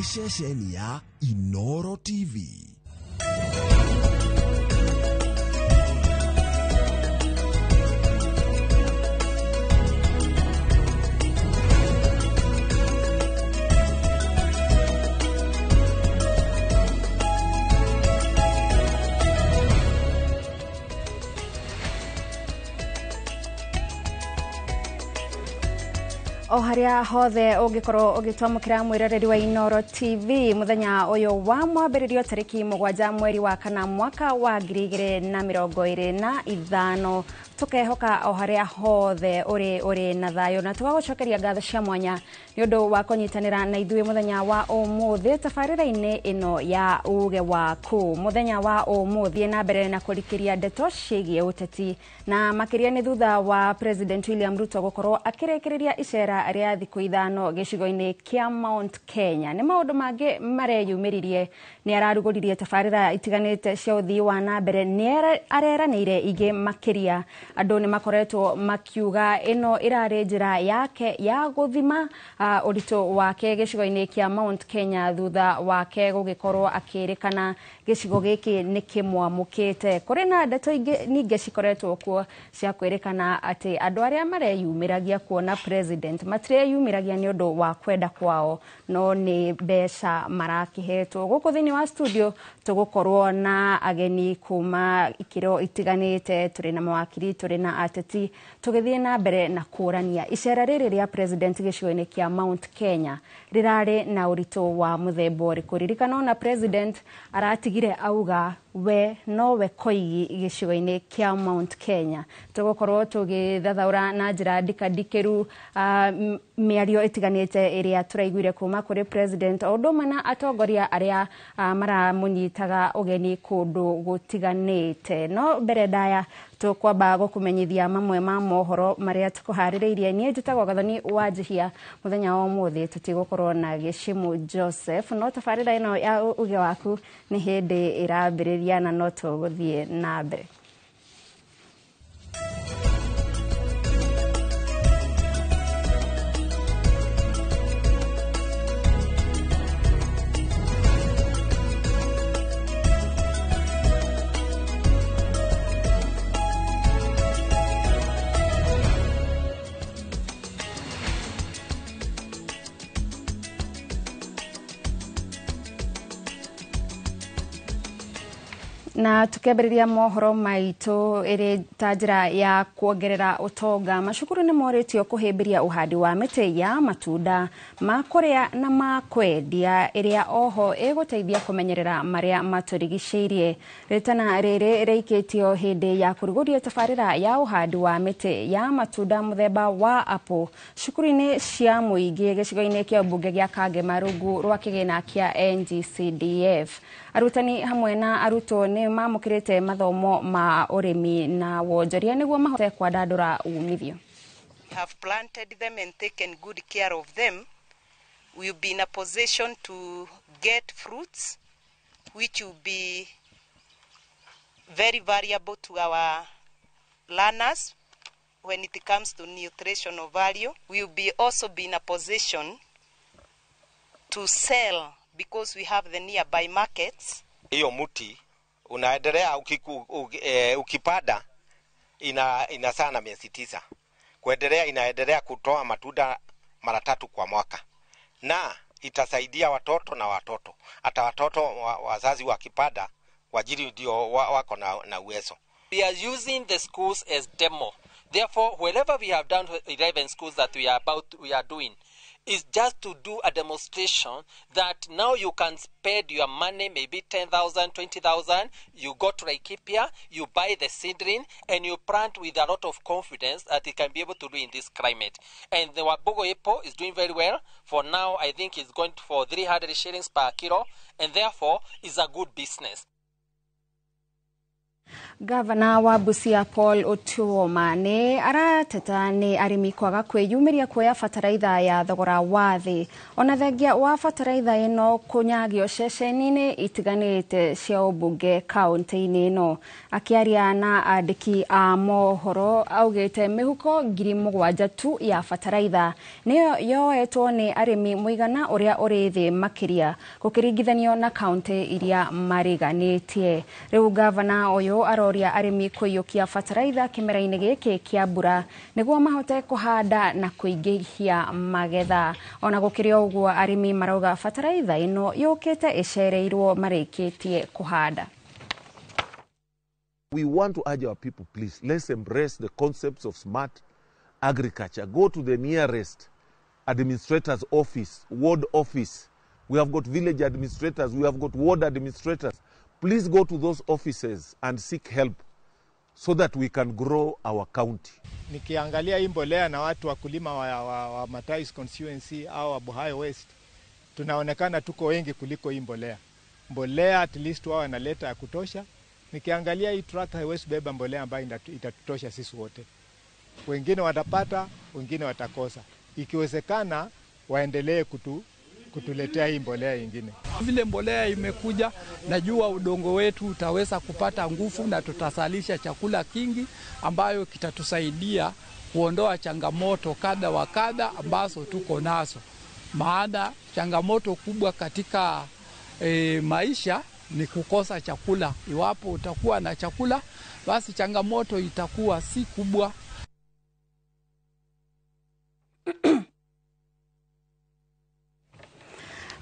Nĩ ceceni ya Inoro TV. O haria hothe ũngĩkorwo ũgĩtwamũkĩra mwĩroreri wa Inoro TV mũthenya ũyũ wa mwambĩrĩrio tarĩki 7 mweri wa 4 mwaka wa 2025 tukehoka o haria hothe ũrĩ na thayũ na tũgagũcokeria ngatho cia mwanya nĩ ũndũ wa kũnyitanĩra na ithuĩ mũthenya wa ũmũthĩ tabarĩra-inĩ ĩno ya uge waku. Mũthenya wa ũmũthĩ na mbere na kũrikĩria ndeto ciĩgiĩ ũteti na makĩria nĩ thutha wa President William Ruto gũkorwo akĩrĩkĩrĩria icera rĩa thikũ 5 gĩcigo-inĩ kĩa Mount Kenya. Nĩ maũndũ mangĩ mareyumĩririe, nĩ ararugũririe tabarĩra itiganĩte cia ũthii wa na mbere, nĩ areranĩire ingĩ makĩria. Andũ nĩ makoretwo makiuga ĩno ĩrarĩ njĩra yake ya gũthima ũritũ wake gĩcigo-inĩ kĩa Mount Kenya thutha wake gũgĩkorwo akĩrĩkana gĩcigo gĩkĩ nĩ kĩmwamũkĩte. Kũrĩ na ndeto ingĩ ningĩ cikoretwo kuo cia kwĩrĩkana atĩ andũ arĩa mareyumĩragia kuona president matireyumĩragia nĩ ũndũ wa kwenda kwao no nĩ mbeca marakĩhetwo. Gũkũ thĩinĩ wa studio tũgũkorwo na ageni kuma ikĩro itiganĩte, tũrĩ na mawakiri, tũrĩ na ateti, tũgĩthiĩ na mbere na kũrania icera rĩrĩ rĩa president gĩcigo-inĩ kĩa Mount Kenya rĩrarĩ na ũritũ wa mũthemba ũrĩkũ. Ririkana ona president aratigire auga we nowe koigi gĩcigo-inĩ kĩa Mount Kenya. Tũgũkorwo tũgĩthathaũra na njĩra ndikandikĩru mĩario ĩtiganĩte ĩrĩa tũraiguire kuma kũrĩ president o ũndũ ũmwe na atongoria arĩa maramũnyitaga ũgeni kũndũ gũtiganĩte. No mbere ndaya tũkwamba gũkũmenyithia mamwe ma mohoro marĩa tũkũharĩrĩirie. Niĩ njĩtagwo Gathoni wa Njihia. Mũthenya wa ũmũthĩ tũtigũkorwo na Gĩcimu Joseph, no tabarĩra ĩno ya uge waku nĩ hĩndĩ ĩrambĩrĩria na no tũgũthiĩ na mbere. Na tukiambĩrĩria mohoro maitũ ĩrĩ ta njĩra ya kuongerera ũtonga, macukuru nĩ morĩtio kũhĩmbĩria ũhandi wa mĩtĩ ya matunda ma kũrĩa na ma kwendia ĩrĩa oho ĩgũteithia kũmenyerera marĩa matũrigicĩirie. Rĩtana rĩrĩ rĩikĩtio hĩndĩ ya kũrugũria tabarĩra ya ũhandi wa mĩtĩ ya matunda mũthemba wa apple cukuru-inĩ cia mũingĩ gĩcigo-inĩ kĩa mbunge gĩa Kangema rungu rwa kĩgĩna kĩa NGCDF. Arutani hamwe na arutwo nĩ mamũkĩrĩte mathomo ma ũrĩmi na wonjoria nĩguo mahote kwandandũra umithio. Have planted them and taken good care of them, we will be in a position to get fruits which will be very valuable to our learners when it comes to nutritional value. We will be also be in a position to sell because we have the nearby markets. Hiyo muti unaendelea ukipanda ina sana miezi 9 kuendelea, inaendelea kutoa matunda mara 3 kwa mwaka, na itasaidia watoto na watoto hata watoto wazazi wakipanda kwa ajili ndio wako na uwezo. We are using the schools as demo. Therefore, wherever we have done 11 schools that we are doing is just to do a demonstration that now you can spend your money, maybe 10,000, 20,000. You go to Laikipia, you buy the seedling, and you plant with a lot of confidence that it can be able to do in this climate. And the Wabogo apple is doing very well. For now, I think it's going for 300 shillings per kilo, and therefore is a good business. Gavana wa Busia Paul Otuoma nĩ arateta nĩ arĩmi kwaga kwĩyumĩria kuoya bataraitha ya thogora wa thĩ ona thengia wa bataraitha ĩno kũnyagio ceceni-inĩ itiganĩte cia ũmbunge kaũntĩ-inĩ ĩno. Akĩaria na andĩki a mohoro augĩte mĩhuko 7,000 tu ya bataraitha nĩyo yoetwo nĩ arĩmi mũigana ũrĩa ũrĩ thĩ makĩria gũkĩringithanio na kaũntĩ iria mariganĩtie. Rĩu gavana ũyũ aroria arĩmi kũiyũkia bataraitha kĩmera-inĩ gĩkĩ kĩa mbura nĩguo mahote kũhanda na kũingĩhia magetha. Ona gũkĩrĩ ũguo arĩmi marauga bataraitha ĩno yũkĩte ĩcereirwo marĩkĩtie kũhanda. We want to urge our people, please, let's embrace the concepts of smart agriculture. Go to the nearest administrator's office, ward office. We have got village administrators, we have got ward administrators. Please go to those offices and seek help so that we can grow our county. Nikiangalia hii mbolea na watu wakulima wa Matais constituency au wa Buhayo West, tunaonekana tuko wengi kuliko hii mbolea. Mbolea at least wao wanaleta ya kutosha. Nikiangalia hii truck haiwezi beba mbolea ambayo itatutosha sisi wote. Wengine watapata, wengine watakosa. Ikiwezekana waendelee kutuletea hii mbolea nyingine. Vile mbolea imekuja, najua udongo wetu utaweza kupata nguvu na tutasalisha chakula kingi ambayo kitatusaidia kuondoa changamoto kadha wa kadha ambazo tuko nazo. Maana changamoto kubwa katika maisha ni kukosa chakula. Iwapo utakuwa na chakula, basi changamoto itakuwa si kubwa.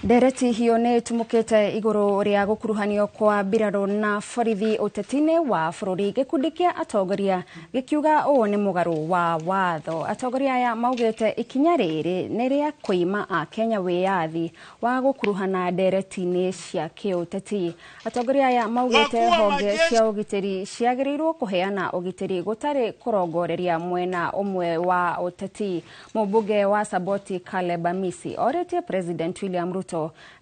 Ndereti hiyo nĩ ĩtumũkĩte igũrũ rĩa gũkuruhanio kwa mbirarũ na borithi ũteti-inĩ wa bũrũri. Gĩkundi kĩa atongoria gĩkiuga ũũ nĩ mũgarũ wa watho. Atongoria aya maugĩte ikinya rĩrĩ nĩ rĩa kũima Akenya wĩyathi wa gũkuruhana ndereti-inĩ cia kĩũteti. Atongoria aya maugĩte honge cia ũgitĩri ciagĩrĩirwo kũheana ũgitĩri gũtarĩ kũrongoreria mwena ũmwe wa ũteti. Mũmbunge wa Saboti Caleb Amisi orĩtie President William Ruto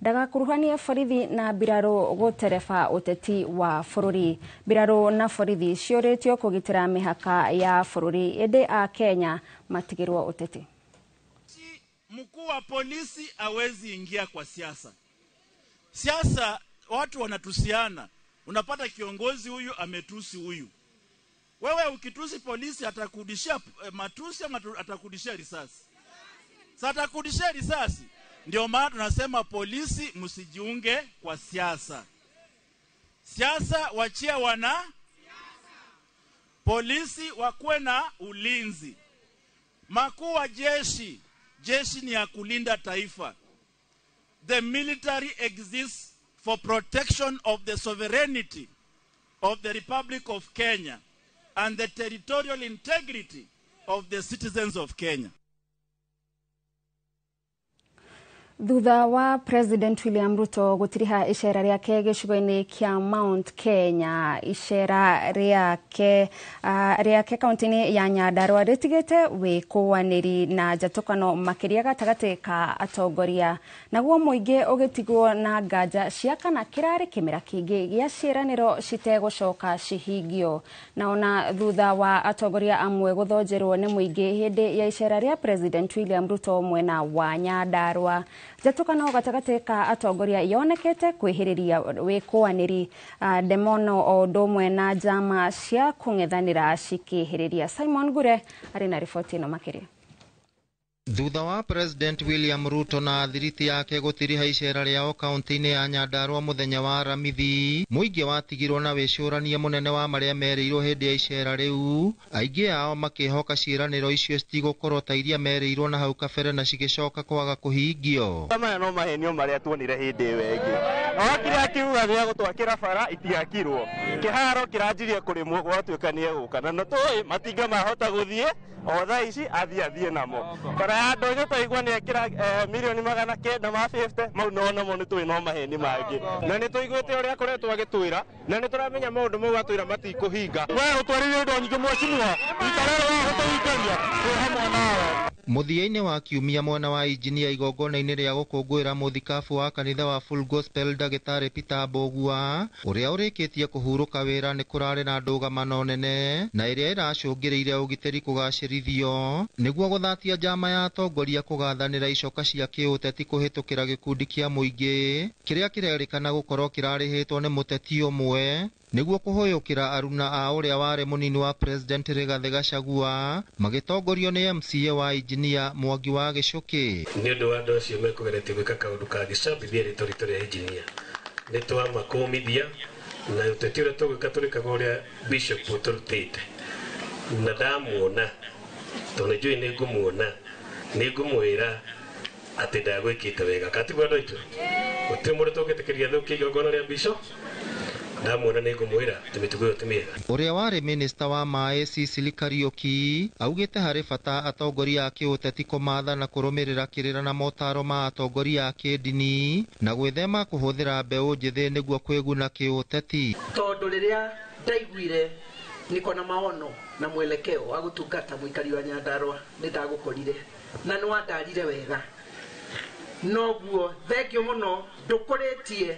ndagakuruhanie borithi na mbirarũ gũtereba ũteti wa bũrũri. Mbirarũ na borithi ciũrĩtio kũgitĩra mĩhaka ya bũrũri ĩndĩ a Kenya matigĩrwo ũteti. Mkuu wa polisi hawezi ingia kwa siasa. Siasa watu wanatusiana. Unapata kiongozi huyu ametusi huyu. Wewe ukitusi polisi atakurudishia matusi ama atakurudishia risasi? Sasa atakurudishia risasi. Ndio maana tunasema polisi msijiunge kwa siasa. Siasa wachia wana polisi wakuwe na ulinzi. Makuu wa jeshi, jeshi ni ya kulinda taifa. The military exists for protection of the sovereignty of the Republic of Kenya and the territorial integrity of the citizens of Kenya. Thutha wa President William Ruto gutiriha icera riake gĩcigo-inĩ kĩa Mount Kenya, icera rĩake kaunti-inĩ ya Nyandarua rĩtigĩte wĩkũanĩri na njatũkano makĩria gatagatĩ ka atongoria, naguo mũingĩ ũgĩtigwo na nganja cia kana kĩrarĩ kĩmera kĩngĩ gĩa ciĩranĩro citegũcoka cihingio. Na ona thutha wa atongoria amwe gũthonjerwo nĩ mũingĩ hĩndĩ ya icera rĩa President William Ruto mwena wa Nyandarua, njatũkano gatagatĩ ka atongoria yonekete kwĩhĩrĩria wĩkũanĩri ndemono o ũndũ ũmwe na njama cia kũng'ethanĩra cikĩhĩrĩria. Simon Ngure arĩ na riboti ĩno makĩria. Thutha wa President William Ruto na athiriti yake gũtiriha icera rĩao kaunti-inĩ ya Nyandarua mũthenya wa Aramithi, mũingĩ watigirwo na wĩcũrania mũnene wa marĩa merĩirwo hĩndĩ ya icera rĩu, aingĩ ao makĩhoka ciĩranĩro icio citigũkorwo ta iria merĩirwo na hau kabere na cigĩcoka kwaga kũhingio. Maya no mahenio marĩa tuonire hĩndĩ ĩyo ĩngĩ. Okire akiuga gĩa gũtwakĩra bara itiakirwo, kĩharo kĩranjirie kũrĩmwo gwatuĩka nĩ egũka, na tũĩ matinga mahota gũthiĩ o thaa ici athiĩ namo. Bara ya ndonyo twaigua nĩ ekĩra milioni 950 mau no namo nĩ tũĩ no maheni mangĩ, na nĩ tũiguĩte ũrĩa akoretwo agĩtwĩra na nĩ tũramenya maũndũ mau atwĩra matikũhinga. We ũtwarire indo nyingĩ mheshimiwa, rita rĩrĩ wahota gũtũhingaria twĩ hamwe nawe. Mũthia-inĩ wa kiumia mwena wa injinia igongona-inĩ rĩa gũkũngũĩra mũthikabu wa kanitha wa Full Gospel ndagĩtarĩ Peter Mbũgua ũrĩa ũrĩkĩtie kũhurũka wĩra nĩ kũrarĩ na ndũgamano nene na ĩrĩa ĩracũngĩrĩire ũgitĩri kũgacĩrithio nĩguo gũthatia njama ya atongoria kũgathanĩra icoka cia kĩũteti kũhĩtũkĩra gĩkundi kĩa mũingĩ kĩrĩa kĩrerĩkana gũkorwo kĩrarĩhĩtwo nĩ mũteti ũmwe nĩguo kũhũyũkĩra aruna a ũrĩa warĩ mũnini wa President Rigathĩ Gachagua magĩtongorio nĩ MCA wa injinia Mwangi wa Gĩcũkĩ. Nĩ ũndũ wa andũ acio mekũgeretie gwĩka kaũndũ kangĩcambithia rĩtwa ritũ rĩa injinia nĩ twamakũmithia na ũteti ũrĩa tũgwĩka tũrĩkaga ũrĩa bishop ũtũrutĩte na ndamuona tondũ nĩ njũĩ nĩ ngũmuona nĩ ngũmwĩra atĩ ndagwĩkĩte wega katiguo andũ aitũ gũtirĩ mũndũ tũngĩtĩkĩria thũkie igongona rĩa bishop ndamuona nĩ ngũmwĩra atĩ mĩtugo ĩyo ti mĩega. Ũrĩa warĩ minista wa maĩ Cecily Kariũki augĩte harĩ bata atongoria a kĩũteti kũmatha na kũrũmĩrĩra kĩrĩra na motaro ma atongoria a kĩndini na gwĩthema kũhũthĩra mbeũ njĩthĩ nĩguo kwĩguna kĩũteti. Tondũ rĩrĩa ndaiguire niko na maono na mwelekeo wa gũtungata mũikari wa Nyandarua nĩ ndagũkorire na nĩ wandarire wega noguo thengio mũno ndũkũrĩtie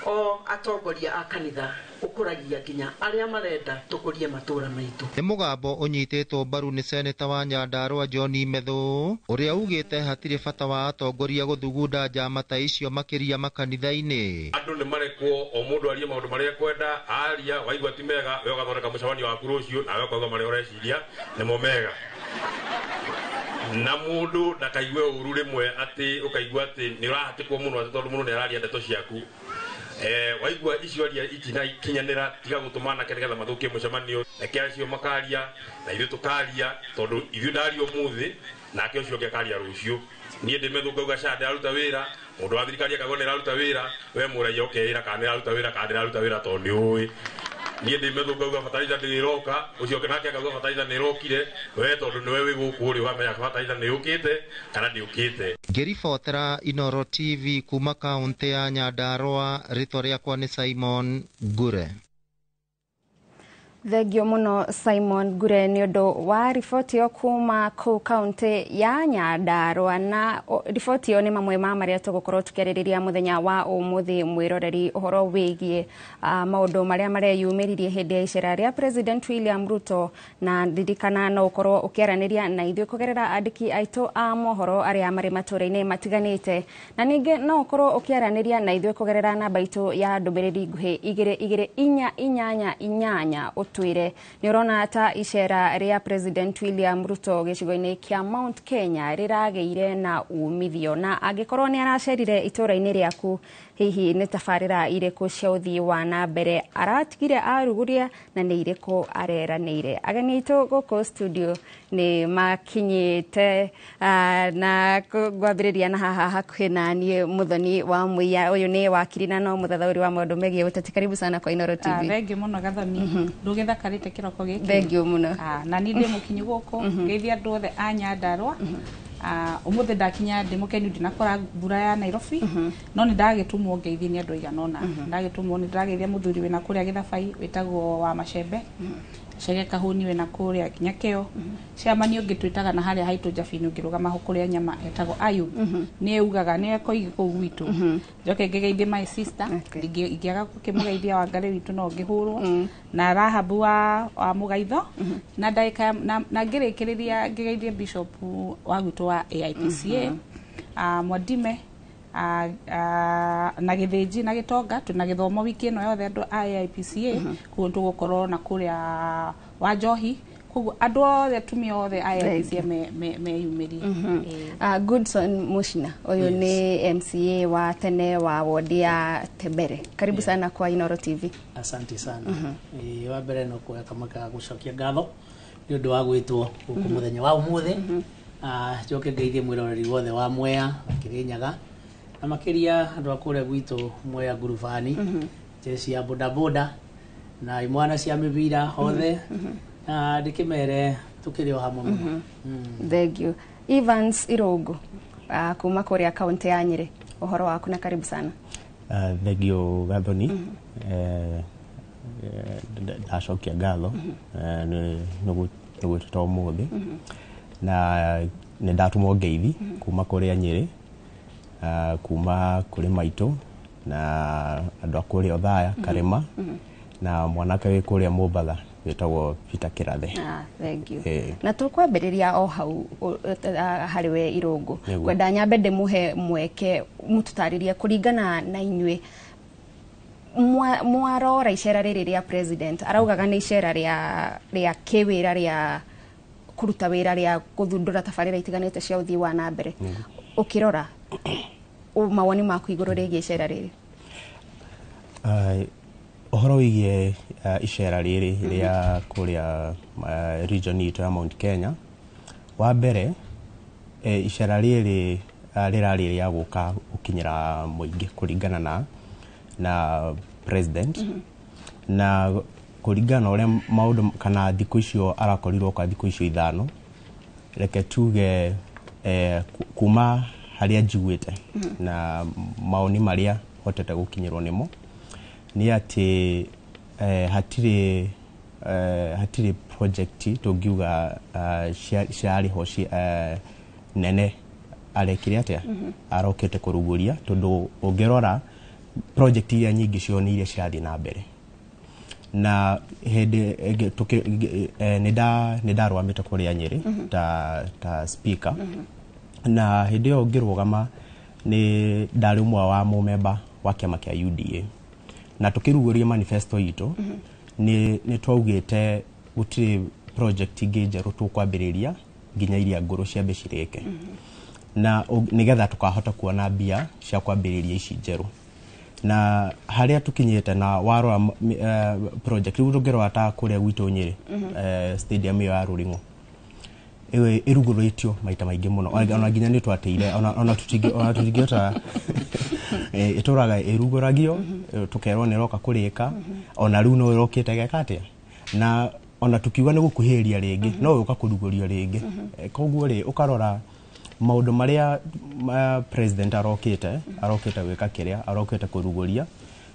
o atongoria a kanitha ũkũragia nginya arĩa marenda tũkũrie matũra maitũ. Nĩ mũgambo ũnyitĩtwo mbaru nĩ seneta wa Nyandarua John Methu ũrĩa ugĩte hatirĩ bata wa atongoria gũthugunda njama ta icio makĩria makanitha-inĩ. Andũ nĩ marekwo o mũndũ arie maũndũ marĩa ekwenda aria waigua ti mega we ũgathondeka mũcemanio waku rũciũ nawe ũkauga marĩa ũreciria nĩmo mega na mũndũ ndakaigue ũru rĩmwe atĩ ũkaigua atĩ nĩ ũrahatĩkwo mũno atĩ tondũ mũndũ nĩ araria ndeto ciaku waigua icio aria itinakinyanĩra tiga gũtũma anake nĩgetha mathũkie mũcemanio reke acio makaria na ithuĩ tũkaria tondũ ithuĩ ndaria ũmũthĩ nake ũcio ũngĩ akaria rũciũ niĩ ndĩ Methu ngauga ca ndĩraruta wĩra mũndũ wa thirikari akauga nĩraruta wĩra we mũraiya ũkeĩra kana nĩraruta wĩra kana ndĩraruta wĩra tondũ nĩ ũĩ niĩ ndĩ Methu ngauga bataraitha ndĩroka ũcio ũngĩ nake akauga bataraitha nĩrokire we tondũ nĩwe wĩ gũkũ rĩ ũkamenya bataraitha nĩyũkĩte kana ndĩũkĩte. Ngĩribotera Inooro TV kuma kaũntĩ ya Nyandarua rĩtwa rĩakwa nĩ Simon Ngure. Thengio mũno Simon Ngure nĩ ũndũ wa riboti ĩyo kuma kũu kaũntĩ ya Nyandarua na riboti ĩyo nĩ mamwe ma marĩa tũgũkorwo tũkĩarĩrĩria mũthenya wa ũmũthĩ mwĩroreri ũhoro wĩgiĩ maũndũ marĩa mareyumĩririe hĩndĩ ya icera rĩa President William Ruto na ndirikana no ũkorwo ũkĩaranĩria na ithuĩ kũgerera andĩki aitũ a mohoro arĩa marĩ matũũra-inĩ matiganĩte na ningĩ no ũkorwo ũkĩaranĩria na ithuĩ kũgerera namba itũ ya ndũmĩrĩri nguhĩ 2 2 4 8 8 twire nĩ ũrona ta icera rĩa President William Ruto gĩcigo-inĩ kĩa Mount Kenya rĩragĩire na umithio na angĩkorwo nĩ aracerire itũũra-inĩ rĩaku hihi nĩ tabarĩra irĩkũ cia ũthii wa na mbere aratigire aruguria na nĩ irĩkũ areranĩire. Ageni aitũ gũkũ studio nĩ makinyĩte na ngwambĩrĩria na haha hakuhĩ na niĩ Muthoni wa Muiya ũyũ nĩ wakiri na no mũthathaũri wa maũndũ megiĩ ũteti. Karibu sana kwa Inooro TV. Thengiũ mũno Gathoni ndũgĩthakarĩte kĩroko gĩkĩ. Thengiũ mũno. Na niĩ ndĩ mũkinyu gũkũ ngeithia andũ othe a Nyandarua. Ũmũthĩ ndakinya ndĩ mũkenu ndinakora mbura ya Nairobi no nĩ ndagĩtũmwo ngeithie nĩ andũ aigana ũna. Ndagĩtũmwo nĩ ndĩrageithia mũthuri wĩna kũrĩa Gĩthabai wĩtagwo wa Macembe Chege Kahuni wĩna kũrĩa Nyakeo Ciamani ũngĩ twĩtaga na harĩa haitũ Njabini ũngĩrũgama ho kũrĩa nyama etagwo Ayub nĩ ugaga nĩ ekoigi kũu gwitũ. Njoke ngĩgeithie my sister ingĩaga gũkĩmũgeithia Wangarĩ witũ no ngĩhũrwo na Rahabu wa Mũgaitho na ndagĩka na ngĩrĩkĩrĩria ngĩgeithie Bishop wa gwitũ wa AIPCA Mwadime na Gĩthĩnji na Gĩtonga twĩna gĩthomo wiki ĩno yothe andũ a AIPCA koguo tũgũkorwo na kũrĩa wa Njohi koguo andũ othe atumia othe a AIPCA meyumĩrie. Goodson Mushina ũyũ nĩ MCA wa tene wa wodi ya Tebere. Karibu sana kwa Inooro TV. Asante sana. Wa mbere no kuoya kamweke ga gũcokia ngatho nĩ ũndũ wa gwĩtwo gũkũ mũthenya wa ũmũthĩ. Njoke ngeithie mwĩroreri wothe wa Mwea Kĩrĩnyaga na makĩria andũ a kũrĩa gwitũ Mwea Ngurubani jeshi ya bodaboda na imwana cia mĩbira hothe na ndĩkĩmere tũkĩrĩ o hamwe mũno. Thank you. Evans Irũngũ kuma kũrĩa kaũntĩ ya Nyĩrĩ ũhoro waku na karibu sana. Thank you Gathoni. Ndacokia ngatho nĩ gwĩtwo ũmũthĩ na Nĩ ndatũmwo ngeithi kuma kũrĩa Nyĩrĩ, kuma kũrĩ maitũ na andũ a kũrĩa Othaya Karĩma, na mwanake wĩ kũrĩa Mombatha wĩtagwo Peter Kĩrathe. Ah, thank you. Eh. Na tũkwambĩrĩria o hau harĩ we Irũngũ. Nĩguo. Ngwenda nyambe ndĩmũhe mweke mũtũtarĩrie kũringana na inyuĩ mwarora icera rĩrĩ rĩa president, araugaga nĩ icera rĩa kĩwĩra, rĩa kũruta wĩra, rĩa gũthundũra tabarĩra itiganĩte cia ũthii wa na mbere. Ũkĩrora mawoni maku igũrũ rĩgiĩ icera rĩrĩ? Ũhoro wĩgiĩ icera rĩrĩ rĩa kũrĩa region itũ ya Mount Kenya, wa mbere, icera rĩrĩ rĩrarĩ rĩa gũka gũkinyĩra mũingĩ kũringana na president, na kũringana na ũrĩa maũndũ kana thikũ icio arakorirwo kwa thikũ icio 5, reke tuge kuma harĩa njiguĩte na maoni marĩa hotete gũkinyĩrwo nĩmo nĩ atĩ hatirĩ project tũngiuga ciarĩ ho nene arekire atĩa arokĩte kũrugũria, tondũ ũngĩrora project iria nyingĩ cio nĩ iria cirathiĩ na mbere. Na hĩndĩ ĩngĩ nĩ ndarũgamĩte kũrĩa Nyĩrĩ ta speaker, na hĩndĩ ĩyo ngĩrũgama nĩ ndarĩ ũmwe wa mũmemba wa kĩama kĩa UDA, na tũkĩrugũria manifesto itũ nĩ twaugĩte gũtirĩ project ingĩ njerũ tũkwambĩrĩria nginya iria ngũrũ ciambe cirĩke, na nĩgetha tũkahota kuona mbia cia kwambĩrĩria ici njerũ. Na harĩa tũkinyĩte na warora project rĩu tũngĩrora ta kũrĩa gwitũ Nyĩrĩ, stadium ĩyo ya Rũring'o ĩyo ĩrugũrĩtio maita maingĩ mũno, ona nginya nĩ twateire, ona tũtingĩhota, ĩtũraga ĩrugũragio, tũkerwo nĩ ĩroka kũrĩka, ona rĩu no ĩrokĩte geka atĩa, na ona tukiuga nĩ gũkuhĩrĩria rĩngĩ no gũka kũrugũrio rĩngĩ. Koguo rĩ, ũkarora maũndũ marĩa president arokĩte gwĩka kĩrĩa arokĩte kũrugũria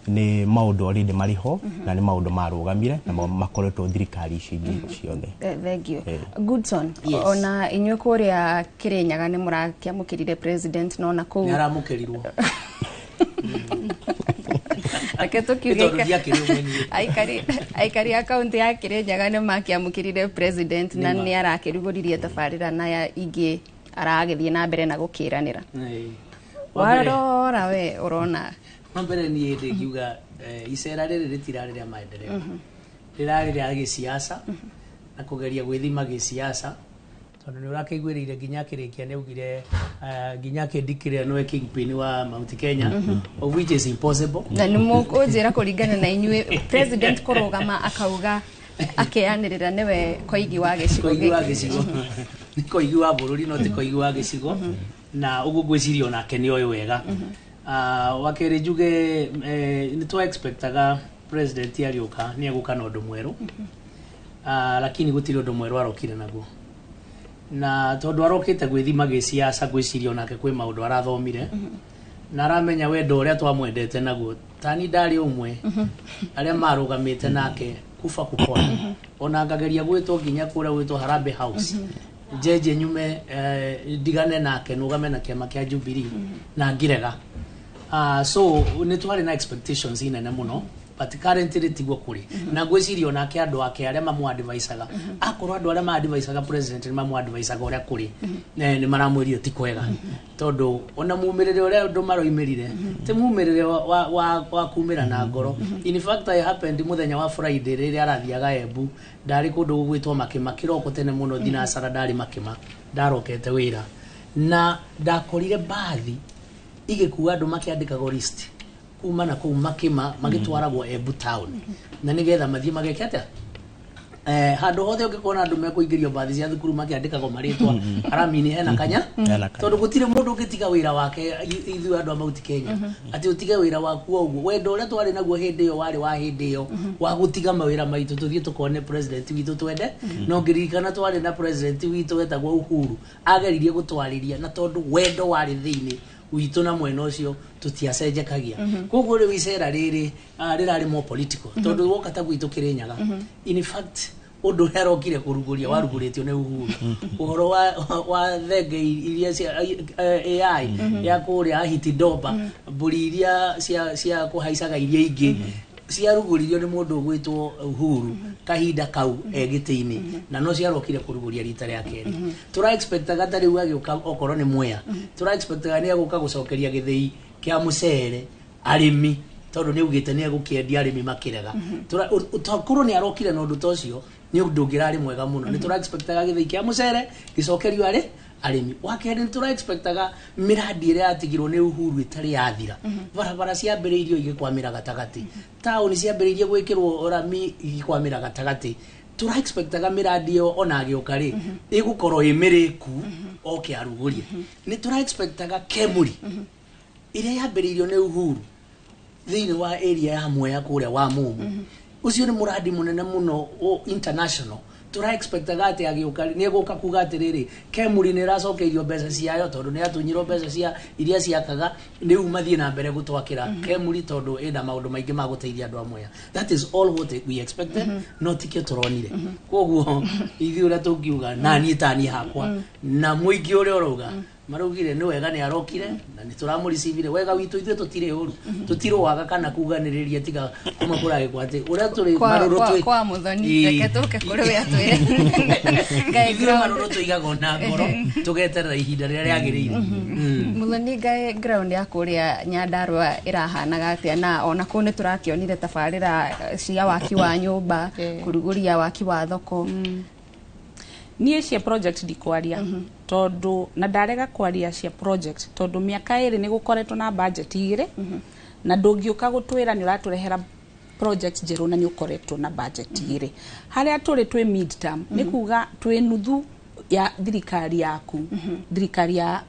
nĩ maũndũ already marĩ ho, na nĩ maũndũ marũgamire na makoretwo thirikari ici ingĩ ciothe. Thank you. Goodson. Yes. Ona inyuĩ kũrĩa Kĩrĩnyaga nĩ mũrakĩamũkĩrire president, no na kũu nĩ aramũkĩrirwo. Reke tũkiuge Nĩ tondũ ndiakĩrĩ ũmwe niĩ. Aikari a kaũntĩ ya Kĩrĩnyaga nĩ makĩamũkĩrire president na Nĩ ma. nĩ arakĩrugũririe tabarĩra na ya ingĩ aragĩthiĩ na mbere na gũkĩranĩra. Warora we ũrona. Wa mbere niĩ ndĩngiuga icera rĩrĩ rĩtirarĩ rĩa maendeleo, rĩrarĩ rĩa gĩciaca na kũgeria gwĩthima gĩciaca, tondũ nĩ ũrakĩiguĩrĩire nginya akĩrĩkia nĩ augire nginya akĩndikĩrĩa nĩwe kingpin wa Mount Kenya, of which is impossible. Na nĩ mũkũnjĩra kũringana na inyuĩ president kũrũgama akauga akeanĩrĩra nĩwe koigi wa gĩcigo Koigi wa gĩkĩ. gĩcigo. Nĩ koigi wa bũrũri no ti koigi wa gĩcigo, na ũguo ngwĩciria onake nĩ oĩ wega. Wa kerĩ njuge nĩ twa expectaga president agĩũka nĩ egũka na ũndũ mwerũ, lakini gũtirĩ ũndũ mwerũ arokire naguo, na tondũ arokĩte gwĩthima gĩciaca ngwĩciria onake kwĩ maũndũ arathomire na aramenya wendo ũrĩa twamwendete naguo. Tani ndarĩ ũmwe arĩa marũgamĩte nake kuba kupona, ona ngageria gwĩtwo nginya kũrĩa gwĩtwo Harambee House, njenje nyume ndigane nake nũgame na kĩama kĩa Jubilee na ngirega. So nĩ twarĩ na expectations inene mũno, but currently tiguo kũrĩ, na ngwĩciria onake andũ ake arĩa mamũ-advisaga, akorwo andũ arĩa ma-advisaga president nĩ mamũ-advisaga ũrĩa kũrĩ, nĩ maramwĩrire ti kwega, tondũ ona mumĩrĩre ũrĩa andũ maroimĩrire ti mumĩrĩre wa kumĩra na ngoro. In fact, I happened mũthenya wa Friday rĩrĩa arathiaga Embu, ndarĩ kũndũ gũgwĩtwo Makĩma kĩroko tene mũno thinacara, ndarĩ Makĩma ndarokete wĩra, na ndakorire mbathi igĩkua andũ makĩandĩkagwo list kuma na kũu Makĩma magĩtwaragwo Embu town, na nĩgetha mathiĩ mageke atĩa. Handũ hothe ũngĩkona andũ mekũingĩrio mbathi cia thukuru makĩandĩkagwo marĩtwa aramini hena kanya, Hena kanya. tondũ gũtirĩ mũndũ ũngĩtiga wĩra wake ithuĩ andũ a Mount Kenya atĩ ũtige wĩra waku o ũguo. Wendo ũrĩa twarĩ naguo hĩndĩ ĩyo warĩ wa hĩndĩ ĩyo wa gũtiga mawĩra maitũ tũthiĩ tũkone president witũ twende. No ngĩririkana twarĩ na president witũ wetagwo Uhuru, ageririe gũtwarĩria, na tondũ wendo warĩ thĩinĩ witũ na mwena ũcio tũtiacenjekagia. Koguo rĩu icera rĩrĩ rĩrarĩ more political, tondũ woka ta gwitũ Kĩrĩnyaga, in fact Ũndũ ũrĩa arokire kũrugũria warugũrĩtio nĩ Uhuru, ũhoro wa thenge iria cia AI ya kũrĩa Ahiti Doba, mbũri iria cia kũhaicaga iria ingĩ ciarugũririo nĩ mũndũ ũgwĩtwo Uhuru kahinda kau e gĩtĩ-inĩ, na no ciarokire kũrugũria rita rĩa kerĩ. Tũra expectaga ta rĩu agĩũka, okorwo nĩ Mwea, tũra expectaga nĩ egũka gũcokeria gĩthĩi kĩa mũcere arĩmi, tondũ nĩ augĩte nĩ egũkĩendia arĩmi makĩrega. Korwo nĩ arokire na ũndũ ta ũcio, nĩ ũndũ ũngĩrarĩ mwega mũno. Nĩ tũra expectaga gĩthĩi kĩa mũcere gĩcokerio arĩ arĩmi. Wa kerĩ, nĩ tũra expectaga mĩrandi ĩrĩa yatigirwo nĩ Uhuru ĩtarĩ yathira, barabara ciambĩrĩirio igĩkwamĩra gatagatĩ, taũni ciambĩrĩirie gwĩkĩrwo rami igĩkwamĩra gatagatĩ. Tũra expectaga mĩrandi ĩyo ona agĩũka rĩ, ĩgũkorwo ĩ mĩrĩku oke arugũrie. Nĩ tũra expectaga Kemuri ĩrĩa yambĩrĩirio nĩ Uhuru thĩinĩ wa area ya Mwea kũrĩa wa Mumu, ũcio nĩ mũrandi mũnene mũno o international. Tũra expectaga atĩ agĩũka nĩ egũka kuga atĩrĩrĩ, Kemuri nĩ ĩracokeirio mbeca ciayo, tondũ nĩ yatunyirwo mbeca cia iria ciakaga, rĩu mathiĩ na mbere gũtwakĩra Kemuri, tondũ ĩna maũndũ maingĩ ma gũteithia andũ a Mwea. That is all what we expected, no tikĩo tũronire. Koguo ithuĩ ũrĩa tũngiuga, na niĩ taniĩ hakwa na mũingĩ ũrĩa ũrauga, maraugire nĩ wega nĩ arokire na nĩ tũramũricivire wega witũ. Ithuĩ tũtirĩ ũru, tũtirũaga kana kuganĩrĩria, tiga kuma kũragĩkwo atĩ ũrĩa tũrĩ marũrũ kwa, kwa Muthoni. Reke tũke kũrĩ we atwĩre Ngai ithuĩ ground. Marũrũ tũigaga na ngoro, tũgeterera ihinda rĩrĩa rĩagĩrĩire. Muthoni, Ngai ground ya kũrĩa Nyandarua ĩrahanaga atĩa? Na ona kũu nĩ tũrakĩonire tabarĩra cia waki wa nyũmba, kũrugũria waki wa thoko. Niĩ cia project ndikwaria, tondũ na ndarega kwaria cia project tondũ mĩaka 2 nĩ gũkoretwo na budget 2, na ndũngĩũka gũtwĩra nĩ ũratũrehera project njerũ na nĩ ũkoretwo na budget 2. Harĩa tũrĩ, twĩ mid term, nĩ kuga twĩ nuthu ya thirikari yaku, thirikari ya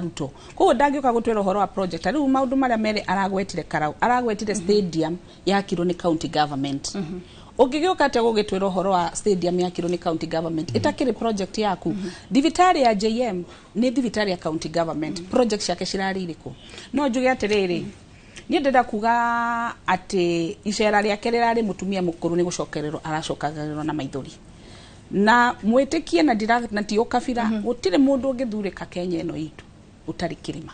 Ruto. Koguo ndangĩũka gũtwĩra ũhoro wa project. Rĩu maũndũ marĩa merĩ aragwetire, karau aragwetire stadium yakirwo nĩ county government. Ũngĩgĩũka atĩa gũgĩtwĩra ũhoro wa stadium yakirwo nĩ county government ĩtakĩrĩ project yaku? Thibitarĩ ya JM nĩ thibitarĩ ya county government, project ciake cirarĩ irĩkũ? No njuge atĩrĩrĩ, niĩ ndĩrenda kuga atĩ icera rĩake rĩrarĩ mũtumia mũkũrũ nĩ gũcokererwo aracokagĩrĩrwo na maithori, na mwĩtĩkie na ndira na ti ũkabira, gũtirĩ mũndũ ũngĩthurĩka Kenya ĩno itũ ũtarĩ kĩrĩma.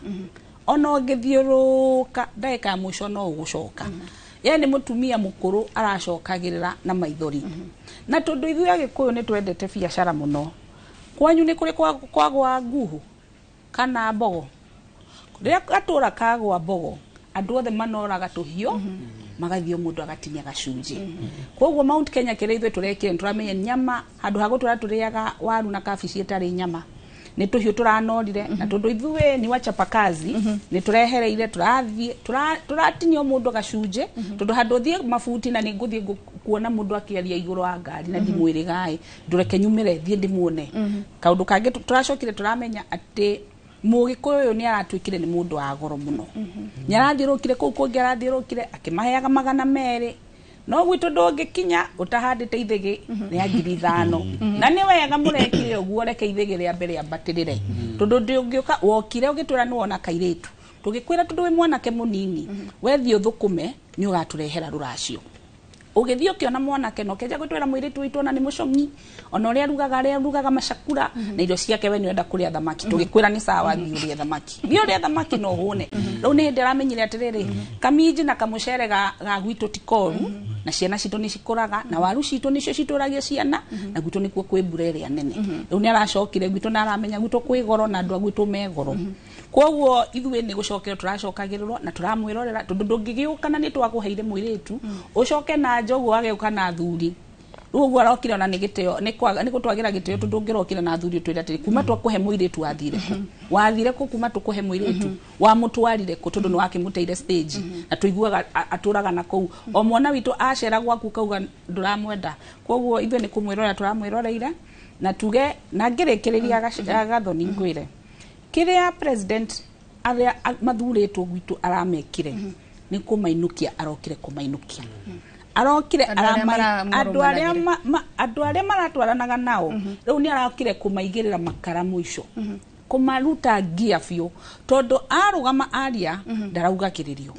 Ona ũngĩthiũrũka ndagĩka ya mũico no ũgũcoka. Ye nĩ mũtumia mũkũrũ aracokagĩrĩra na maithori. Na tondũ ithuĩ Agĩkũyũ nĩ twendete biacara mũno, kwanyu nĩ kũrĩ kwagwa nguhũ kana mbogo? Rĩrĩa gatũra kagwa mbogo, andũ othe manoraga tũhiũ, magathiĩ o mũndũ agatinia gacunjĩ. Koguo Mount Kenya kĩrĩa ithuĩ tũrekire, nĩ tũramenya nyama handũ ha gũtũra tũrĩaga waru na kabici ĩtarĩ nyama, nĩ tũhiũ tũranorire. Na tondũ ithuĩ ni wachapa kazi, nĩ tũrehereire, tũrathiĩ tũratinia o mũndũ gacunjĩ, tondũ handũ ũthiĩ mabuti na nĩ ngũthiĩ kuona mũndũ akĩaria igũrũ wa ngari na ndimwĩrĩgaĩ, ndũreke nyumĩre thiĩ ndĩmuone. Kaũndũ kangĩ tũracokire tũramenya atĩ Mũgĩkũyũ ũyũ nĩ aratuĩkire nĩ mũndũ wa goro mũno. Nĩ arathiũrũkire kũu kũngĩ, arathiũrũkire akĩmaheaga 200, no gwitũ ndũngĩkinya ũtahandĩte ithĩgĩ rĩa 5,000. Na nĩ wega mũrekire ũguo, reke ithĩgĩ rĩa mbere rĩambatĩrĩre, tondũ ndũngĩũka wokire ũgĩtwĩra nĩ wona kairĩtu, tũgĩkwĩra tondũ wĩ mwanake mũnini, wethiĩ ũthũkũme nĩ ũgatũrehera rũracio. Ũgĩthiĩ ũkĩona mwanake na ũkĩanjia gwĩtwĩra mũirĩtu witũ ona nĩ mũcong'i, ona ũrĩa arugaga, arĩa arugaga macakura na irio ciake, we nĩ ũrenda kũrĩa thamaki. Tũgĩkwĩra nĩ sawa, thiĩ ũrĩe thamaki, thiĩ ũrĩe thamaki no ũhũne. Rĩu nĩ hĩndĩ aramenyire atĩrĩrĩ, kaminji na kamũcere ga gwitũ ti koru, na ciana citũ nĩ cikũraga, na waru citũ nĩcio citũragia ciana, na gwitũ nĩkuo kwĩ mbura ĩrĩa nene. Rĩu nĩ aracokire gwitũ na aramenya gwitũ kwĩ goro na andũ a gwitũ me goro. Koguo ithuĩ nĩ gũcokerwo tũracokagĩrĩrwo na tũramwĩrorera, tondũ ndũngĩgĩũka na nĩ twakũheire mũirĩtu ũcoke na nja ũguo wagĩũka na athuri. Rĩu ũguo arokire ona nĩ gĩtĩo, nĩ gũtwagĩra gĩtĩo, tondũ ũngĩrokire na athuri ũtwĩre atĩrĩ, kuma twakũhe mũirĩtu wathire kũ, wathire kũ, kuma tũkũhe mũirĩtu wamũtwarire kũ, tondũ nĩ wakĩmũteire stage na tũiguaga atũraga na kũu o mwana witũ acera gwaku kauga ndũramwenda. Koguo ithuĩ nĩ kũmwĩrorera tũramwĩroreire, na tuge na ngĩrĩkĩrĩria Gathoni, ngwĩre kĩrĩa president arĩa mathurĩtwo gwitũ aramekire nĩ kũmainũkia, arokire kũmainũkia, arokire Andũ arĩa andũ arĩa maramũrũmanagĩra. Andũ arĩa maratwaranaga nao rĩu nĩ arokire kũmaigĩrĩra makara mũico. Kũmaruta ngia biũ, tondũ arũgama aria ndaraugagĩrĩrio,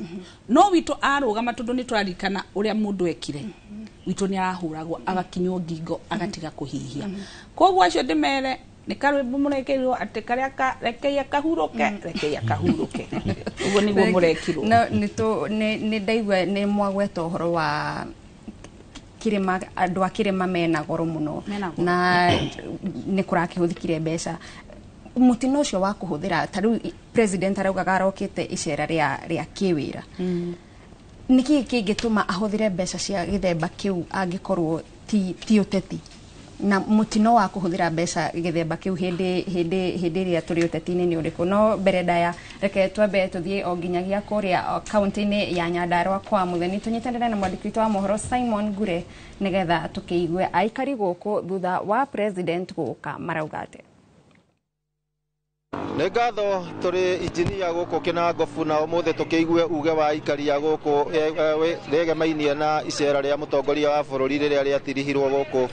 no witũ arũgama, tondũ nĩ tũraririkana ũrĩa mũndũ ekire witũ, nĩ arahũragwo agakinywo ngingo agatiga kũhihia. Koguo acio ndĩmere nĩ karwĩmbo mũrekĩrirwo atĩ karĩa ka rekei akahurũke, rekei akahurũke, ũguo nĩguo mũrekirwo. No nĩ ndaigua nĩ mwagweta ũhoro wa kirima, andũ a kirima mena goro mũno. Mena goro. Na nĩ kũrakĩhũthĩkire mbeca mũtino ũcio wa kũhũthĩra. Ta rĩu president araugaga arokĩte icera rĩa kĩwĩra, nĩkĩ kĩngĩtũma ahũthĩre mbeca cia gĩthemba kĩu angĩkorwo ti ũteti? Na mũtino wa kũhũthĩra mbeca gĩthemba kĩu hĩndĩ ĩrĩa tũrĩ ũteti-inĩ nĩ ũrĩkũ? No mbere ndaya, reke twambe tũthiĩ o nginyagia kũrĩa kaunti-inĩ ya Nyandarua kwa Mũtheni, tũnyitanĩre na mwandĩki witũ wa mohoro Simon Ngure, nĩgetha tũkĩigue aikari gũkũ thutha wa president gũka marauga atĩa. Nĩ ngatho. Tũrĩ injinia gũkũ Kĩnangobu na ũmũthĩ tũkĩigue uge wa aikari a gũkũ rĩegemainie na icera rĩa mũtongoria wa bũrũri rĩrĩa rĩatirihirwo gũkũ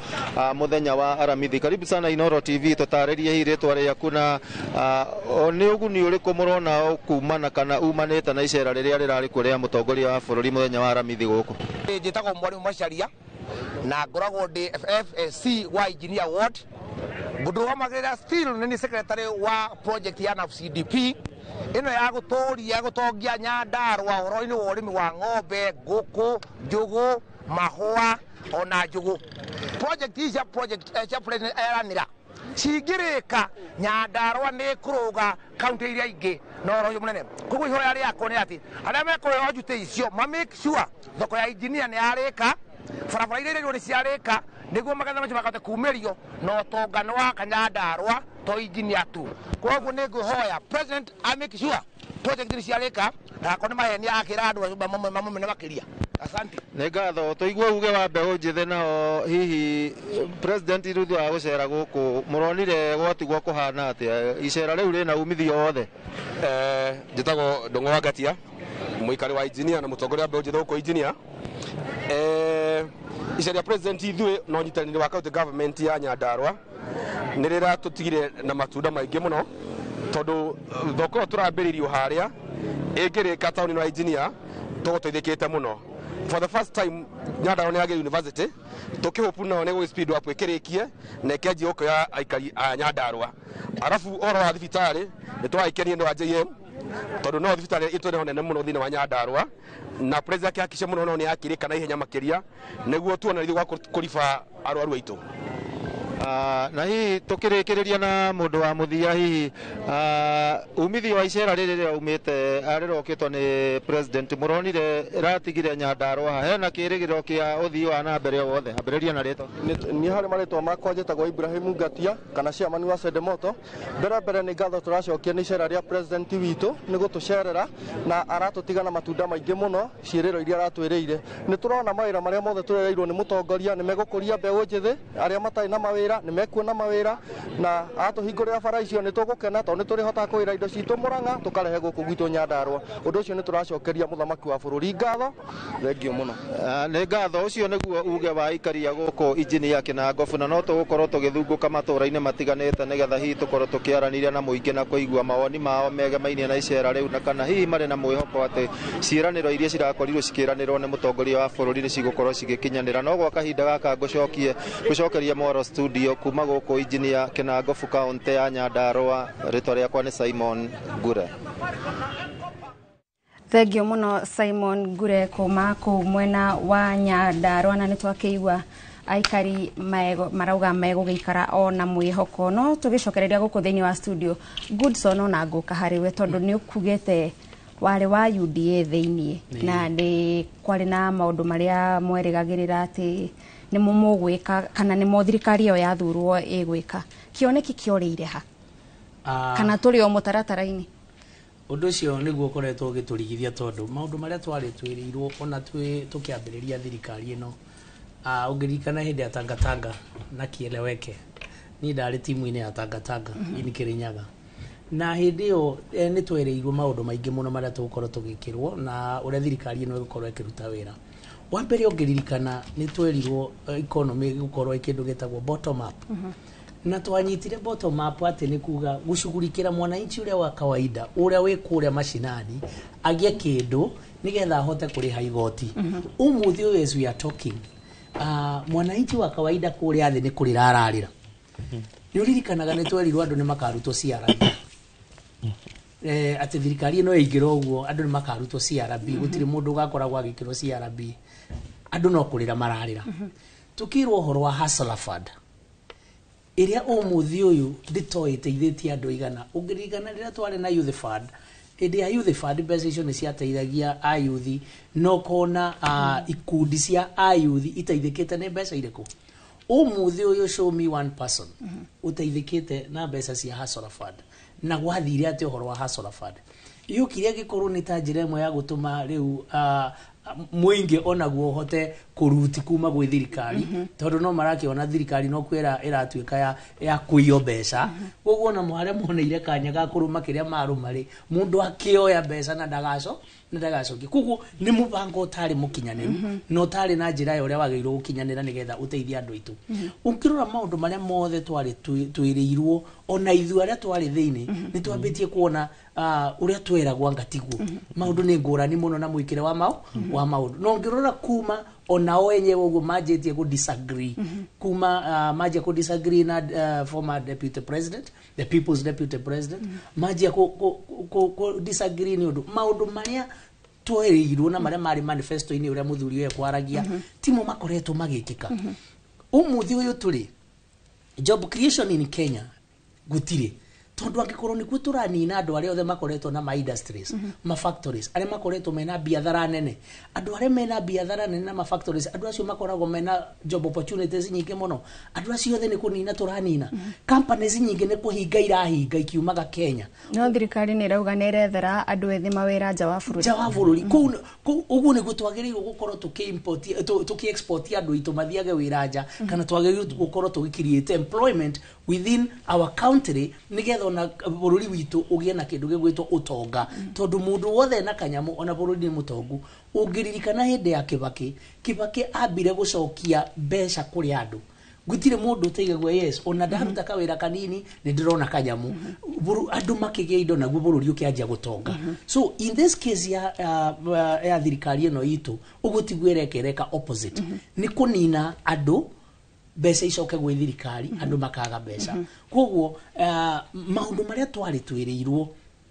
mũthenya wa Aramithi. Karibu sana Inoro TV, tũtarĩrie hihi rĩtwa rĩaku na nĩ ũguni ũrĩkũ mũrona kumana kana umanĩte na icera rĩrĩa rĩrarĩ kuo rĩa mũtongoria wa bũrũri mũthenya wa Aramithi gũkũ. Njĩtagwo Mwarimu Macharia na ngoragwo ndĩ FSC wa Engineer Ward, ndũgamagĩrĩra still nĩ niĩ secretary wa project ya NAFCDP ĩno ya gũtũria gũtongia Nyandarua ũhoro-inĩ wa ũrĩmi wa ng'ombe, ngũkũ, njũgũ, mahũa ona njũgũ. Project ici cia project cia president eranĩra cingĩrĩka, Nyandarua nĩ kũrũga kaunti iria ingĩ na ũhoro ũyũ mũnene. Koguo ihoya rĩakwa nĩ atĩ arĩa mekũheo njutĩ icio ma make sure thoko ya engineer nĩ yarĩka, barabara iria irĩirwo nĩ ciarĩka, nĩguo magetha macio makahota kumĩrio na ũtonga nĩ wa Nyandarua to engineer tu. Koguo nĩ ngwĩhoya president a make sure project nĩ ciarĩka, na akorwo nĩ mahenia akĩra andũ mamũmene makĩria. Asante. Nĩ ngatho. Tũigue uge wa mbeũ njĩthĩ nao, hihi president thutha wa gũcera gũkũ mũronire gwatigwo kũhana atĩa? Icera rĩu rĩna umithio wothe? Njĩtagwo Ndũng'ũ wa Ngatia, mũikari wa engineer na mũtongoria wa mbeũ njĩthĩ gũkũ engineer. Iceria president ithuĩ na ũnyitanĩri wa county government ya Nyandarua nĩ rĩratũtigire na matunda maingĩ mũno, tondũ thoko ĩyo tũrambĩrĩirio harĩa ĩngĩrĩka taũni ya engineer tũgũteithĩkĩte mũno. For the first time Nyandarua nĩ yagĩa university, tũkĩhope nao nĩ gũgĩ speed up ĩkĩrĩkie na ĩkĩanjia gũkĩoya aikari a Nyandarua. Arabu ũhoro wa thibitarĩ nĩ tũragĩkenio nĩ wa JM, tondũ no thibitarĩ ĩtũ nene mũno thĩinĩ wa Nyandarua, na president akĩhakikisha mũno no nĩ yakĩrĩka na ihenya makĩria nĩguo tuone ithuĩ gwa kũriba arwaru aitũ. Na hihi tukirikiria na mundu wa muthia, hihi umithio wa icera rĩrĩ rĩraumĩte rĩrokĩtwo nĩ president mũronire ratigire Nyandarua hena kĩrĩgĩrĩro kĩa ũthii wa na mbere wothe? Ambĩrĩria na rĩtwa. Niĩ harĩ marĩtwa makwa njĩtagwo Ibrahim Ngatia kana chairman wa Sedemoto. Mbere mbere nĩ ngatho tũracokia nĩ icera rĩa president witũ nĩ gũtũcerera na aratũtiga na matunda maingĩ mũno. Ciĩrĩro iria aratwĩrĩire nĩ tũrona mawĩra marĩa mothe tũrereirwo nĩ mũtongoria nĩ megũkũria mbeũ njĩthĩ, arĩa matarĩ na mawĩra nĩ mekuona mawĩra, na atũhingũrĩra bara icio nĩ tũgũkena tondũ nĩ tũrĩhotaga kũgĩra indo citũ Mũrang'a tũkarehe gũkũ gwitũ Nyandarua. Ũndũ ũcio nĩ tũracokeria mũthamaki wa bũrũri ngatho, thengio mũno. Nĩ ngatho. Ũcio nĩguo uge wa aikaria gũkũ injinia Kĩnangobu, na no tũgũkorwo tũgĩthungũka matũũra-inĩ matiganĩte nĩgetha hihi tũkorwo tũkĩaranĩria na mũingĩ na kũigua mawoni mao megemainie na icera rĩu, na kana hihi marĩ na mwĩhoko atĩ ciĩranĩro iria cirakorirwo cikĩranĩrwo nĩ mũtongoria wa bũrũri nĩ cigũkorwo cigĩkinyanĩra. No gwa kahinda gaka ngũcokie gũcokeria mwaro studio kuma gũkũ injinia Kĩnangobu, kaũntĩ ya Nyandarua. Rĩtwa rĩakwa nĩ Simon Ngure. Thengio mũno Simon Ngure kuma kũu mwena wa Nyandarua, na nĩ twakĩigua aikari marauga megũgĩikara o na mwĩhoko. No tũgĩcokereria gũkũ thĩinĩ wa studio, Goodson, ona ngũka harĩ we tondũ nĩ ũkugĩte warĩ wa UDA thĩiniĩ na nĩ kwarĩ na maũndũ marĩa mwerĩgagĩrĩra atĩ nĩmo mũgwĩka kana nĩmo thirikari ĩyo yathurwo ĩgwĩka. Kĩoneki kĩorĩire ha kana tũrĩ o mũtaratara-inĩ? Ũndũ ũcio nĩguo ũkoretwo ũgĩtũrigithia, tondũ maũndũ marĩa twarĩ twĩrĩirwo ona tũkĩambĩrĩria thirikari ĩno, ũngĩririkana hĩndĩ ya Tangatanga na Kieleweke, niĩ ndarĩ timu-inĩ ya Tangatanga in Kirinyaga, na hĩndĩ ĩyo nĩ twerĩirwo maũndũ maingĩ mũno marĩa tũgũkorwo tũgĩkĩrwo na ũrĩa thirikari ĩno ĩgũkorwo ĩkĩruta wĩra. Wa mbere ũngĩririkana nĩ twerirwo economy ĩgũkorwo ĩ kĩndũ gĩtagwo bottom up. Na twanyitire bottom up atĩ nĩ kuga gũcugurikĩra mwananchi ũrĩa wa kawaida, ũrĩa wĩ kũrĩa mashinani, agĩe kĩndũ nĩgetha ahote kũrĩha igoti. Ũmũthĩ ũyũ, as we are talking, mwananchi wa kawaida kũrĩa thĩ nĩ kũrĩra ararĩra. Nĩ ũririkanaga nĩ twerirwo andũ nĩ makarutwo CRB, atĩ thirikari ĩno ĩingĩra ũguo andũ nĩ makarutwo CRB, gũtirĩ mũndũ ũgakoragwo agĩkĩrwo CRB. Andũ no kũrĩra mararĩra. Tukĩrwo ũhoro wa Hustler Fund, ĩrĩa ũmũthĩ ũyũ ndĩtoĩ ĩteithĩtie andũ igana. Ũngĩririkana rĩrĩa twarĩ na Youth Fund, hĩndĩ ya Youth Fund mbeca icio nĩ ciateithagia ayuthi, na ũkona ikundi cia ayuthi iteithĩkĩte nĩ mbeca irĩkũ. Ũmũthĩ ũyũ, show me one person ũteithĩkĩte na mbeca cia Hustler Fund. Na gwathire atĩ ũhoro wa Hustler Fund yũkire ĩgĩkorwo nĩ ta njĩra ĩmwe ya gũtũma rĩu mũingĩ onaguo ũhote kũruti kuma gwĩ thirikari, tondũ no marakĩona thirikari no kwĩra ĩratuĩka ya kũiywo mbeca. Koguo ona harĩa moneire kanya ga kũrũma kĩrĩa marũma rĩ, mũndũ akĩoya mbeca na ndagacokia. Koguo nĩ mũbango ũtarĩ mũkinyanĩru na ũtarĩ na njĩra ya ũrĩa wagĩrĩirwo gũkinyanĩra nĩgetha ũteithie andũ aitũ. Ũngĩrora maũndũ marĩa mothe twarĩ twĩrĩirwo, ona ithuĩ arĩa twarĩ thĩinĩ nĩ twambĩtie kuona ũrĩa tweragwo anga tiguo. Maũndũ nĩ ngũrani mũno na mwĩkĩre wa maũndũ. No ũngĩrora kuma onao enyewe ũguo manjĩtie kũ disagree, kuma manjia kũ disagree na former deputy president, the people's deputy president, manjia kũ disagree nĩ ũndũ maũndũ marĩa twerĩirwo na marĩa marĩ manifesto-inĩ, ũrĩa mũthuri ũyũ ekwaragia timo makoretwo magĩkĩka. Ũmũthĩ ũyũ tũrĩ, job creation in Kenya gũtirĩ, tondũ angĩkorwo nĩkuo tũranina andũ arĩa othe makoretwo na ma industries, ma factories, arĩa makoretwo mena biathara nene, andũ arĩa mena biathara nene na ma factories, andũ acio makoragwo mena job opportunities nyingĩ mũno. Andũ acio othe nĩ kũnina tũranina. Companies nyingĩ nĩ kũhinga irahinga ikiumaga Kenya. No thirikari nĩ ĩrauga nĩ ĩrethera andũ ethĩ mawĩra nja wa bũrũri. Nja wa bũrũri. Kũu ũguo nĩguo twagĩrĩirwo gũkorwo tũkĩ-import, tũkĩ-export andũ aitũ mathiage wĩra nja, kana twagĩrĩirwo gũkorwo tũgĩ-create employment within our country nĩgetha ona bũrũri witũ ũgĩe na kĩndũ gĩgwĩtwo ũtonga, tondũ mũndũ wothe na kanyamũ ona bũrũri nĩ mũtongu. Ũngĩririkana hĩndĩ ya Kibaki, Kibaki ambire gũcokia mbeca kũrĩ andũ. Gũtirĩ mũndũ ũtaigagua yes, ona ndaruta kawĩra kanini nĩ ndĩrona kanyamũ. Andũ makĩgĩa indo naguo bũrũri ũkĩanjia gũtonga. So in this case ya thirikari ĩno itũ, ũguo tiguo ĩreka, ĩreka opposite. Nĩ kũnina andũ, mbeca icoke gwĩ thirikari, andũ makaga mbeca. Koguo maũndũ marĩa twarĩ twĩrĩirwo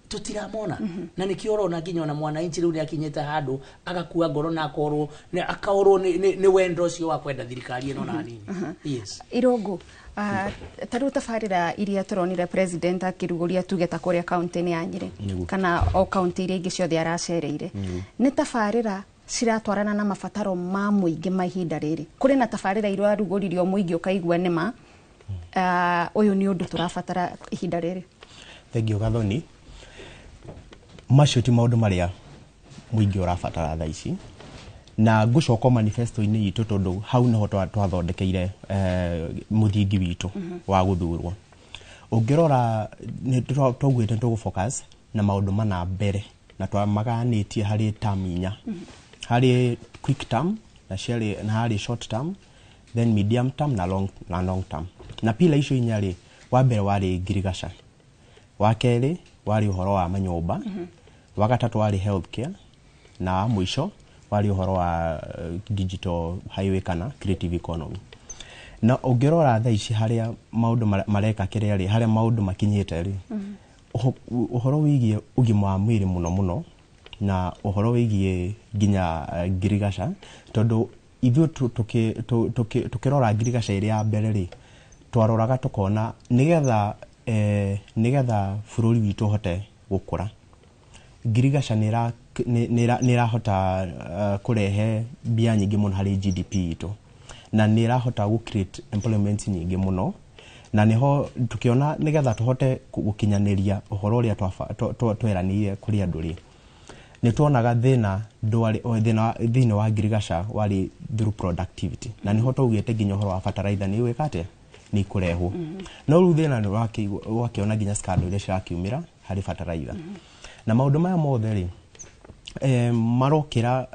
tũtiramona, na nĩkĩo ũrona nginya ona mwananchi rĩu nĩ akinyĩte handũ agakua ngoro na akorwo akaorwo nĩ wendo ũcio wa kwenda thirikari ĩno na hanini, yes. Irũngũ, ta rĩu tabarĩra iria tũronire president akĩrugũria, tuge ta kũrĩa kaunti-inĩ ya Nyĩrĩ kana o kaunti iria ingĩ ciothe aracereire, nĩ tabarĩra ciratwarana na mabataro ma mũingĩ ma ihinda rĩrĩ? Kũrĩ na tabarĩra irarugũririo mũingĩ ũkaigua nĩma ũyũ nĩ ũndũ tũrabatara ihinda rĩrĩ? Thengiũ Gathoni. Macio ti maũndũ marĩa mũingĩ ũrabatara thaa ici, na ngũcoka manifesto-inĩ itũ, tondũ hau nĩho twathondekeire mũthingi witũ wa gũthurwo. Ũngĩrora nĩ twaugĩte tũgũ focus na maũndũ mana mbere, na twamaganĩtie harĩ term inya: harĩ quick term na ciarĩ na harĩ short term, then medium term na long term. Na pila icio inya rĩ, wa mbere warĩ ngirigaca, wa kerĩ warĩ ũhoro wa manyũmba, wa gatatũ warĩ healthcare, na wa mũico warĩ ũhoro wa digital highway kana creative economy. Na ũngĩrora thaa ici harĩa maũndũ mareka kĩrĩa rĩ, harĩa maũndũ makinyĩte rĩ, ũhoro wĩgiĩ ũgima wa mwĩrĩ mũno mũno na ũhoro wĩgiĩ nginya ngirigaca, tondũ ithuĩ tũkĩrora ngirigaca ĩrĩa ya mbere rĩ, twaroraga tũkona nĩgetha bũrũri witũ ũhote gũkũra, ngirigaca nĩ ĩrahota kũrehe mbia nyingĩ mũno harĩ GDP itũ, na nĩ ĩrahota gũ create employment nyingĩ mũno. Na nĩho tukiona nĩgetha tũhote gũkinyanĩria ũhoro ũrĩa tweranĩire kũrĩ andũ rĩ, nĩ tuonaga thĩna ndwarĩ o thĩna thĩinĩ wa ngirigaca warĩ through productivity, na nĩho twaugĩte nginya ũhoro wa fertilizer nĩ gwĩka atĩa, nĩ ikũrehwo. No rĩu thĩna nĩ wakĩona nginya scandal iria cirakiumĩra harĩ fertilizer na maũndũ maya mothe rĩ, marokĩra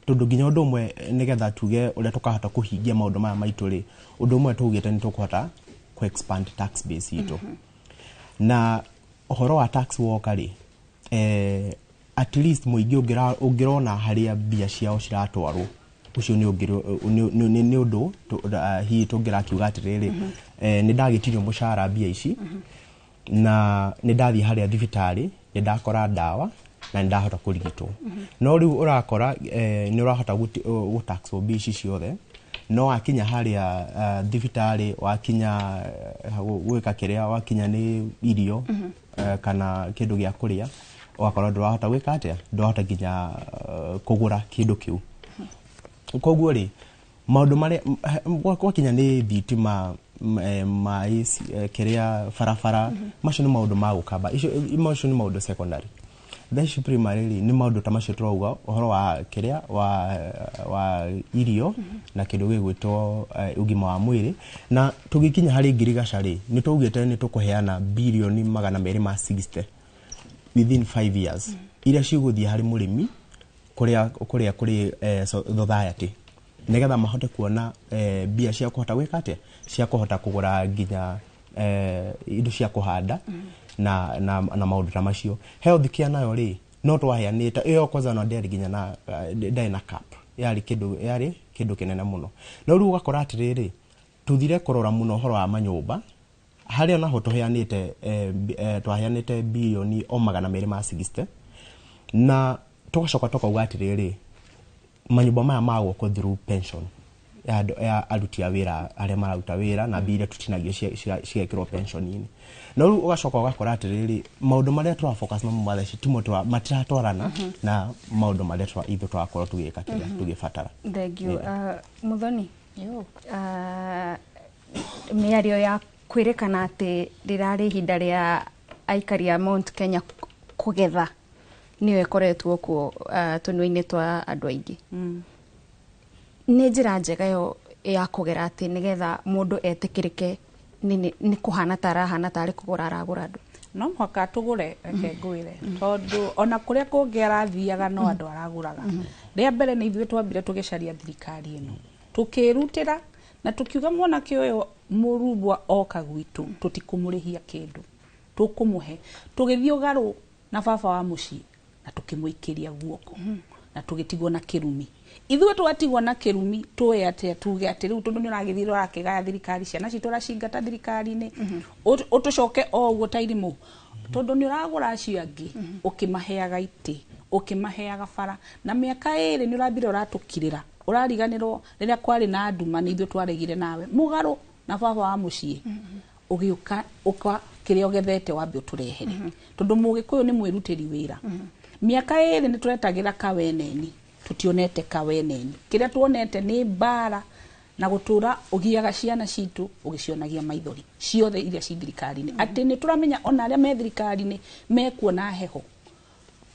tondũ nginya ũndũ ũmwe nĩgetha tuge ũrĩa tũkahota kũhingia maũndũ maya maitũ rĩ, ũndũ ũmwe tũugĩte nĩ tũkũhota kũ expand tax base itũ. Na ũhoro wa tax woka rĩ, at least mũingĩ ũngĩrona harĩa mbia ciao ciratwarwo, ũcio nĩ ũndũ hihi tũngĩrakiuga atĩrĩrĩ, nĩ ndagĩtirio mũcara mbia ici, na nĩ ndathiĩ harĩa thibitarĩ, nĩ ndakora ndawa na nĩ ndahota kũrigitwo. No rĩu ũrakora nĩ ũrahota gũtaxwo mbia ici ciothe, no wakinya harĩa thibitarĩ, wakinya gwĩka kĩrĩa, wakinya nĩ irio, kana kĩndũ gĩa kũrĩa, ũgakorwo ndũrahota gwĩka atĩa, ndũrahota nginya kũgũra kĩndũ kĩu. Koguo rĩ, maũndũ marĩa gwakinya nĩ thitima, maĩ, kĩrĩa, barabara, macio nĩ maũndũ ma gũkamba, macio nĩ maũndũ secondary. Thaa ici primary rĩ, nĩ maũndũ ta macio tũrauga, ũhoro wa kĩrĩa wa irio na kĩndũ gĩgwĩtwo ũgima wa mwĩrĩ. Na tũgĩkinya harĩ ngirigaca rĩ, nĩ twaugĩte nĩ tũkũheana birioni 260 within 5 years, iria cigũthiĩ harĩ mũrĩmi kũrĩa kũrĩ society, nĩgetha mahote kuona mbia cia kũhota gwĩka atĩa, cia kũhota kũgũra nginya indo cia kũhanda na maũndũ ta macio. Health care nayo rĩ, no twaheanĩte ĩyo kwanza, no ndĩarĩ nginya na ndarĩ na cap, yarĩ kĩndũ kĩnene mũno. No rĩu ũgakora atĩrĩrĩ, tũthire kũrora mũno ũhoro wa manyũmba, harĩa naho twaheanĩte birioni o 260, na tũgacoka tũkauga atĩrĩrĩ, manyũmba maya magwakwo through pension ya aruti a wĩra arĩa mararuta wĩra, na mbia iria tũtinagio cigekĩrwo pension-inĩ. No rĩu ũgacoka ũgakora atĩrĩrĩ, maũndũ marĩa tũra focus namo ma thaa ici timo matiratwarana na maũndũ marĩa ithuĩ tũrakorwo tũgĩka kĩrĩa tũgĩbatara. Thank you. Muthoni, mĩario ya kwĩrĩkana atĩ rĩrarĩ ihinda rĩa aikari a Mount Kenya kũgetha nĩyo ĩkoretwo kuo tũnua-inĩ twa andũ aingĩ. Nĩ njĩra njega yo ya kũgera atĩ nĩgetha mũndũ etĩkĩrĩke nĩ kũhana ta arahana tarĩ kũgũra aragũra andũ? No mũhaka tũgũre, reke ngwĩre, tondũ ona kũrĩa kũngĩ arathiaga no andũ aragũraga. Rĩa mbere nĩ ithuĩ twambire tũgĩcaria thirikari ĩno, tũkĩrutĩra na tũkiuga mwanake ũyũ mũrubwa oka gwitũ tũtikũmũrĩhia kĩndũ, tũkũmũhe. Tũgĩthiĩ ũgarũ na baba wa mũciĩ na tũkĩmũikĩria guoko na tũgĩtigwo na kĩrumi. Ithuĩ twatigwo na kĩrumi, tũĩ atĩa tuge atĩ rĩu tondũ nĩ ũragĩthiĩ ũrakĩgaya thirikari, ciana citũ ũracingata thirikari-inĩ, ũtũcoke o ũguo ta irimũ, tondũ nĩ ũragũra acio angĩ ũkĩmaheaga itĩ, ũkĩmaheaga bara, na mĩaka 2 nĩ ũrambire ũratũkirĩra, ũrariganĩrwo rĩrĩa kwarĩ na nduma nĩ ithuĩ twaregire nawe mũgarũ na baba wa mũciĩ, ũgĩũka ũka kĩrĩa ũgethete wambe ũtũrehere, tondũ mũgĩkũyũ nĩ mwĩrutĩri wĩra. Mĩaka 2 nĩ tũretagĩra kaweneni, tutionete kaweneni, kĩrĩa tuonete nĩ mbara na gũtũra ũgiaga ciana citũ ũgĩcionagia maithori ciothe iria ci thirikari-inĩ, atĩ nĩ tũramenya ona arĩa me thirikari-inĩ mekuona heho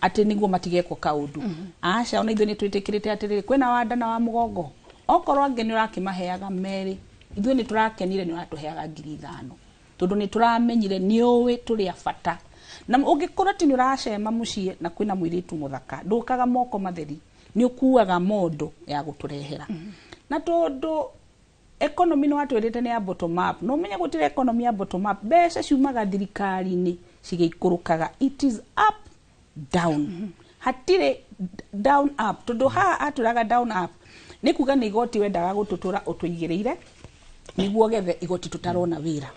atĩ nĩguo matigekwo kaũndũ. Aca, ona ithuĩ nĩ twĩtĩkĩrĩte atĩrĩrĩ, kwĩna wanda na wa mũgongo, okorwo angĩ nĩ ũrakĩmaheaga merĩ, ithuĩ nĩ tũrakenire nĩ ũratũheaga 5,000, tondũ nĩ tũramenyire nĩ ũĩ tũrĩ a bata. Na ũngĩkorwo atĩ nĩ ũracema mũciĩ na kwĩna mũirĩtu mũthaka, ndũkaga moko matheri, nĩ ũkuaga mondo ya gũtũrehera. Na tondũ economy nĩ watwĩrĩte nĩ ya bottom up, no ũmenye gũtirĩ economy ya bottom up, mbeca ciumaga thirikari-inĩ cigĩikũrũkaga, it is up down, hatirĩ down up, tondũ haha atũraga down up nĩ kuga nĩ igoti wendaga gũtũtũra ũtũigĩrĩire nĩguo gethe igoti tũtarona wĩra.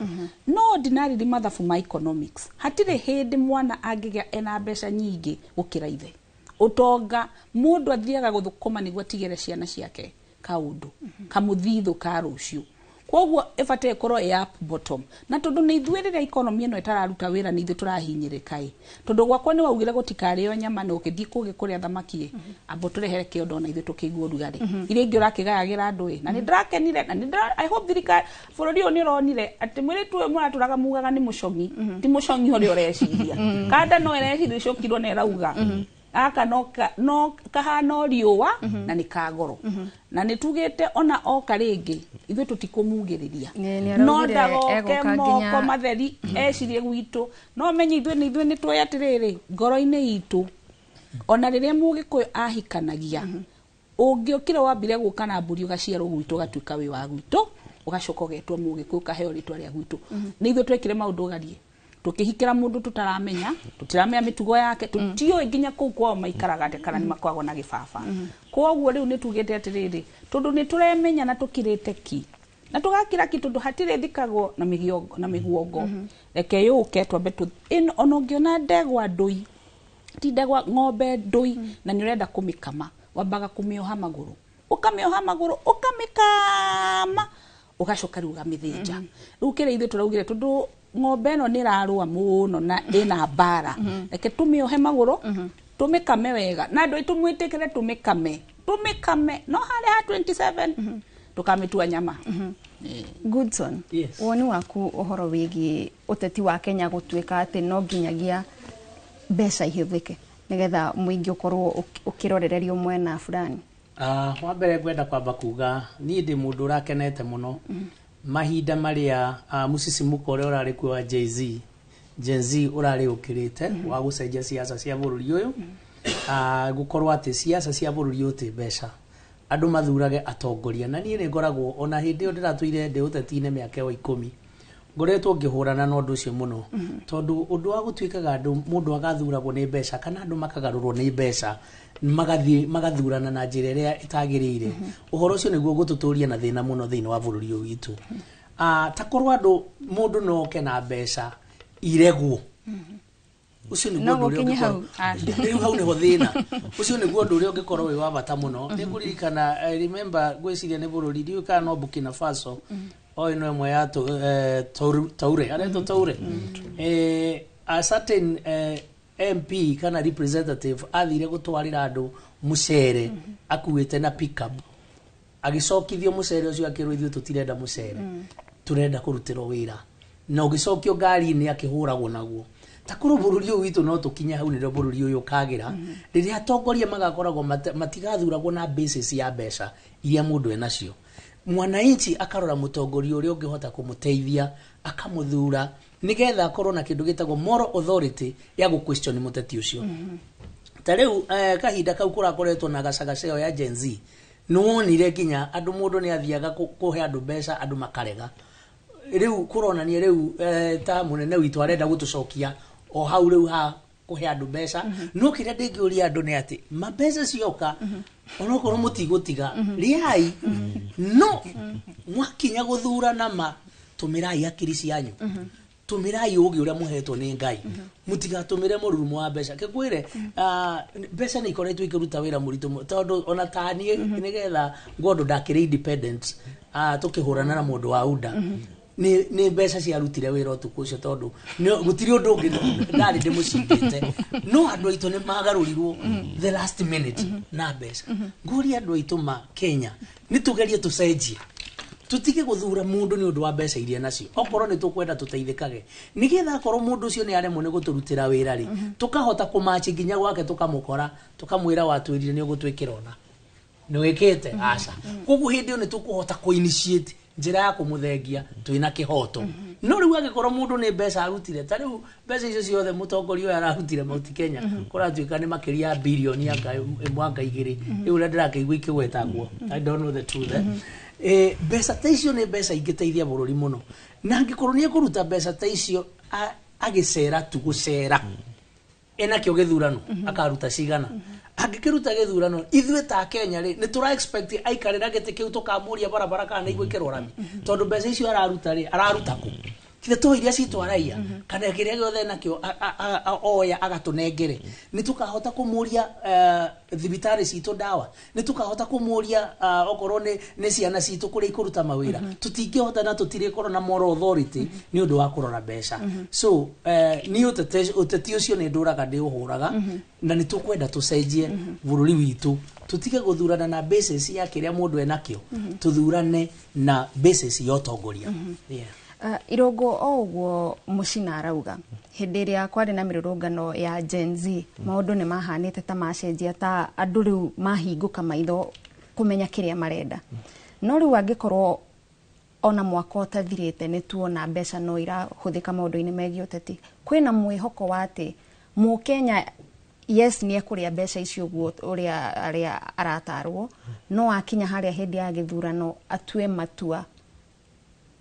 No ordinarily mathabu ma economics, hatirĩ hĩndĩ mwana angĩgĩa ena mbeca nyingĩ gũkĩra ithe. Ũtonga mũndũ athiaga gũthũkũma nĩguo atigĩre ciana ciake kaũndũ kamũthithũ ka rũciũ. Koguo ĩbataire ĩkorwo ĩ up bottom. Na tondũ nĩ ithuĩ rĩrĩa economy ĩno ĩtararuta wĩra nĩ ithuĩ tũrahinyĩrĩka ĩ, tondũ gwakwa nĩ waugire gũtikarĩo nyama na ũkĩthiĩ kũngĩ kũrĩa thamaki ĩ, amba ũtũrehere kĩondo na ithuĩ tũkĩigua ũrugarĩ. Iria ingĩ ũrakĩgayagĩra andũ ĩ, na nĩ ndĩrakenire, na nĩ I hope thirikari bũrũri ũyũ nĩ ũronire atĩ mũirĩtu ũyũ mũratũraga mugaga nĩ mũcong'i, ti mũcong'i ũrĩa ũreciria. Kanda no ĩreciria ĩcokirwo na ĩrauga aka no kahana riũa na nĩ ka goro. Na nĩ tugĩte ona oka rĩngĩ ithuĩ tũtikũmugĩrĩria, no ndagoke moko matheri ecirie gwitũ. No menye ithuĩ nĩ tũĩ atĩrĩrĩ ngoro-inĩ itũ, ona rĩrĩa mũgĩkũyũ ahikanagia, ũngĩũkire wambire gũka na mbũri ũgaciarwo gwitũ ũgatuĩka wĩ wa gwitũ, Ũgacoka ũgetwo Mũgĩkũyũ, ũkaheo rĩtwa rĩa gwitũ. Nĩ ithuĩ twekire maũndũ garie, tũkĩhikĩra mũndũ tũtaramenya, tũtiramenya mĩtugo yake, tũtiũĩ nginya kũu kwao maikaraga atĩa, kana nĩ makoragwo na gĩbaba. Koguo rĩu nĩ tugĩte atĩrĩrĩ, tondũ nĩ tũremenya na tũkirĩte ki na tũgakira ki, tondũ hatirĩ thikagwo na mĩgiongo na mĩguongo. Reke yũke twambe tũ ĩno. Ona ũngĩona ndegwa ndũi, ti ndegwa, ng'ombe ndũi, na nĩ ũrenda kũmĩkama, wambaga kũmĩoha magũrũ, ũkamĩoha magũrũ, ũkamĩkama, ũgacoka rĩu ũgamĩthĩnja. Rĩu kĩrĩa ithuĩ tũraugire, tondũ ng'ombe ĩno nĩ ĩrarũa mũno na ĩna mbara, reke tũmĩohe magũrũ, tũmĩkame wega, na andũ aitũ mwĩtĩkĩre tũmĩkame, tũmĩkame, no harĩa ha 27 tũkamĩtua nyama. Goodson, Yes. Woni waku ũhoro wĩgiĩ ũteti wa Kenya gũtuĩka atĩ no nginyagia mbeca ihũthĩke nĩgetha mũingĩ ũkorwo ũkĩrorererio mwena fulani? Wa mbere ngwenda kwamba kuga niĩ ndĩ mũndũ ũrakenete mũno mahinda marĩa mũcicimuko ũrĩa ũrarĩ kuo wa Jay-Z, Gen Z ũrarĩ ũkĩrĩte wa gũcenjia siasa cia bũrũri ũyũ. Gũkorwo atĩ siasa cia bũrũri ũyũ ti mbeca, andũ mathurage atongoria. Na niĩ nĩ ngoragwo ona hĩndĩ ĩyo ndĩratũire ndĩ ũteti-inĩ mĩaka ĩyo 10, ngoretwo ngĩhũrana na ũndũ ũcio mũno, tondũ ũndũ wa gũtuĩkaga andũ mũndũ agathuragwo nĩ mbeca kana andũ makagarũrwo nĩ mbeca, magathiĩ magathurana na njĩra ĩrĩa ĩtagĩrĩire, ũhoro ũcio nĩguo gũtũtũria na thĩna mũno thĩinĩ wa bũrũri ũyũ witũ. Ta korwo andũ mũndũ no oke na mbeca iregwo, ũcio nĩguo No ũndũ ũrĩa gũkinye hau. ũngĩkorwo rĩu hau nĩho thĩna. Ũcio nĩguo ũndũ ũrĩa ũngĩkorwo wĩ wa bata mũno. Nĩ ngũririkana, I remember, ngwĩciria nĩ bũrũri, ndiũĩ kana no Burkina Faso, o ĩno ĩmwe ya Toure aretwo Toure, a certain MP kana representative athire gũtwarĩra andũ mũcere akuĩte na pickup, agĩcokithio mũcere ũcio, akĩrwo, "Ithuĩ tũtirenda mũcere, tũrenda kũrutĩrwo wĩra," na ũgĩcokio ngari-inĩ akĩhũragwo naguo. Ta korwo bũrũri ũyũ witũ no tũkinye hau, nĩrĩo bũrũri ũyũ ũkagĩra, rĩrĩa atongoria magakoragwo matigathuragwo na basis ya mbeca iria mũndũ enacio. Mwananchi akarora mũtongoria ũrĩa ũngĩhota kũmũteithia, akamũthura, nĩgetha akorwo na kĩndũ gĩtagwo moral authority ya gũ question mũteti ũcio. Ta rĩu kahinda kau kũrakoretwo na gacagaca ĩyo ya Gen Z, nĩwonire nginya andũ, mũndũ nĩ athiaga kũhe andũ mbeca, andũ makarega. Rĩu kũronania rĩu ta mũnene witũ arenda gũtũcokia o hau rĩu ha kũhe andũ mbeca. No kĩrĩa ndĩngĩũria andũ nĩ atĩ mambeca cioka, onokorwo mũtigũtiga rĩai, no mwakinya gũthurana, ma tũmĩrai akiri cianyu, tũmĩrai ũgĩ ũrĩa mũhetwo nĩ Ngai, mũtigatũmĩre mũrurumo wa mbeca. Kĩkwĩre, mbeca nĩ ikoretwo ikĩruta wĩra mũritũ mũno, tondũ ona ta niĩ nĩgetha ngwandũ ndakĩrĩ independent, tũkĩhũrana na mũndũ wa UDA, nĩ mbeca ciarutire wĩra ũtukũ ũcio, tondũ gũtirĩ ũndũ ũngĩ ndarĩ ndĩmũcindĩte. No andũ aitũ nĩ magarũrirwo the last minute na mbeca. Ngũria andũ aitũ ma Kenya, nĩ tũgerie tũcenjie, tutige guthura mundu ni undu wa mbeca iria nacio. Okorwo ni tukwenda tuteithikage, nigetha akorwo mundu ucio ni aremwo ni guturutira wira ri, tukahota kumachi nginya gwake, tukamukora, tukamwira, "Watwirire ni ugutwikira, ona ni wikite aca." Koguo hindi iyo ni tukuhota ku initiate njira ya kumuthengia twina kihoto. No riu angikorwo mundu ni mbeca arutire, ta riu mbeca icio ciothe mutongoria uyu ararutire Mount Kenya, kuratuika ni makiria ya bilioni anga ĩmwe anga igĩrĩ, rĩu ũrĩa ndĩrakĩigua ikĩgwetagwo, I don't know the truth, eh? Mbeca ta icio nĩ mbeca ingĩteithia bũrũri mũno. Na angĩkorwo nĩ ekũruta mbeca ta icio agĩcera tu gũcera enakĩo gĩthurano, akaruta cigana angĩkĩruta gĩthurano? Ithuĩ ta Kenya rĩ, nĩ tũra expect aikarĩra gĩtĩ kĩu tũkamũria barabara kana nĩ igwĩkĩrwo rami? Tondũ mbeca icio araruta rĩ, araruta kũ? Kithe to iria citũ araiya kana kĩrĩa gĩothe nakĩo oya agatũnengere? Nĩ tũkahota kũmũria thibitarĩ citũ ndawa? Nĩ tũkahota kũmũria okorwo nĩ ciana citũ kũrĩa ikũruta mawĩra? Tũtingĩhota, na tũtirĩkorwo na moral authority nĩ ũndũ wa kũrora mbeca. So niĩ ũteti ũcio nĩ ndũraga ndĩũhũraga, na nĩ tũkwenda tũcenjie bũrũri witũ, tũtige gũthurana na basis ya kĩrĩa mũndũ enakĩo, tũthurane na basis ya ũtongoria. Yeah. Irũngũ, o ũguo mũcina arauga, hĩndĩ ĩrĩa kwarĩ na mĩrũrũngano ya Gen Z, maũndũ nĩ mahanĩte ta macenjia, ta andũ rĩu mahingũka maitho kũmenya kĩrĩa marenda. No rĩu angĩkorwo ona mwaka ũtathirĩte nĩ tuona mbeca no irahũthĩka maũndũ-inĩ megiĩ ũteti, kwĩna mwĩhoko wa atĩ mũkenya, yes, nĩ ekũrĩa mbeca icio ũguo ũrĩa arĩa aratarwo, no akinya harĩa hĩndĩ ya gĩthurano atue matua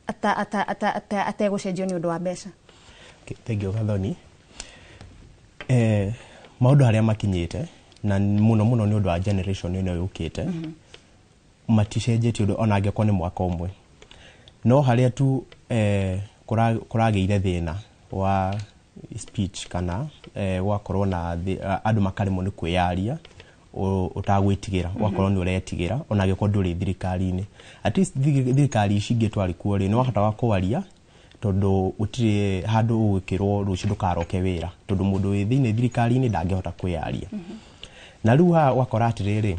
ategũcenjio nĩ ũndũ wa mbeca? Thank you, Gathoni. Maũndũ harĩa makinyĩte na mũno mũno nĩ ũndũ wa generation ĩno yũkĩte, maticenjetie ũndũ ona angĩkorwo nĩ mwaka ũmwe. No harĩa tu kũragĩire thĩna wa speech kana gwakorwo na andũ makaremwo nĩ kwĩyaria ũtagwĩtigĩra, ũgakorwo nĩ ũretigĩra ona angĩkorwo ndũrĩ thirikari-inĩ. At least thirikari ici ingĩ twarĩ kuo rĩ, nĩ wahotaga kwaria tondũ gũtirĩ handũ ũgwĩkĩrwo rũciũ ndũkaroke wĩra, tondũ mũndũ wĩ thĩinĩ thirikari-inĩ ndangĩhota kwĩyaria. Na rĩu haha ũgakora atĩrĩrĩ,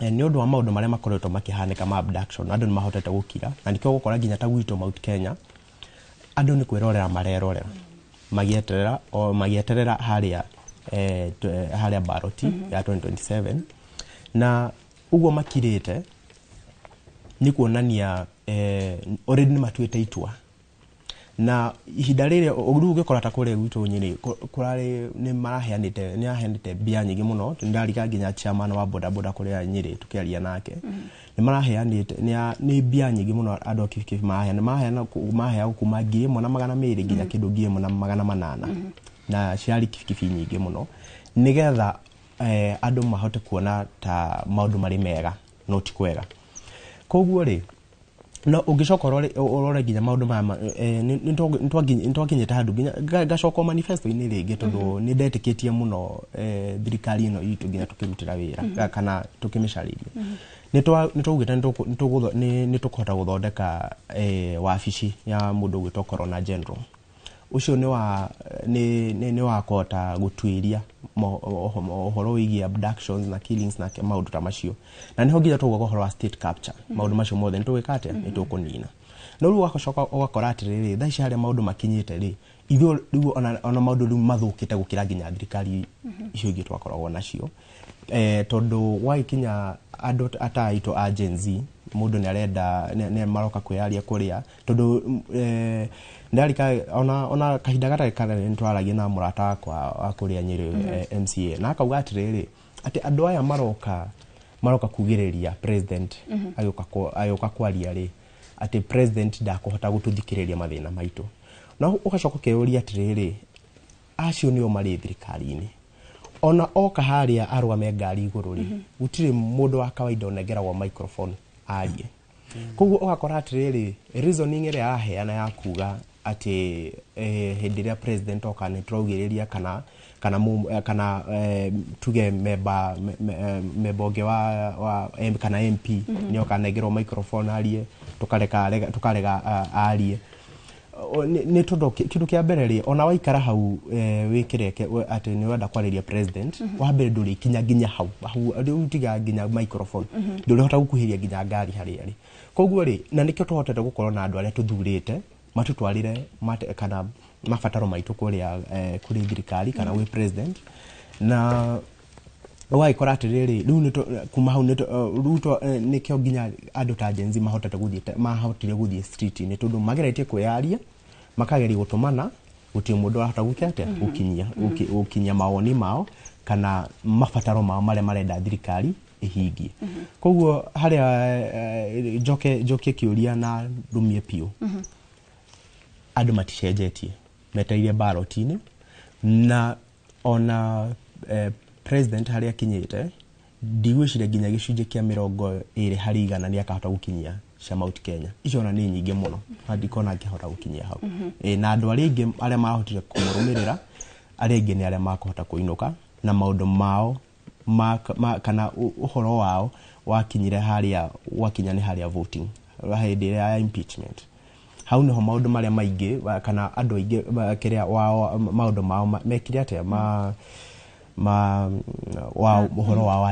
nĩ ũndũ wa maũndũ marĩa makoretwo makĩhanĩka ma abduction, andũ nĩ mahotete gũkira, na nĩkĩo ũgũkora nginya ta gwitũ Mount Kenya andũ nĩ kwĩrorera marerorera magĩeterera o magĩeterera harĩa harĩa baroti ya 2027. Na ũguo makirĩte nĩ kuonania already nĩ matuĩte itua. Na ihinda rĩrĩ rĩu ũngĩkora ta kũrĩa gwitũ Nyĩrĩ kũrarĩ nĩ maraheanĩte, nĩ aheanĩte mbia nyingĩ mũno. Ndarika nginya chairman wa bodaboda kũrĩa Nyĩrĩ tũkĩaria nake, nĩ maraheanĩte nĩ mbia nyingĩ mũno andũ a kibikibi maraheana, maraheagwo kuma 1,200 nginya kĩndũ 1,800, na ciarĩ kibikibi nyingĩ mũno, nĩgetha andũ mahote kuona ta maũndũ marĩ mega no ti kwega. Koguo rĩ, no ũngĩcoka ũrore nginya maũndũ maya nĩ twakinyĩte handũ nginya ngacoka manifesto-inĩ rĩngĩ, tondũ nĩ ndetĩkĩtie mũno thirikari ĩno itũ nginya tũkĩrutĩra wĩra kana tũkĩmĩcarĩria. Nĩ twaugĩte nĩ tũkũhota gũthondeka wabici ya mũndũ ũgwĩtwo Corona General. Ũcio nĩ wa kũhota gũtuĩria ũhoro wĩgiĩ abductions na killings na maũndũ ta macio. Na nĩho nginya tũgauga ũhoro wa state capture, maũndũ macio mothe nĩ tũgwĩka atĩa, nĩ tũkũnina. No rĩu ũgacoka ũgakora atĩrĩrĩ, thaa ici harĩa maũndũ makinyĩte rĩ, ithuĩ rĩu ona maũndũ rĩu mathũkĩte gũkĩra nginya thirikari icio ingĩ twakoragwo nacio. Tondũ gwagĩkinya andũ ata aitũ a Gen Z, mũndũ nĩ arenda nĩ maroka kwĩyaria kũrĩa, tondũ ndarika ona kahinda gatarĩ kanene nĩ twaragia na mũrata wakwa wa kũrĩa Nyĩrĩ, MCA, na akauga atĩrĩrĩ, atĩ andũ aya maroka kugĩrĩria president agĩũka kwaria rĩ, atĩ president ndakũhota gũtũthikĩrĩria mathĩna maitũ. Na ũgacoka ũkeyũria atĩrĩrĩ, acio nĩo marĩ thirikari-inĩ, ona oka harĩa arũgame ngari igũrũ rĩ, gũtirĩ mũndũ wa kawaida ũnengeragwo microphone arie. Koguo ũgakora atĩrĩrĩ, reasoning ĩrĩa araheana ya kuga atĩ hĩndĩ ĩrĩa president oka nĩ tũraugĩrĩria kana tuge memba ũngĩ wa kana MP nĩ oka anengerwo microphone arie, tũkarega arie. Nĩ tondũ kĩndũ kĩa mbere rĩ, ona waikara hau wĩkĩreke atĩ nĩ ũrenda kwarĩria president, wa mbere ndũrĩkinya nginya hau, rĩu tiga nginya microphone, ndũrĩhota gũkuhĩrĩria nginya ngari harĩa ĩrĩ. Koguo rĩ, na nĩkĩo tũhotete gũkorwo na andũ arĩa tũthurĩte matũtwarĩre kana mabataro maitũ kũrĩa kũrĩ thirikari kana gwĩ president. Na ũgagĩkora atĩrĩrĩ, rĩu kuma hau nĩkĩo nginya andũ ta Gen Z mahotire gũthiĩ street-inĩ, tondũ mageretie kwĩyaria, makageria gũtũmana, gũtirĩ mũndũ ũrahota gwĩka atĩa, gũkinyia mawoni mao kana mabataro mao marĩa marenda thirikari ĩhingie. Koguo harĩa njoke kĩũria na ndũmie biũ, andũ maticenjetie, metereire ballot-inĩ, na ona president harĩa akinyĩte ndigwĩciria nginya gĩcunjĩ kĩa 20 harĩ igana nĩ akahota gũkinyia cia Mount Kenya. Icio ona nĩ nyingĩ mũno, ndikona akĩhota gũkinyia hau. Na andũ arĩa aingĩ arĩa marahotire kũmũrũmĩrĩra, arĩa aingĩ nĩ arĩa makũhota kũinũka na maũndũ mao kana ũhoro wao wakinyire harĩa wakinya nĩ harĩa voting hĩndĩ ĩrĩa ya impeachment. Hau nĩho maũndũ marĩa maingĩ kana andũ aingĩ kĩrĩa wao maũndũ mao mekire atĩa ma wa ũhoro wao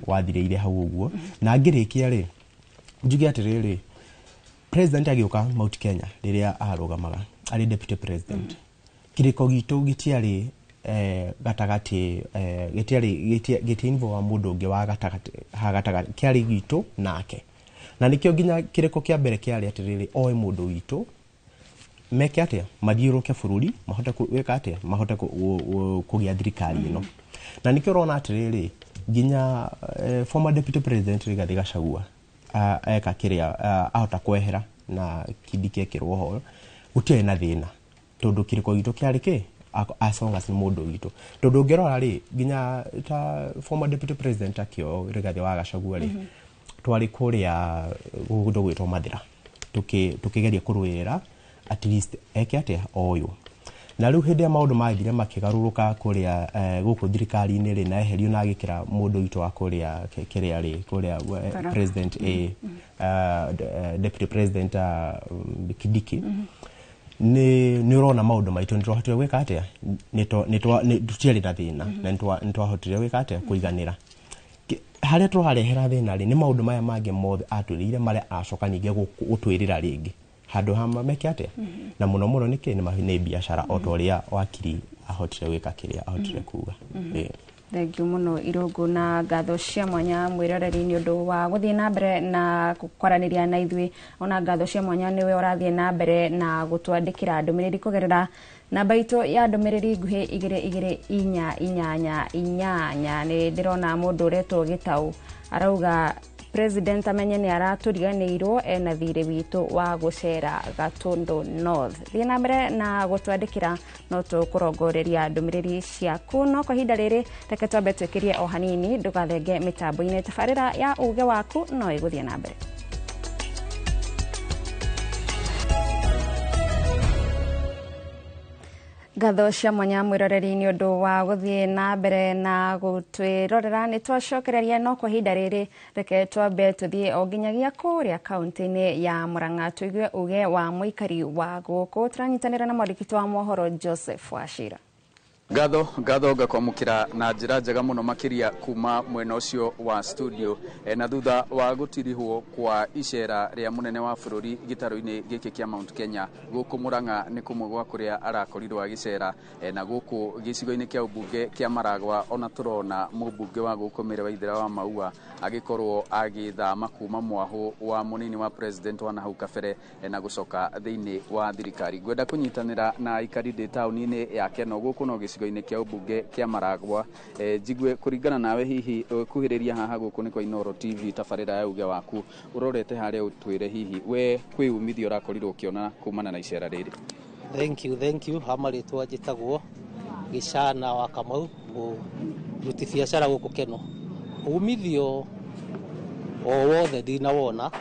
wathirĩire hau ũguo. Na ngĩrĩkia rĩ, njuge atĩrĩrĩ, president agĩũka Mount Kenya rĩrĩa arũgamaga arĩ deputy president, kĩrĩko gitũ gĩtiarĩ gatagatĩ, gĩtiarĩ gĩtiinvolve mũndũ ũngĩ wa gatagatĩ, ha gatagatĩ kĩarĩ gitũ nake. Na nĩkĩo nginya kĩrĩko kĩa mbere kĩarĩ atĩrĩrĩ, oe mũndũ witũ meke atĩa, mathiũrũke bũrũri, mahote gwĩka atĩa, mahote kũgĩa thirikari ĩno. Na nĩkĩo ũrona atĩrĩrĩ, nginya former deputy president Rigathi Gachagua eka kĩrĩa ahota kwehera na Kindiki ekĩrwo ho gũtiarĩ na thĩna tondũ kĩrĩko gitũ kĩarĩ kĩ as long as nĩ mũndũ witũ tondũ ũngĩrora rĩ nginya ta former deputy president akĩo Rigathĩ wa Gachagua rĩ twarĩ kũrĩa gũndũ gwĩtwo Mathĩra tũkĩgeria kũrũĩrĩra at least eke atĩa oyũ na rĩu hĩndĩ ĩrĩa maũndũ mathire makĩgarũrũka kũrĩa gũkũ thirikari-inĩ rĩ na eherio na agĩkĩra mũndũ witũ wa kũrĩa kĩrĩa rĩ kũrĩa president deputy president Kindiki nĩ ũrona maũndũ maitũ nĩ twahotire gwĩka atĩa tũtiarĩ na thĩna na nĩ twahotire gwĩka atĩa kũiganĩra harĩa tũrarehera thĩna rĩ nĩ maũndũ maya mangĩ mothe atwĩrĩire marĩa acoka ningĩ gũtwĩrĩra rĩngĩ handũ ha meke atĩa na mũno mũno nĩkĩ nĩ biacara o ta ũrĩa wakiri ahotire gwĩka kĩrĩa ahotire kuga. Thank you mũno Irũngũ na ngatho cia mwanya mwĩroreri nĩ ũndũ wa gũthiĩ na mbere na kwaranĩria na ithuĩ ona ngatho cia mwanya nĩwe ũrathiĩ na mbere na gũtwandĩkĩra ndũmĩrĩri kũgerera namba itũ ya ndũmĩrĩri nguhĩ 2 2 8 8 nĩ ndĩrona mũndũ ũretwo Gĩtaũ arauga president amenye nĩ aratũriganĩirwo ena thirĩ witũ wa gũcera Gatundu North. Thiĩ na mbere na gũtwandĩkĩra no tũkũrongoreria ndũmĩrĩri ciaku no kwa ihinda rĩrĩ reke twambe twĩkĩrie o hanini ndũgathenge mĩtambo-inĩ tabarĩra ya uge waku no ĩgũthiĩ na mbere. Ngatho cia mwanya mwĩroreri nĩ ũndũ wa gũthiĩ na mbere na gũtwĩrorera nĩ twacokereria no kwa ihinda rĩrĩ reke twambe tũthiĩ o nginyagia kũrĩa kaunti-inĩ ya Murang'a tũigue uge wa mũikari wa gũkũ tũranyitanĩra na mwandĩki wa mohoro Joseph Wachira. Ngatho ngakwamũkĩra na njĩra njega mũno makĩria kuma mwena ũcio wa studio na thutha wa gũtirihwo kwa icera rĩa mũnene wa bũrũri gĩtarũ-inĩ gĩkĩ kĩa Mount Kenya gũkũ Murang'a nĩ kũmwe gwa kũrĩa arakorirwo agĩcera na gũkũ gĩcigo-inĩ kĩa ũmbunge kĩa Maragwa ona tũrona mũmbunge wa gũkũ Mary Waithera wa Maua agĩkorwo agĩthama kuma mwahũ wa mũnini wa president wa nahau kabere na gũcoka thĩinĩ wa thirikari. Ngwenda kũnyitanĩra na aikari ndĩ taũni-inĩ ya Keno gũkũ no gĩcigo-inĩ kĩa ũmbunge kĩa Maragwa njigue kũringana nawe hihi kuhĩrĩria haha gũkũ nĩ kwa Inooro TV tabarĩra ya uge waku ũrorete harĩa ũtwĩre hihi we kwĩ umithio ũrakorirwo ũkĩona kumana na icera rĩrĩ. Thank you ha marĩtwa njĩtagwo Gĩcana wa Kamau mũruti biacara gũkũ Keno. Umithio o wothe ndinawona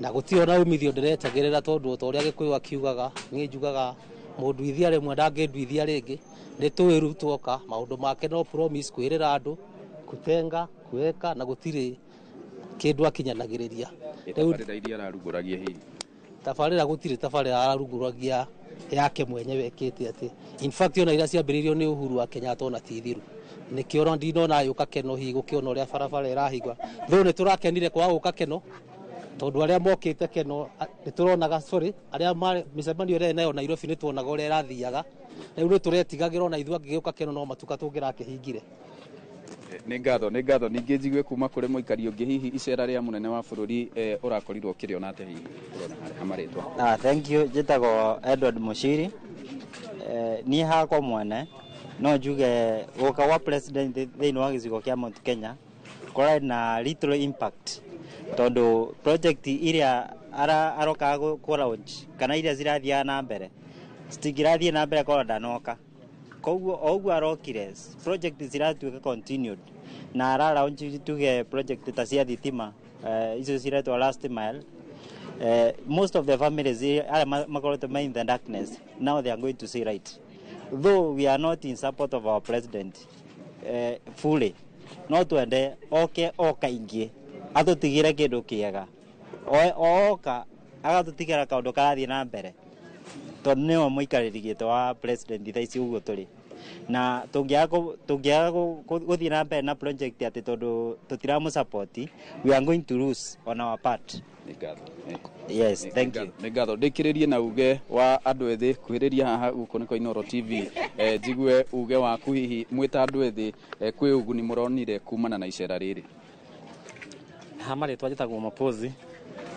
na gũtirĩ ona umithio ndĩretagĩrĩra tondũ ta ũrĩa Gĩkũyũ akiugaga niĩ njugaga mũnduithia rĩmwe ndangĩnduithia rĩngĩ nĩ tũĩ rĩu twoka maũndũ make no promise kwĩrĩra andũ kutenga kuweka na gũtirĩ kĩndũ akinyanagĩrĩria. Tabarĩra iria ararugũragia hihi tabarĩra gũtirĩ tabarĩra ararugũragia yake mwenyewe ekĩte atĩ in fact ona iria ciambĩrĩirio nĩ Uhuru wa Kenyatta ona ti thiru nĩkĩo ona ndinona yũka Keno hihi gũkĩona ũrĩa barabara ĩrahingwa though nĩ tũrakenire kwaga gũka Keno tondũ arĩa mokĩte Keno nĩ tũronaga sorry arĩa mĩcemanio ĩrĩa nayo Nairobi nĩ tuonaga ũrĩa ĩrathiaga rĩu nĩ tũretigagĩra ona ithuĩ angĩgĩũka Keno no matuka tũngĩrakĩhingire. Nĩ ngatho ningĩ njigue kuma kũrĩ mũikari ũngĩ hihi icera rĩa mũnene wa bũrũri ũrakorirwo ũkĩrĩona atĩa hihi ũrona harĩa marĩtwa. Thank you njĩtagwo Edward Mushiri. Niĩ hakwa mwene no njuge gũka gwa president thĩinĩ wa gĩcigo kĩa Mount Kenya kũrarĩ na little impact tondũ project iria aroka kũ launch kana iria cirathiaga na mbere citingĩrathiĩ na mbere korwo ndanoka koguo o ũguo arokire project ciratuĩka continued na ara launch tuge project ta cia thitima icio ciretwo last mile. Most of the families arĩa makoretwo me in the darkness now they are going to see right though we are not in support of our president fully no twende oke o kaingĩ atũtigĩre kĩndũ kĩega oka agatũtigĩra kaũndũ karathiĩ na mbere tondũ nĩwe mũikarĩri gĩtĩ wa president thaa ici ũguo tũrĩ na tũngĩaga gũthiĩ na mbere na project atĩ tondũ tũtiramũ we are going to lose on our part. Yes, thank you. Nĩ ngatho ndĩkĩrĩrie na uge wa andũ ethĩ kuhĩrĩria haha gũkũ nĩ kwa Inooro TV njigue uge waku hihi mwĩ ta andũ ethĩ kwĩ ũguni mũronire kumana na icera rĩrĩ. Ha marĩtwa njĩtagwo Mapozi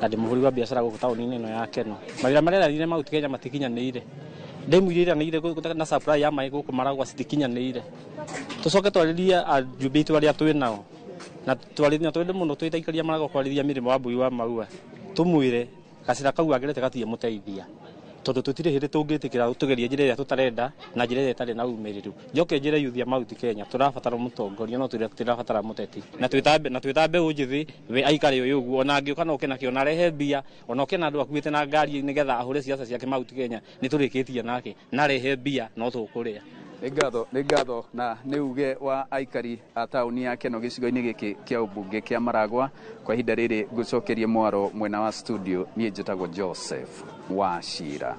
na ndĩ mũhũri wa biacara gũkũ taũni-inĩ ĩno ya Keno. Mawĩra marĩa eranĩire Mount Kenya matikinyanĩire ndemu iria ĩranĩire na supply ya maĩ gũkũ Maragwa citikinyanĩire. Tũcoke twarĩrie ajumbe aitũ arĩa twĩ nao na twarĩrie na twende mũno twĩ ta aikaria Maragwa kwarĩria Mĩrĩmo wa Mbui wa Maua tũmwĩre Gacĩra kau agerete gatirĩ mũteithia tondũ tũtirĩ hĩndĩ tũngĩtĩkĩra tũgerie njĩra ĩrĩa tũtarenda na njĩra ĩrĩa ĩtarĩ na umĩrĩru. Njoke njĩre yuthi ya Mount Kenya tũrabatara mũtongoria no tũtirabatara mũteti na twĩta mbeũ njĩthĩ we aikare ũyũ ũguo, ona angĩũka no oke nakĩo na arehe mbia, ona oke na andũ akuĩte na ngari nĩgetha ahũre ciaca ciake Mount Kenya, nĩ tũrĩkĩtie nake na arehe mbia no tũkũrĩa. Nĩ ngatho na nĩ uge wa aikari a taũni ya Keno gĩcigo-inĩ gĩkĩ kĩa ũmbunge kĩa Maragwa. Kwa ihinda rĩrĩ ngũcokerie mwaro mwena wa studio, niĩ njĩtagwo Joseph Wachira.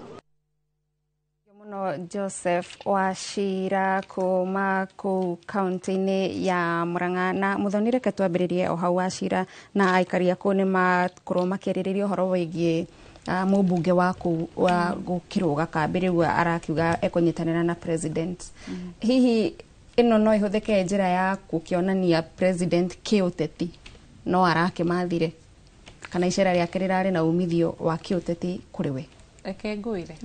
Mũno Joseph Wachira kuma kũu kaunti-inĩ ya Murang'a. Na Muthoni, reke twambĩrĩrie o hau Wachira na aikari a kũu nĩ makorwo makĩarĩrĩria ũhoro wĩgiĩ mũmbunge wa kũu wa gũkĩrũga kambĩ rĩu arakiuga ekũnyitanĩra na president. Hihi ĩno no ĩhũthĩke njĩra ya gũkĩonania president kĩũteti no arakĩmathire, kana icera rĩake rĩrarĩ na umithio wa kĩũteti kũrĩ we? Reke ngwĩre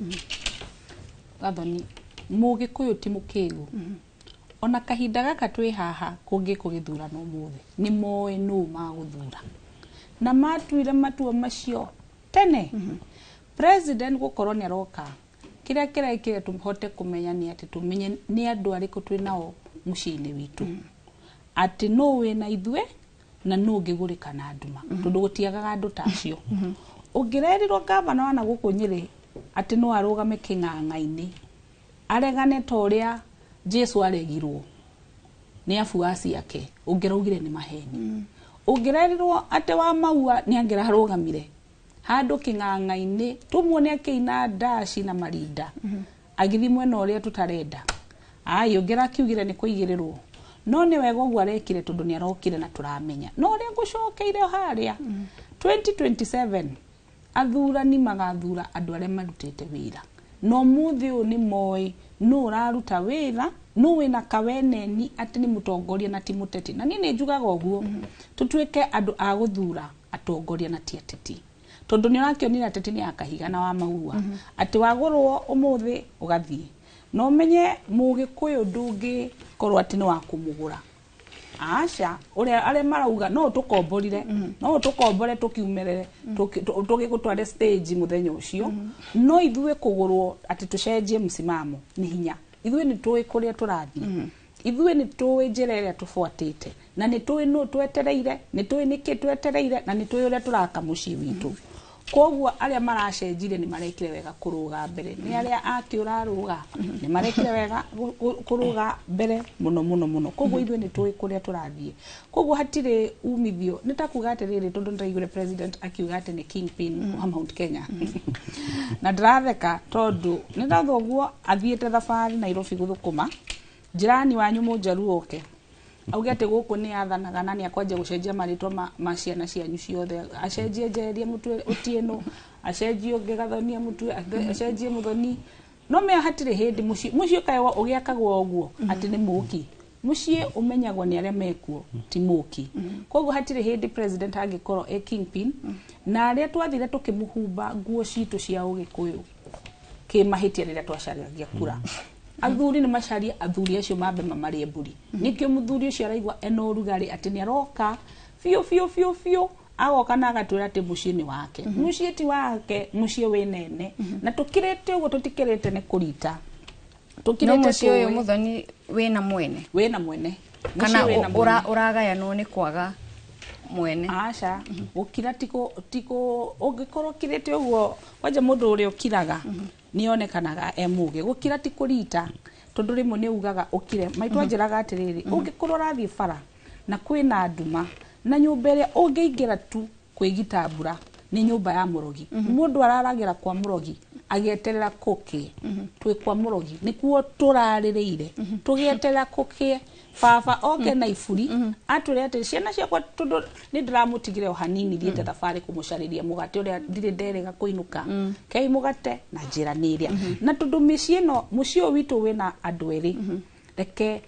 Gathoni, mũgĩkũyũ ti mũkĩgu. Ona kahinda gaka twĩ haha kũngĩkwo gĩthurano ũmũthĩ nĩ moĩ nũ magũthura na matuire matua macio tene. President gũkorwo nĩ aroka, kĩrĩa kĩrekire tũhote kũmenya nĩ atĩ tũmenye nĩ andũ arĩkũ twĩ nao mũciĩ-inĩ witũ, atĩ nũ wĩna ithuĩ na nũ ũngĩgũrĩka na nduma, tondũ gũtiagaga andũ ta acio. Ũngĩrerirwo gavana wa nagũkũ Nyĩrĩ atĩ no arũgame kĩng'ang'a-inĩ aregane ta ũrĩa Jesu aregirwo nĩ abuaci ake, ũngĩraugire nĩ maheni. Ũngĩrerirwo atĩ wa Maua nĩ angĩrarũgamire handũ kĩng'ang'a-inĩ tũmuone akĩina ndaci na marinda agĩthiĩ mwena ũrĩa tũtarenda, ai ũngĩrakiugire nĩ kũigĩrĩrwo. No nĩ wega ũguo arekire tondũ nĩ arokire na tũramenya. No ũrĩa ngũcokeire harĩa 2027 athurani magathura andũ arĩa marutĩte wĩra, no mũthĩ ũyũ nĩ moĩ nũ ũraruta wĩra, nũ wĩna kaweneni atĩ nĩ mũtongoria na ti mũteti. Na niĩ nĩ njugaga ũguo tũtuĩke andũ a gũthura atongoria na ti ateti, tondũ nĩ ũrakĩonire ateti nĩ akahiga na wa Maua atĩ wagũrwo ũmũthĩ ũgathiĩ. No ũmenye mũgĩkũyũ ndũngĩkorwo atĩ nĩ wa kũmũgũra. Aca, ũrĩa arĩa marauga no tũkomborire, no tũkombore tũkiumerere tũgĩgũtware stage mũthenya ũcio, no ithuĩ kũgũrwo atĩ tũcenjie msimamo nĩ hinya. Ithuĩ nĩ tũĩ kũrĩa tũrathiĩ, ithuĩ nĩ tũĩ njĩra ĩrĩa tũbuatĩte, na nĩ tũĩ nũ twetereire, nĩ tũĩ nĩkĩ twetereire, na nĩ tũĩ ũrĩa tũraka mũciĩ witũ. Koguo arĩa maracenjire nĩ marekire wega kũrũga mbere, nĩ arĩa ake ũrarũga nĩ marekire wega kũrũga mbere mũno mũno mũno. Koguo ithuĩ nĩ tũĩ kũrĩa tũrathiĩ, koguo hatirĩ umithio. Nĩ ta kuga atĩrĩrĩ, tondũ nĩndĩraiguire president akiuga atĩ nĩ kingpin wa Mount Kenya na ndĩratheka tondũ nĩ ndatha ũguo athiĩte thabarĩ Nairobi gũthũkũma, jirani wanyu mũnjaruo oke auge atĩ gũkũ nĩ athanaga na nĩ akwanjia gũcenjia marĩtwa ma ciana cianyu ciothe, acenjie Njeria mũtue Otieno, acenjie ũngĩ Gathonia mũtue, acenjie Muthoni. No me hatirĩ hĩndĩ mũciĩ kaĩ ũgĩakagwo ũguo atĩ nĩ mũki. Mũciĩ ũmenyagwo nĩ arĩa mekuo ti mũki. Koguo hatirĩ hĩndĩ president angĩkorwo e kingpin, na arĩa twathire tũkĩmũhumba nguo citũ cia ũgĩkũyũ kĩmahĩtia rĩrĩa twacaragia kura. Athuri nĩ macarie athuri acio mambe mamarĩe mbũri. Nĩkĩo mũthuri ũcio araigua ena ũrugarĩ atĩ nĩ aroka biũ biũ biũ biũ, agoka na agatwĩra atĩ mũciĩ nĩ wake. Mũciĩ ti wake, mũciĩ wĩ nene. Na tũkirĩte ũguo tũtikĩrĩte nĩ kũrita. Tũkirĩte mũciĩ ũyũ Muthoni wĩna mwene. Wĩna mwene. Kana ũragayanwo nĩ kwaga mwene. Aca, gũkira tiko ũngĩkorwo ũkirĩte ũguo kwanja mũndũ ũrĩa ũkiraga nĩ onekanaga e mũgĩ. Gũkira ti kũrita tondũ rĩmwe nĩ ugaga ũkire. Maitũ anjĩraga atĩrĩrĩ, ũngĩkorwo ũrathiĩ bara na kwĩna nduma na nyũmba ĩrĩa ũngĩingĩra tu kwĩgita mbura nĩ nyũmba ya mũrogi. Mũndũ araragĩra kwa mũrogi agĩeterera kũkĩe. Twĩ kwa mũrogi nĩkuo tũrarĩrĩire tũgĩeterera kũkĩe. Baba oke na iburi atwĩre atĩ ciana ciakwa tondũ nĩ ndĩramũtigire o hanini thiĩte thabarĩ kũmũcarĩria mũgate ũrĩa ndirĩ nderĩga kũinũka, kei mũgate na njĩra nĩ ĩrĩa. Na tondũ mĩciĩ ĩno, mũciĩ ũyũ witũ wĩna andũ erĩ, reke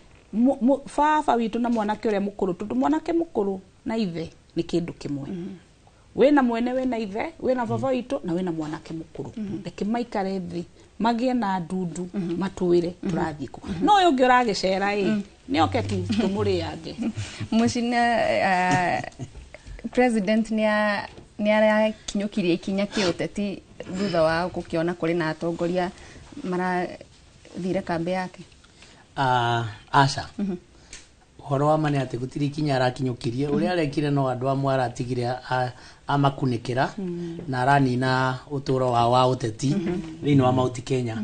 baba witũ na mwanake ũrĩa mũkũrũ, tondũ mwanake mũkũrũ na ithe nĩ kĩndũ kĩmwe. Wĩna mwene, wĩna ithe, wĩna baba witũ na wĩna mwanake mũkũrũ. Reke maikare thĩ magĩe na ndundu matwĩre tũrathiĩ kũ. No ũyũ ũngĩ ũragĩcera ĩ nĩ oke tu tũmũrĩange. Mũcina president Nĩ arakinyũkirie ikinya kĩũteti thutha wa gũkĩona kũrĩ na atongoria marathire kambĩ yake? Aca, ũhoro wa ma nĩ atĩ gũtirĩ ikinya arakinyũkirie. Ũrĩa arekire no andũ amwe aratigire amakunĩkĩra na aranina ũtũũro wao wa ũteti thĩinĩ wa Mount Kenya.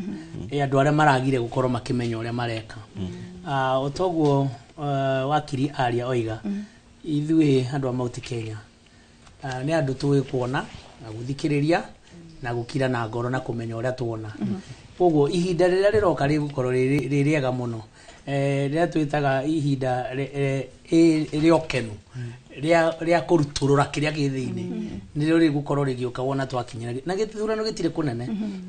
Andũ arĩa maragire gũkorwo makĩmenya ũrĩa mareka. O toguo wakiri aria oiga, ithuĩ andũ a Mount Kenya nĩ andũ tũĩ kuona na gũthikĩrĩria na gũkira na ngoro na kũmenya ũrĩa tuona. Koguo ihinda rĩrĩa rĩroka rĩgũkorwo rĩ rĩega mũno, rĩrĩa twĩtaga ihinda rĩa ũkenu rĩa kũrutũrũra kĩrĩa gĩ thĩinĩ, nĩrĩo rĩgũkorwo rĩgĩũka wona twakinyĩra na gĩthurano gĩtirĩ kũnene.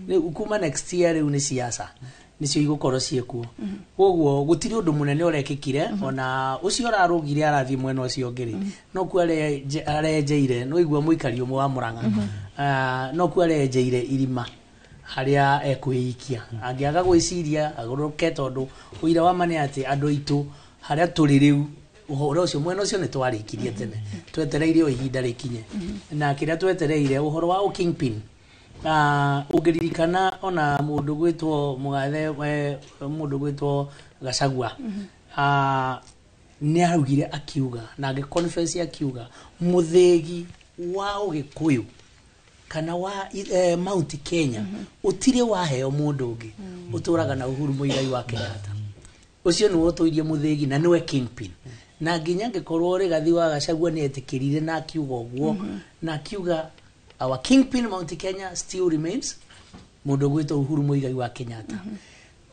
Rĩu kuma next year rĩu nĩ siasa nĩcio igũkorwo ciĩkuo. Koguo gũtirĩ ũndũ mũnene ũrekĩkire. Ona ũcio ũrarũgire arathiĩ mwena ũcio ũngĩ rĩ, no kuo arenjeire, no igua mũikari ũmwe wa Mũrang'a, no kuo arenjeire irima harĩa ekwĩikia angĩaga gwĩciria agũrũke, tondũ ũira wa ma nĩ atĩ andũ aitũ harĩa tũrĩ rĩu, ũhoro ũcio mwena ũcio nĩ twarĩkirie tene, twetereire o ihinda rĩkinye. Na kĩrĩa twetereire ũhoro wa kingpin, ũngĩririkana ona mũndũ gwĩtwo mũgathe, mũndũ gwĩtwo Gachagua, nĩ araugire akiuga na agĩ confess akiuga mũthĩgi wa Ũgĩkũyũ kana wa Mount Kenya ũtirĩ waheo mũndũ ũngĩ, ũtũraga na Uhuru Muigai wa Kenyatta. Ũcio nĩwe ũtũirie mũthĩgi na nĩwe kingpin, na nginya angĩkorwo Rigathi wa Gachagua nĩ etĩkĩrire na akiuga ũguo na akiuga our kingpin Mount Kenya still remains mũndũ ũgwĩtwo Uhuru Muigai wa Kenyatta,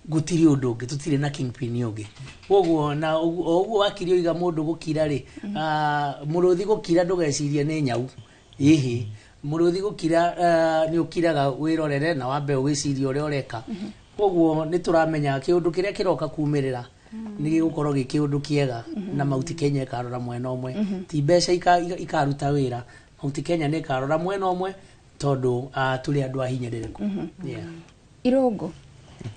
gũtirĩ ũndũ ũngĩ, tũtirĩ na kingpin ũngĩ. Koguo na o ũguo wakiri oiga, mũndũ gũkira rĩ, mũrũthi gũkira ndũgecirie nĩ nyau ĩhĩ. Mũrũthi gũkira, nĩ ũkiraga wĩrorere na wambe ũgĩcirie ũrĩa ũreka. Koguo nĩ tũramenya kĩũndũ kĩrĩa kĩroka kumĩrĩra nĩ gĩgũkorwo gĩ kĩũndũ kĩega, na Mount Kenya ĩkarora mwena ũmwe. Ti mbeca ikaruta wĩra, Mount Kenya nĩ ĩkarora mwena ũmwe tondũ tũrĩ andũ ahinyĩrĩrĩku. Yeah. Irũngũ,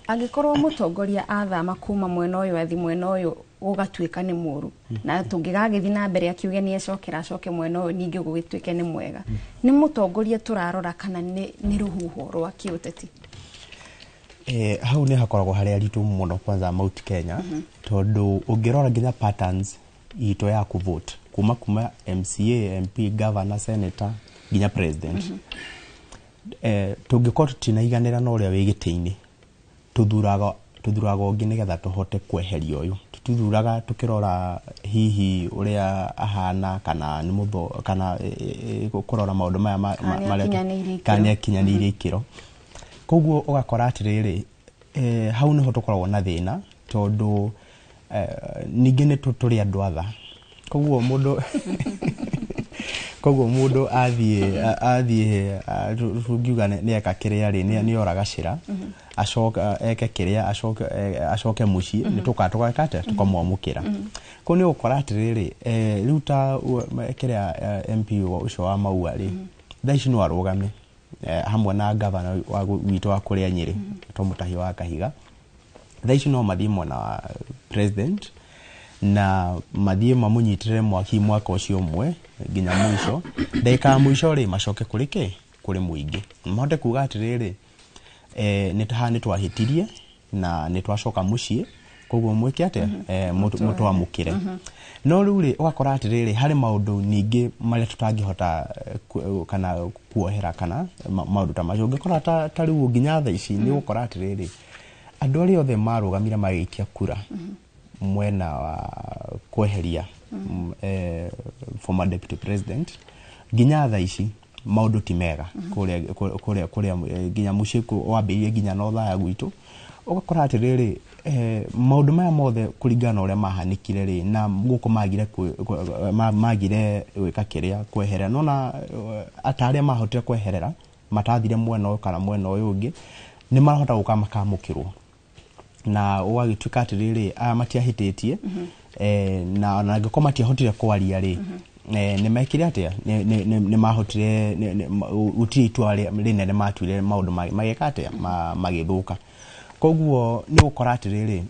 angĩkorwo mũtongoria athama kuma mwena ũyũ athi mwena ũyũ gũgatuĩka nĩ mũru, na tũngĩgagĩthiĩ na mbere akiuge nĩ ecokera acoke mwena ũyũ ningĩ gũgĩtuĩke nĩ mwega, nĩ mũtongoria tũrarora kana nĩ rũhuho rwa kĩũteti? Hau nĩ hakoragwo harĩ aritũ mũno kwanza Mount Kenya, tondũ ũngĩrora nginya patterns itũ ya kũvote kuma MCA, MP, governor, senator nginya president, tũngĩkorwo tũtinaiganĩra na ũrĩa wĩ gĩtĩ-inĩ, tũthuraga ũngĩ nĩgetha tũhote kweheria ũyũ. Tũtithuraga tũkĩrora hihi ũrĩa ahana kana nĩ mũtho kana kũrora maũndũ maya Kana nĩ marĩa akinyanĩirie ikĩro. Kana nĩ akinyanĩirie ikĩro. Koguo ũgakora atĩrĩrĩ, hau nĩho tũkoragwo na thĩna, tondũ ningĩ nĩ tũrĩ andũ atha. Koguo mũndũ athiĩ tungiuga nĩ eka kĩrĩa rĩ, nĩ oraga cĩra, acoka eke kĩrĩa, acoke mũciĩ, nĩ tũka tũgeka atĩa, tũkamwamũkĩra. Koguo nĩ ũgũkora atĩrĩrĩ, rĩu ta kĩrĩa MP ũcio wa Maua rĩ, thaa ici no arũgame hamwe na gavana wa witũ wa kũrĩa Nyĩrĩ, to Mũtahi wa Kahiga. Thaa ici no mathiĩ mwena wa president na mathiĩ mamũnyitĩrĩre mwaki mwaka ũcio ũmwe nginya mũico. Ndagĩka ya mũico rĩ, macoke kũrĩ kĩ, kũrĩ mũingĩ, mahote kuga atĩrĩrĩ, nĩ ta nĩ twahĩtirie na nĩ twacoka mũciĩ, koguo mwĩke atĩa, mũtwamũkĩre. No rĩu rĩ, ũgakora atĩrĩrĩ, harĩ maũndũ ningĩ marĩa tũtangĩhota kana kuohera kana maũndũ ta macio. Ũngĩkora ta rĩu nginya thaa ici nĩ ũgũkora atĩrĩrĩ, andũ arĩa othe marũgamire magĩikia kura mwena wa kweheria former deputy president, nginya thaa ici maũndũ ti mega kũrĩa nginya mũciĩ wambĩrĩirie nginya na ũthaya gwitũ. Ũgakora atĩrĩrĩ, maũndũ maya mothe kũringana na ũrĩa mahanĩkire rĩ, na gũkũ magire magire gwĩka kĩrĩa kweherera, nona ata arĩa mahotire kweherera matathire mwena ũyũ kana mwena ũyũ ũngĩ, nĩ marahota gũka makamũkĩrwo na ũgagĩtuĩka atĩrĩrĩ, aya matiahĩtĩtie, na ona angĩkorwo matiahotire kwaria rĩ, nĩ mekire atĩa, nĩ mahotire gũtirĩ itua rĩnene matuire, maũndũ magĩka atĩa, magĩthũka. Koguo nĩ ũgũkora atĩrĩrĩ,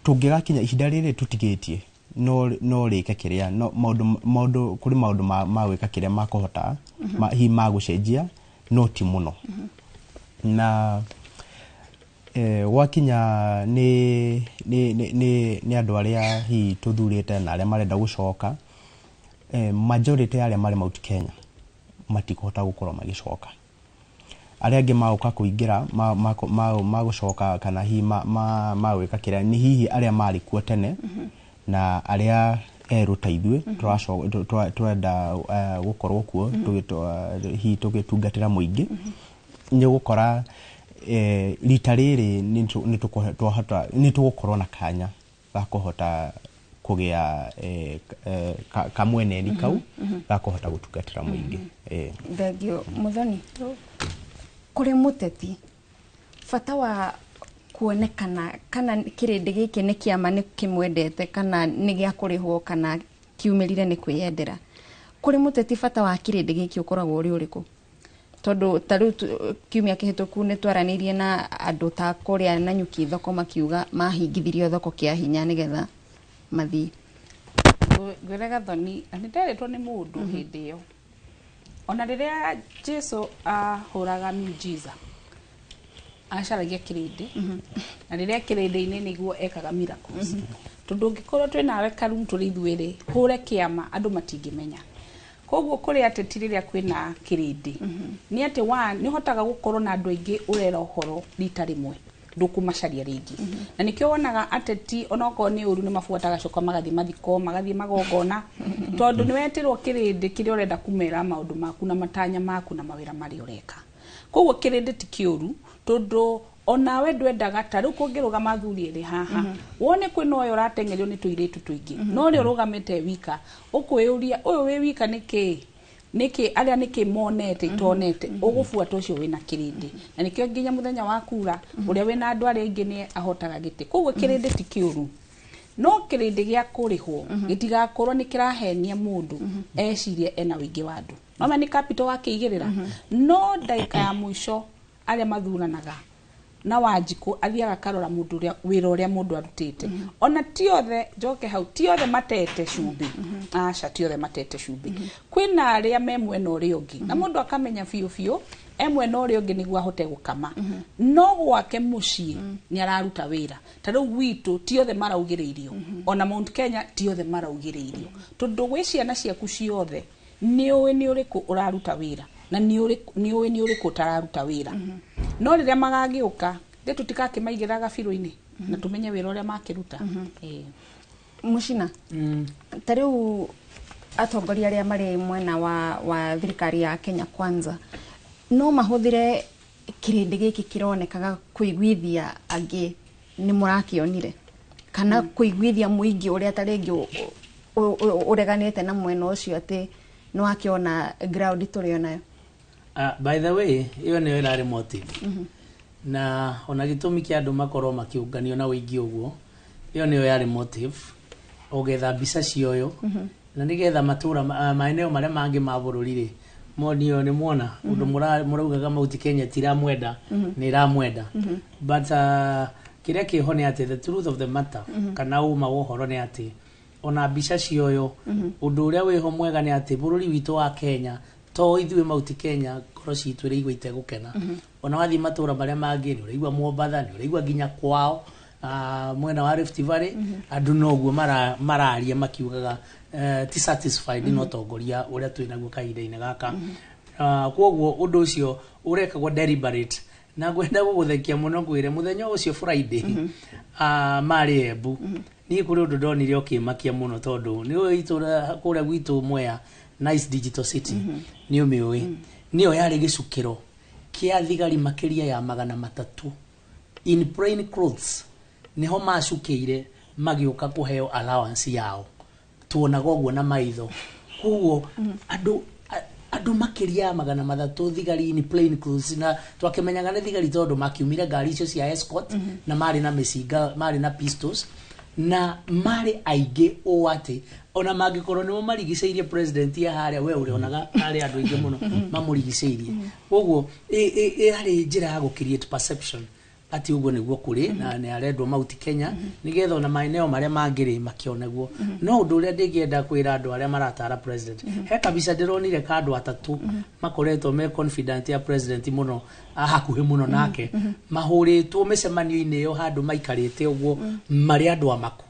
tũngĩgakinya ihinda rĩrĩ tũtigĩtie No rĩke kĩrĩa no maũndũ kũrĩ maũndũ ma gwĩka kĩrĩa makũhota hihi magũcenjia, no ti mũno. Na gwakinya nĩ andũ arĩa hihi tũthurĩte na arĩa marenda gũcoka, majority ya arĩa marĩ Mount Kenya matikũhota gũkorwo magĩcoka. Arĩa angĩ magũka kũingĩra magũcoka kana hihi magwĩka kĩrĩa nĩ hihi arĩa marĩ kuo tene na arĩa erũ ta ithuĩ tũrenda gũkorwo kuo hihi tũgĩtungatĩra mũingĩ. Nĩ ũgũkora rita rĩrĩ nĩ tũgũkorwo na kanya ga kũhota kũgĩa kamweneni kau ga kũhota gũtungatĩra mũingĩ. Thengio. Muthoni, kũrĩ mũteti bata wa kuonekana kana kĩrĩndĩ gĩkĩ nĩ kĩama nĩ kĩmwendete kana nĩ gĩa kũrĩhwo kana kiumĩrire nĩ kwĩyendera, kũrĩ mũteti bata wa kĩrĩndĩ gĩkĩ ũkoragwo ũrĩ ũrĩkũ? Tondũ ta rĩu kiumia kĩhĩtũku nĩ twaranĩirie na andũ ta kũrĩa Nanyuki thoko, makiuga mahingithirio thoko kĩa hinya nĩgetha mathiĩ. Ngwĩre Gathoni, nĩ nderĩtwo nĩ mũndũ hĩndĩ ĩyo, ona rĩrĩa Jesu ahũraga miujiza acaragia kĩrĩndĩ, na rĩrĩa kĩrĩndĩ-inĩ nĩguo ekaga miracles. Tondũ ũngĩkorwo twĩ nawe karumu tũrĩ ithuĩrĩ, hũre kĩama, andũ matingĩmenya. Koguo kũrĩ ateti rĩrĩa kwĩna kĩrĩndĩ nĩ atĩ one, nĩ ũhotaga gũkorwo na andũ aingĩ ũrera ũhoro rita rĩmwe, ndũkũmacaria rĩngĩ. Na nĩkĩo wonaga ateti onokorwo nĩ ũru nĩ mabuataga coka, magathiĩ mathiko, magathiĩ magongona, tondũ nĩ wetĩrwo kĩrĩndĩ kĩrĩa ũrenda kũmera maũndũ maku na matanya maku na mawĩra marĩa ũreka. Koguo kĩrĩndĩ ti kĩũru, tondũ onawe ndwendaga ta rĩu kũngĩrũgama athuri erĩ haha, wone kwĩna ũyũ ũrateng'erio nĩ tũirĩtu tũingĩ, no ũrĩa ũrũgamĩte wika ũkwĩyũria, ũyũ wĩ wika nĩkĩ nĩkĩ arĩa nĩkĩ monete itonete, ũgũbuata ũcio wĩna kĩrĩndĩ. Na nĩkĩo nginya mũthenya wa kura ũrĩa wĩna andũ arĩa aingĩ nĩ ahotaga gĩtĩ. Koguo kĩrĩndĩ ti kĩũru, no kĩrĩndĩ gĩa kũrĩhwo gĩtigakorwo nĩ kĩrahenia mũndũ ecirie ena ũingĩ wa andũ. No nĩ capital wakĩigĩrĩra, no ndagĩka ya mũico arĩa mathuranaga na Wanjikũ athiaga akarora mũndũ ũrĩa wĩra ũrĩa mũndũ arutĩte. Ona ti othe, njoke hau, ti othe matete cumbĩ, aca, ti othe matete cumbĩ. Kwĩna arĩa me mwena ũrĩa ũngĩ, na mũndũ akamenya biũ biũ e mwena ũrĩa ũngĩ nĩguo ahote gũkama, no gwake mũciĩ nĩ araruta wĩra. Ta rĩu gwitũ ti othe maraugĩrĩirio, ona Mount Kenya ti othe maraugĩrĩirio, tondũ gwĩ ciana ciaku ciothe nĩ ũĩ nĩ ũrĩkũ ũraruta wĩra na nĩ ũĩ nĩ ũrĩkũ ũtararuta wĩra. No rĩrĩa magagĩũka thĩ tũtikakĩmaigĩra gabirũ-inĩ na tũmenye wĩra ũrĩa makĩruta. Mũcina, ta rĩu atongoria arĩa marĩ mwena wa thirikari ya Kenya Kwanza no mahũthĩre kĩrĩndĩ gĩkĩ kĩronekaga kũiguithia angĩ nĩ mũrakĩonire, kana kũiguithia mũingĩ ũrĩa ta rĩngĩ ũreganĩte na mwena ũcio atĩ nĩ wakĩona ground tũrĩ onayo? By the way, ĩyo nĩyo ĩrarĩ motive na ona gĩtũmi kĩa andũ makorwo makĩũnganio na ũingĩ ũguo. Ĩyo nĩyo yarĩ motive, ũgetha mbica cioyo na nĩgetha matũra maeneo marĩa mangĩ ma bũrũri rĩ monio nĩ muona ũndũ mũraugaga Mount Kenya tiramwenda, nĩ ĩramwenda. But kĩrĩa kĩho nĩ atĩ the truth of the matter, kana ũma wa ũhoro nĩ atĩ ona mbica cioyo, ũndũ ũrĩa wĩho mwega nĩ atĩ bũrũri witũ wa Kenya, to ithuĩ Mount Kenya ngoro citũ ĩraigua itegũkena. Ona wathiĩ matũra marĩa mangĩ nĩ ũraigua Mombatha, nĩ ũraigua nginya kwao mwena wa Rift Valley, andũ noguo mararia makiugaga ti satisfied na ũtongoria ũrĩa twĩ naguo kahinda-inĩ gaka. Koguo ũndũ ũcio ũrekagwo deliberate. Na ngwenda gũgũthekia mũno ngwĩre mũthenya ũcio Friday marĩ Embu, niĩ kũrĩ ũndũ ndonire ũkĩmakia mũno, tondũ nĩ ũĩ itũra kũrĩa gwitũ Mwea, Nice Digital City, nĩ ũmĩũĩ, nĩyo yarĩ gĩcukĩro kĩa thigari makĩria ya 300 in plain clothes, nĩho macukĩire magĩũka kũheo allowance yao. Tuonaga ũguo na maitho. Koguo andũ makĩria ya 300 thigari in plain clothes, na twakĩmenyaga nĩ thigari tondũ makiumire ngari icio cia escort, na marĩ na mĩcinga, marĩ na pistols, na marĩ aingĩ ũũ atĩ ona mangĩkorwo nĩmo marigicĩirie president ya harĩa we ũrĩonaga harĩ andũ aingĩ mũno mamũrigicĩirie. Koguo ĩrarĩ njĩra ya gũ create perception Atĩ ũguo nĩguo kũrĩ na nĩ arendwo Mount Kenya nĩgetha ona maeneo marĩa mangĩ rĩ makĩonagwo. No ũndũ ũrĩa ndĩngĩenda kwĩra andũ arĩa maratara president, he kabica ndĩronire ka andũ atatũ makoretwo me confident ya president mũno, hakuhĩ mũno nake, mahũrĩtwo mĩcemanio-inĩ ĩyo handũ maikarĩte ũguo marĩ andũ amaku.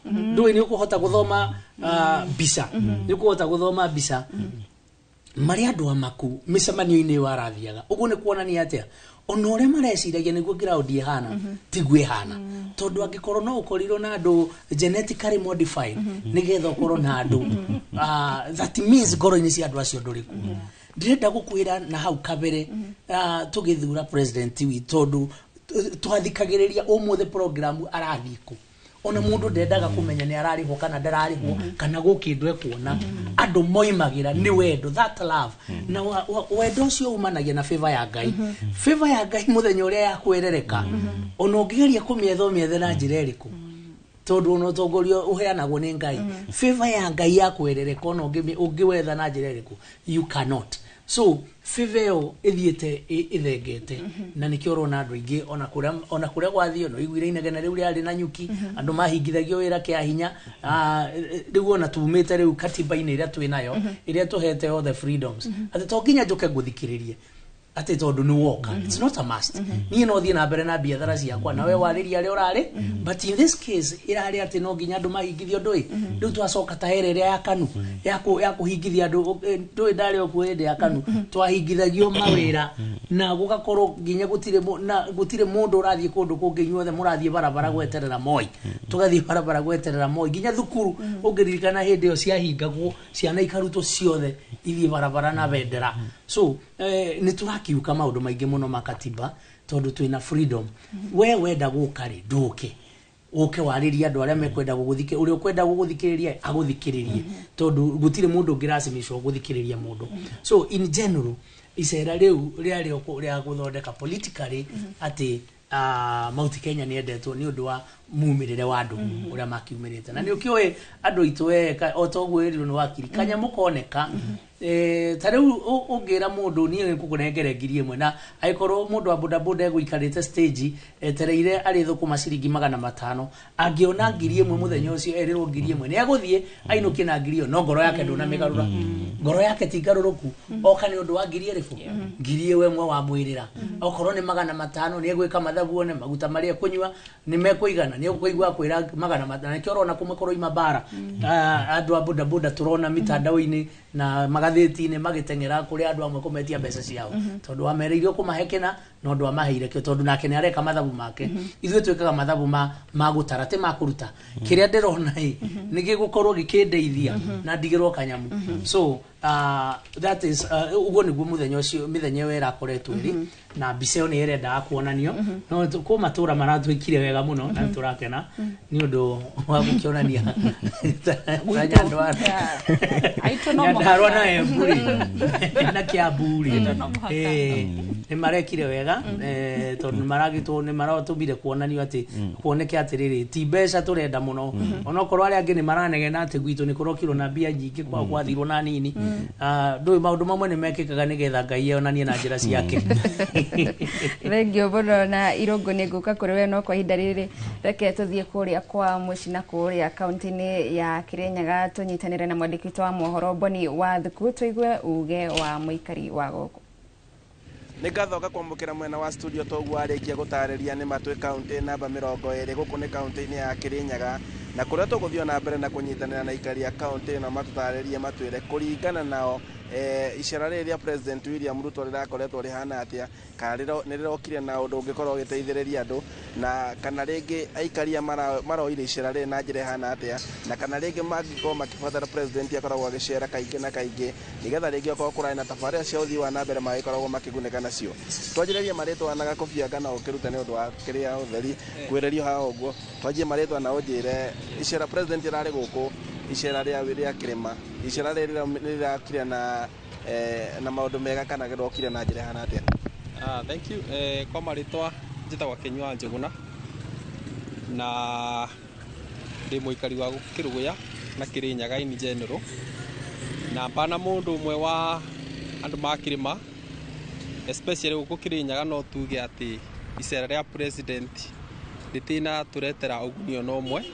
Ndũĩ nĩ ũkũhota gũthoma mbica, nĩ ũkũhota gũthoma mbica marĩ andũ amaku mĩcemanio-inĩ ĩyo arathiaga. Ũguo nĩ kuonania atĩa? Ona ũrĩa mareciragia nĩguo ground ĩhana tiguo ĩhana, tondũ angĩkorwo no ũkorirwo na andũ genetically modified nĩgetha ũkorwo na andũ, that means ngoro-inĩ cia andũ acio ndũrĩ kuo. Ndĩrenda gũkwĩra na hau kabere, tũgĩthura president witũ, tondũ twathikagĩrĩria ũmũthĩ program arathiĩ kũ, ona mũndũ ndendaga kũmenya nĩ ararĩhwo kana ndararĩhwo kana gũkĩndũ ekuona. Andũ moimagĩra nĩ wendo, that love, na wendo ũcio umanagia na favor ya Ngai. Favor ya Ngai mũthenya ũrĩa yakwerereka, ona ũngĩgeria kũmĩetha ũmĩethe na njĩra ĩrĩkũ, tondũ ona ũtongoria ũheanagwo nĩ Ngai. Favor ya Ngai yakwerereka, ona ũngĩwetha na njĩra ĩrĩkũ, you cannot. So favor ĩyo ĩthiĩte ĩthengete, na nĩkĩo ũrona andũ aingĩ ona kũrĩa gwathiĩ no iguire inegene rĩu rĩarĩ na nyuki, andũ mahingithagio wĩra kĩa hinya. Rĩu ona tumĩte rĩu katiba-inĩ ĩrĩa twĩ nayo, ĩrĩa tũhete all the freedoms, atĩ to nginya njũke ngũthikĩrĩrie atĩ tondũ nĩ woka. It's not a must. Niĩ no thiĩ na mbere na biathara ciakwa nawe warĩria arĩa ũrarĩ, but in this case ĩrarĩ atĩ no nginya andũ mahingithio. Ndũĩ rĩu twacoka ta ĩrĩa ĩrĩa ya KANU ya kũhingithia andũ. Ndũĩ ndarĩ o kuo hĩndĩ ya KANU twahingithagio mawĩra na gũgakorwo nginya gũtirĩ na gũtirĩ mũndũ ũrathiĩ kũndũ kũngĩ, inyuothe mũrathiĩ barabara gweterera Moi. Tũgathiĩ barabara gweterera Moi, nginya thukuru ũngĩririkana hĩndĩ ĩyo ciahingagwo, ciana ikarutwo ciothe ithiĩ barabara na bendera. So nĩ tũrakiuka maũndũ maingĩ mũno ma katiba tondũ twĩna freedom. We wenda gũka rĩ, ndũke ũke warĩrie andũ arĩa mekwenda gũgũthikĩ, ũrĩa ũkwenda gũgũthikĩrĩria agũthikĩrĩrie, tondũ gũtirĩ mũndũ ũngĩracimicwo gũthikĩrĩria mũndũ. So in general icera rĩu rĩarĩ o rĩa gũthondeka politically atĩ Mount Kenya nĩ endetwo nĩ ũndũ wa mumĩrĩre wa andũ ũrĩa makiumĩrĩte. Na nĩ ũkĩũĩ andũ aitũ we o ta ũguo ĩrirwo nĩ wakiri kanyamũ koneka. Ta rĩu ũngĩra mũndũ niĩ ngũkũnengere 1000, na angĩkorwo mũndũ wa bodaboda egũikarĩte stage etereire arĩ thũkũma ciringi 500, angĩona 1000 mũthenya ũcio erirwo 1000, nĩ egũthiĩ ainũkie na ngiri ĩyo, no ngoro yake ndũnamĩgarũra. Ngoro yake ti ngarũrũku. Oka nĩ ũndũ wa ngiri ĩrĩkũ, ngiri ĩyo ĩmwe wamwĩrĩra. Okorwo nĩ 500, nĩ egwĩka mathabu one maguta marĩa ekũnyua nĩ mekũigana, nĩ ekũigua kwĩra 500. Nĩkĩo ũrona kũmwe kũroima mbara. Andũ a bodaboda tũrona mitandao-inĩ na magathĩti-inĩ magĩteng'era kũrĩ andũ amwe kũmetia mbeca ciao, tondũ wamereire ũkũmahe kĩna no ndwamaheire kĩo, tondũ nake nĩ areka mathabu make. Ithuĩ twĩkaga mathabu ma gũtara, ti ma kũruta. Kĩrĩa ndĩrona ĩ nĩ gĩgũkorwo gĩkĩndeithia na ndigĩrwo kanyamu. So that is ũguo nĩguo mũthenya ũcio, mĩthenya ĩyo ĩrakoretwo ĩrĩ na mbica ĩyo nĩ ĩrendaga kuonanio. No kwĩ matũra maratwĩkire wega mũno na nĩtũrakena nĩ ũndũ wa gũkĩonania ta Nyandarua. Aitũ no Nyandarua mũhaka. Na Embu rĩ na Kiambu rĩ, No mũhaka. Nĩ marekire wega, tondũ nĩ maragĩtwo nĩ maratũmire kuonanio atĩ kuoneke atĩrĩrĩ ti mbeca tũrenda mũno, onokorwo arĩa angĩ nĩ maranegena atĩ gwitũ nĩ kũrokirwo na mbia nyingĩ, kwao gwathirwo na nini. Ndũĩ maũndũ mamwe nĩ mekĩkaga nĩgetha Ngai onanie na njĩra ciake. Thengio mũno. Na Irũngũ, nĩ ngũka kũrĩ we, no kwa ihinda rĩrĩ reke tũthiĩ kũrĩa kwa mũciĩ na kũrĩa kaunti-inĩ ya Kĩrĩnyaga, tũnyitanĩre na mwandĩki witũ wa mohoro Boni wa Thuku, tũigue uge wa mũikari wa gũkũ. Nĩ ngatho kwamũkĩra mwena wa studio. Toguo arĩkia gũtarĩria nĩ matwĩ kaunti namba 20. Gũkũ nĩ kaunti-inĩ ya Kĩrĩnyaga, na kũrĩa tũgũthiĩ na mbere na kũnyitanĩra na aikari a kaunti ĩno matũtarĩrie, matwĩre kũringana nao icera rĩrĩ rĩa President William Ruto rĩrakoretwo rĩhana atĩa, kana nĩ rĩrokire na ũndũ ũngĩkorwo ũgĩteithĩrĩria andũ, na kana rĩngĩ aikari maroire icera rĩrĩ na njĩra ĩhana atĩa, na kana rĩngĩ mangĩkorwo makĩbatara president akoragwo agĩcera kaingĩ na kaingĩ nĩgetha rĩngĩ okorwo kũrarĩ na tabarĩra cia ũthii wa na mbere magĩkoragwo makĩgunĩka nacio. Twanjĩrĩrie marĩtwa na gakobia kana ũkĩrute nĩ ũndũ wa kĩrĩa ũtheri kwĩrĩrio haha ũguo. Twanjie marĩtwa na ũnjĩre icera president ĩrarĩ gũkũ, icera rĩa kĩrĩma, icera rĩrĩ nĩ rĩrakire na maũndũ mega kana rĩrokire na njĩra ĩhana atĩa? Thank you. Kwa marĩtwa njĩtagwo Kĩnyua Njũgũna na ndĩ mũikari wa Kĩrũgũya na Kĩrĩnyaga in general, na mbana mũndũ ũmwe wa andũ ma kĩrĩma, especially gũkũ Kĩrĩnyaga. No tuge atĩ Icera rĩa president rĩtina tũretera ũguni ona ũmwe,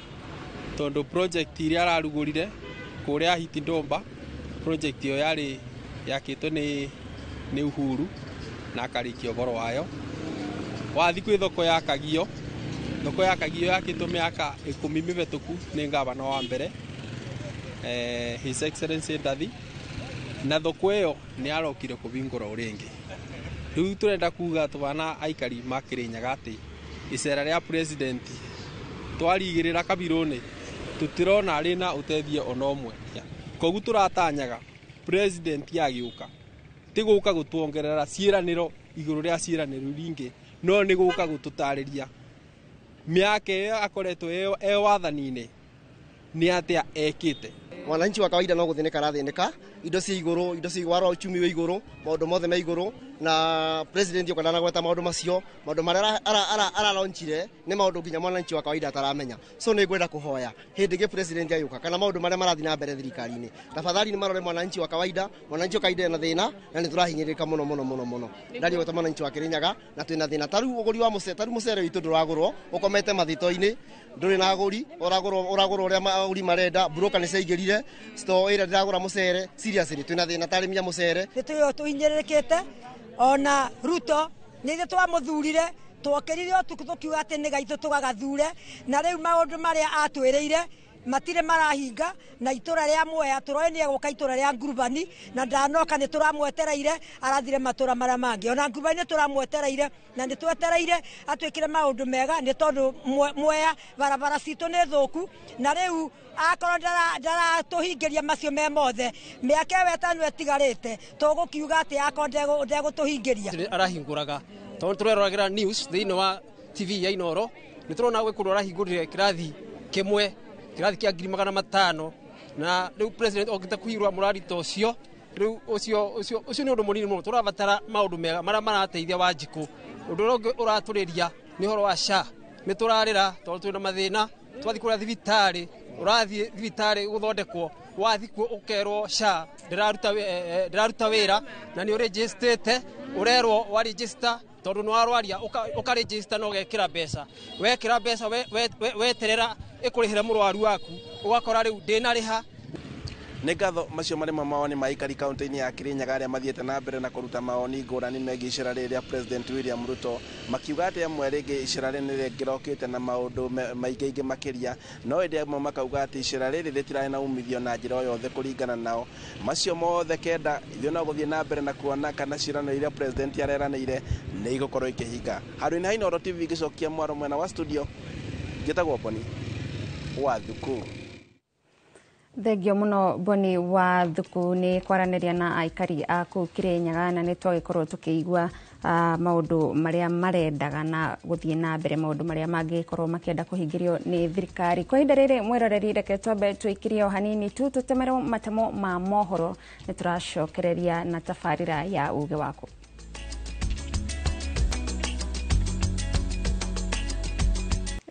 tondũ project iria ararugũrire kũrĩa Hiti Ndomba, project ĩyo yarĩ yakĩtwo nĩ Uhuru na akarĩkia ũhoro wayo. Wathiĩ kwĩ thoko ya Kagio, thoko ya Kagio yakĩtwo mĩaka 10 mĩhetũku nĩ ngavana wa mbere, His Excellency Ndathi, na thoko ĩyo nĩ arokire kũhingũra o rĩngĩ. Rĩu tũrenda kuga tũbana aikari ma Kĩrĩnyaga atĩ icera rĩa president twarigĩrĩra kabirũ-inĩ tũtirona rĩna ũteithio ona ũmwe. Koguo tũratanyaga president agĩũka ti gũka gũtuongerera ciĩranĩro igũrũ rĩa ciĩranĩro ringĩ, no nĩ gũka gũtũtarĩria mĩaka ĩyo akoretwo e wathani-inĩ nĩ atĩa ekĩte. Mwananchi wa kawaida no gũthĩnĩka arathĩnĩka, indo cia igũrũ, indo cia igũrũ, uchumi wĩ igũrũ, maũndũ mothe me igũrũ, na president yoka ndanagweta maũndũ macio, maũndũ marĩa aralaunchire nĩ maũndũ nginya mwananchi wa kawaida ataramenya. So nĩ ngwenda kũhoya hĩndĩ ĩngĩ president agĩũka kana maũndũ marĩa marathiĩ na mbere thirikari-inĩ, tafadhali nĩ marore mwananchi wa kawaida. Mwananchi wa kawaida ena thĩna na nĩ tũrahinyĩrĩrĩka mũno mũno mũno mũno. Ndariĩ mwananchi wa Kĩrĩnyaga na twĩna thĩna. Ta rĩu ũgũri wa mũcere, ta rĩu mũcere witũ ndũragũrwo, ũkomete mathito-inĩ, ndũrĩ na agũri, ũragũrwo ũrĩa agũri marenda, broker nĩ ciaingĩrire store ĩrĩa ndĩragũra mũcere. Seriously twĩna thĩna ta arĩmi a mũcere. Nĩ tũhinyĩrĩrĩkĩte ona Ruto nĩ ithuĩ twamũthurire, twokĩrire ũtukũ tũkiuga atĩ nĩ gaitũ tũgagathure, na rĩu maũndũ marĩa atwĩrĩire matirĩ marahinga. Na itũra rĩa Mwea tũroĩ nĩ egũka itũra rĩa Ngurubani, na ndanoka nĩ tũramwetereire, arathire matũra marĩa mangĩ. Ona Ngurubani nĩ tũramwetereire na nĩ twetereire atwĩkĩre maũndũ mega, nĩ tondũ Mwea barabara citũ nĩ thũku, na rĩu akorwo ndaratũhingĩria macio me mothe, mĩaka ĩyo ĩtano ĩtigarĩte tũgũkiuga atĩ akorwo ndegũtũhingĩria. Arahingũraga tondũ tũreroragĩra news thĩinĩ wa TV ya Inooro, nĩ tũrona gwĩ kũndũ arahingũrire kĩrathi kĩmwe, kĩrathi kĩa 500,000, na rĩu president okĩte kũhingũra mũrari ta ũcio. Rĩu ũcio nĩ ũndũ mũnini mũno, tũrabatara maũndũ mega marĩa marateithia Wanjikũ. Ũndũ ũrĩa ũngĩ ũratũrĩria nĩ ũhoro wa SHA. Nĩ tũrarĩra tondũ twĩna mathĩna, twathiĩ kũrĩa thibitarĩ, ũrathiĩ thibitarĩ gũthondekwo, wathiĩ kuo ũkerwo SHA ndĩraruta wĩra na nĩ ũrĩnjĩstĩte, ũrerwo warĩnjĩsta tondũ nĩ warwaria, ũkarĩnjĩsta na ũgekĩra mbeca, wekĩra mbeca weterera ĩkũrĩhĩra mũrwaru waku, ũgakora rĩu ndĩnarĩha. Nĩ ngatho macio marĩ mawoni ma aikari kaunti-inĩ ya Kĩrĩnyaga arĩa mathiĩte na mbere na kũruta mawoni ngũrani megiĩ icera rĩrĩ rĩa President William Ruto, makiuga atĩ amwe rĩngĩ icera rĩrĩ nĩ rĩngĩrokĩte na maũndũ maingĩ makĩria, no ĩndĩ amwe makauga atĩ icera rĩrĩ rĩtirarĩ na umithio na njĩra o yothe kũringana nao. Macio mothe kenda ithuĩ no gũthiĩ na mbere na kuona kana ciĩranĩro iria President areranĩire nĩ igũkorwo ikĩhinga. Handũ-inĩ ha Inooro TV ngĩcokia mwaro mwena wa studio, njĩtagwo Boni wa Thuku. Thengio muno Boni wa Thuku nĩ kwaranĩria na aikari a kũu Kĩrĩnyaga, na nĩ twagĩkorwo tũkĩigua maũndũ marĩa marendaga na gũthiĩ na mbere maũndũ marĩa mangĩkorwo makĩenda kũhingĩrio nĩ thirikari. Kwa ihinda rĩrĩ mwĩroreri, reke twambe tũikirie o hanini tu tũtemerwo matemo ma mohoro, nĩ tũracokereria na tabarĩra ya uge waku.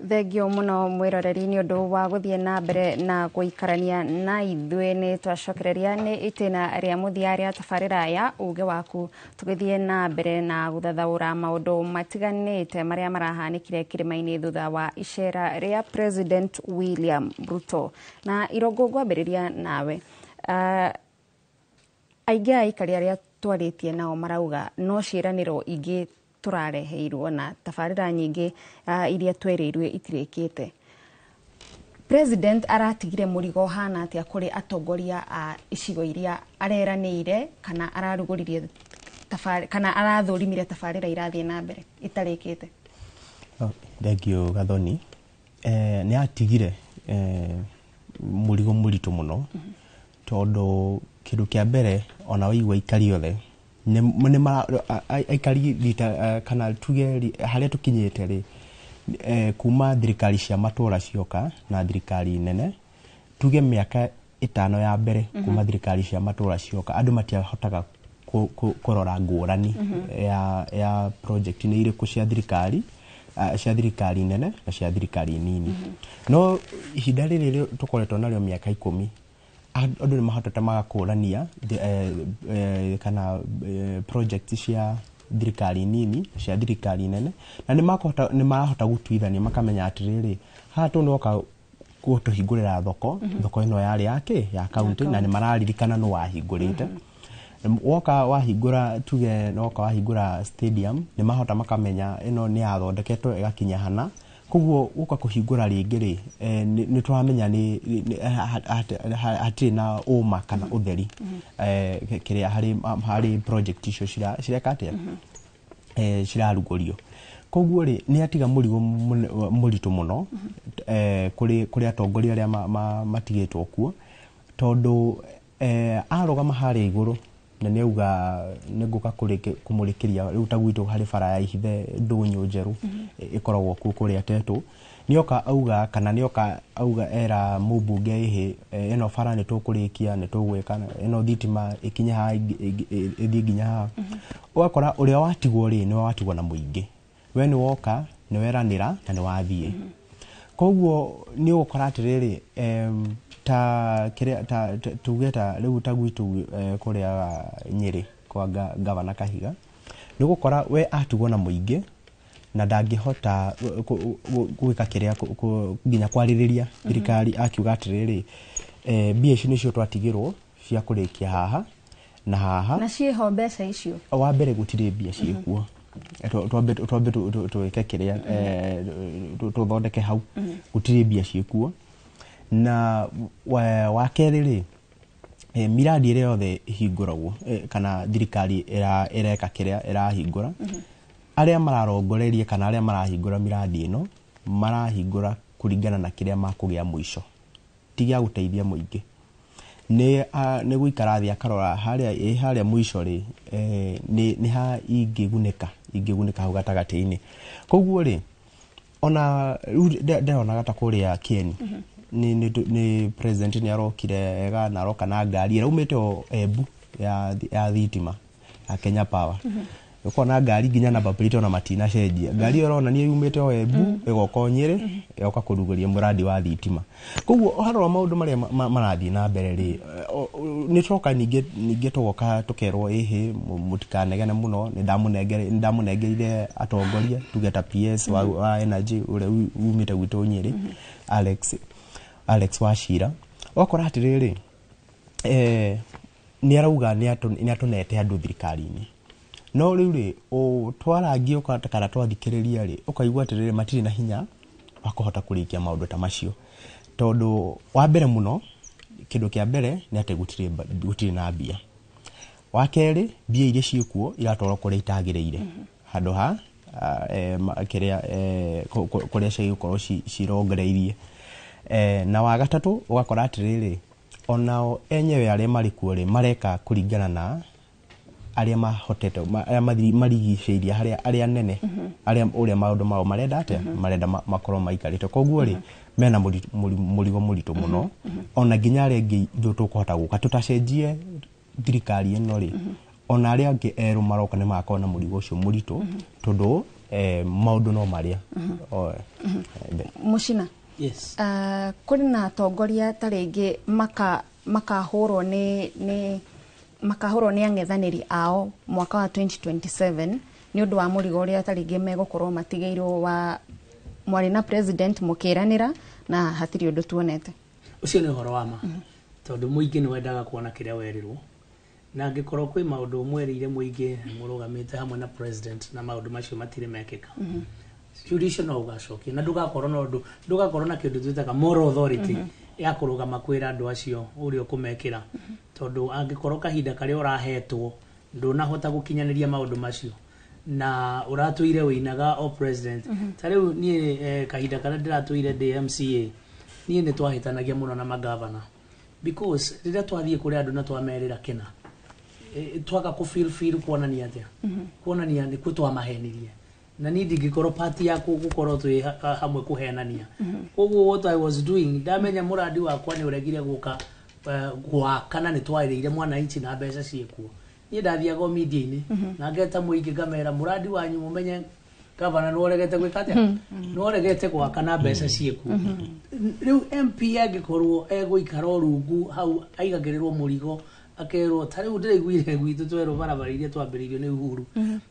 Thengio muno mwĩroreri nĩ ũndũ wa gũthiĩ na mbere na gũikarania na ithuĩ. Nĩ twacokereria nĩ itĩna rĩa mũthia rĩa tabarĩra ya uge waku, tũgĩthiĩ na mbere na gũthathaũra maũndũ matiganĩte marĩa marahanĩkire kĩrĩma-inĩ thutha wa icera rĩa President William Ruto. Na Irũngũ, ngwambĩrĩria nawe. Aingĩ a aikari arĩa twarĩtie nao marauga no ciĩranĩro ingĩ tũrareheirwo na tabarĩra nyingĩ iria twereirwo itirĩkĩte. President aratigire mũrigo hana atĩa kũrĩ atongoria a icigo iria areranĩire kana ararugũririe kana arathũrimire tabarĩra irathiĩ na mbere itarĩkĩte? Thank you Gathoni. Nĩ atigire mũrigo mũritũ mũno, tondũ kĩndũ kĩa mbere ona waigua aikari othe aikari rita kana tuge harĩa tũkinyĩte rĩ, kuma thirikari cia matũra cioka na thirikari nene, tuge mĩaka 5 ya mbere kuma thirikari cia matũra cioka andũ matiahotaga kũrora ngũrani ya project nĩ irĩkũ cia thirikari, cia thirikari nene na cia thirikari nini. No ihinda rĩrĩ tũkoretwo narĩo mĩaka 10, andũ nĩ mahotete magakũrania kana project cia thirikari nini cia thirikari nene, na nĩ marahota gũtuithania makamenya atĩrĩrĩ, haha tũnoka gũtũhingũrĩra thoko, thoko ĩno yarĩ yake ya kaunti, na nĩ mararirikana nũ wahingũrĩte. Woka wahingũra, tuge woka wahingũra stadium, nĩ mahota makamenya ĩno nĩ yathondeketwo ĩgakinya hana. Koguo gũka kũhingũra rĩngĩ rĩ, nĩ tũramenya nĩ hatirĩ na ũma kana ũtheri kĩrĩa harĩ project icio cireka atĩa, cirarugũrio. Koguo rĩ, nĩ atiga mũrigo mũritũ mũno kũrĩ atongoria arĩa matigĩtwo kuo, tondũ arũgama harĩa igũrũ na nĩ auga nĩ ngũka kũmũrĩkĩria rĩu ta gwitũ harĩ bara ya Ihithe ndũnyũ njerũ ĩkoragwo kuo kũrĩa Tetũ, nĩoka auga kana nĩoka auga era mũmbunge ĩhĩ, ĩno bara nĩ tũkũrĩkia, nĩ tũgwĩka ĩno thitima ĩkinye haha, ĩthiĩ nginya haha. Ũgakora ũrĩa watigwo rĩ, nĩwe watigwo na mũingĩ, we nĩ woka, nĩ weranĩra na nĩ wathiĩ. Koguo nĩ ũgũkora atĩrĩrĩ, ta kĩrĩa ta tuge ta rĩu ta gwitũ kũrĩa Nyĩrĩ kwa gavana Kahiga, nĩ ũgũkora we atigwo na mũingĩ na ndangĩhota gwĩka kĩrĩa nginya kwarĩrĩria thirikari akiuga atĩrĩrĩ, mbia ici nĩcio twatigĩrwo cia kũrĩkia haha na haha, na ciĩho mbeca icio. Wa mbere gũtirĩ mbia ciĩkuo, twambe twĩke kĩrĩa, tũthondeke hau, gũtirĩ mbia ciĩkuo. Na wa kerĩ rĩ, miradi ĩrĩa yothe ĩhingũragwo, kana thirikari ĩreka kĩrĩa ĩrahingũra, arĩa mararongoreria kana arĩa marahingũra miradi ĩno marahingũra kũringana na kĩrĩa makũgĩa mũico, ti gĩa gũteithia mũingĩ. Nĩ gũikara thĩ akarora harĩa harĩa mũico rĩ, nĩ ha ingĩgunĩka hau gatagatĩ-inĩ. Koguo rĩ, ona rĩu ndĩronaga ta kũrĩa Kieni, nĩ president nĩ arokire ega na aroka na ngari ĩraumĩte o Embu ya thitima ya Kenya Power. Ũkona ngari nginya namba plate ona matinacenjia, ngari ĩyo ĩronania yumĩte o Embu ĩgoka o Nyĩrĩ ĩgoka kũrugũria mũrandi wa thitima. Koguo ũhoro wa maũndũ marĩa marathiĩ na mbere rĩ, nĩ tũroka ningĩ tũgoka tũkerwo ĩhĩ, mũtikanegene mũno, nĩ ndamũnengereire atongoria tuge ta PS wa Energy ũrĩa umĩte gwitũ Nyĩrĩ, Alex Wachira. Ũgakora atĩrĩrĩ, nĩ arauga nĩ atũnete andũ thirikari-inĩ, no rĩu rĩ, twarangia kana twathikĩrĩria rĩ, ũkaigua atĩrĩrĩ, matirĩ na hinya wa kũhota kũrĩkia maũndũ ta macio. Tondũ wa mbere mũno, kĩndũ kĩa mbere nĩ atĩ gũtirĩ na mbia. Wa kerĩ, mbia iria ciĩkuo iratwarwo kũrĩa itagĩrĩire, handũ ha kĩrĩa kũrĩa ciagĩgũkorwo cirongoreirie. Na wa gatatũ ũgakora atĩrĩrĩ, onao enyewe arĩa marĩ kuo rĩ, mareka kũringana na arĩa mahotete, arĩa marigicĩirie harĩa arĩa nene, arĩa ũrĩa maũndũ mao marenda atĩa, marenda makorwo maikarĩte. Koguo rĩ, mena mũrigo mũritũ mũno, ona nginya arĩa angĩ ithuĩ tũkũhota gũka tũtacenjie thirikari ĩno rĩ, ona arĩa angĩ erũ maroka nĩ magakorwo na mũrigo ũcio mũritũ, tondũ maũndũ no marĩa. Mũcina, yes, kũrĩ na atongoria ta rĩngĩ makahũrwo nĩ makahũrwo nĩ ang'ethanĩri ao mwaka wa 2027 nĩ ũndũ wa mũrigo ũrĩa ta rĩngĩ megũkorwo matigĩirwo wa mwarĩ na president mũkĩranĩra na hatirĩ ũndũ tuonete. Ũcio nĩ ũhoro wa ma, tondũ mũingĩ nĩ wendaga kuona kĩrĩa werirwo, na angĩkorwo kwĩ maũndũ mwerĩire mũingĩ mũrũgamĩte hamwe na president na maũndũ macio matirĩ mekĩka, ciũria icio no ũgacokia na ndũgakorwo na ũndũ, ndũgakorwo na kĩndũ twĩtaga moral authority ya kũrũgama kwĩra andũ acio ũrĩa ũkũmekĩra, tondũ angĩkorwo kahinda karĩa ũrahetwo ndũnahota gũkinyanĩria maũndũ macio na ũratũire wĩinaga o president. Ta rĩu niĩ kahinda karĩa ndĩratũire ndĩ MCA, niĩ nĩ twahĩtanagia mũno na magavana, because rĩrĩa twathiĩ kũrĩ andũ na twamerĩra kĩna, twaga kũ feel kuonania atĩa, kuonania nĩ kũ twamahenirie, na niĩ ndingĩkorwo party ya gũkorwo twĩ hamwe kũhenania. Koguo what I was doing, ndamenya mũrandi wakwa nĩ ũregire gũka gwaka na nĩ twarĩire mwananchi na mbeca ciĩkuo, niĩ ndathiaga o media-inĩ na ngeta mũingĩ ngamera mũrandi wanyu mũmenye gavana nĩ ũregete gwĩka atĩa, nĩ ũregete gwaka na mbeca ciĩkuo. Rĩu MP angĩkorwo egũikara o rungu hau aigagĩrĩrwo mũrigo Akerwo ta rĩu ndĩraiguire gwitũ twerwo barabara iria twambĩrĩirio nĩ Uhuru,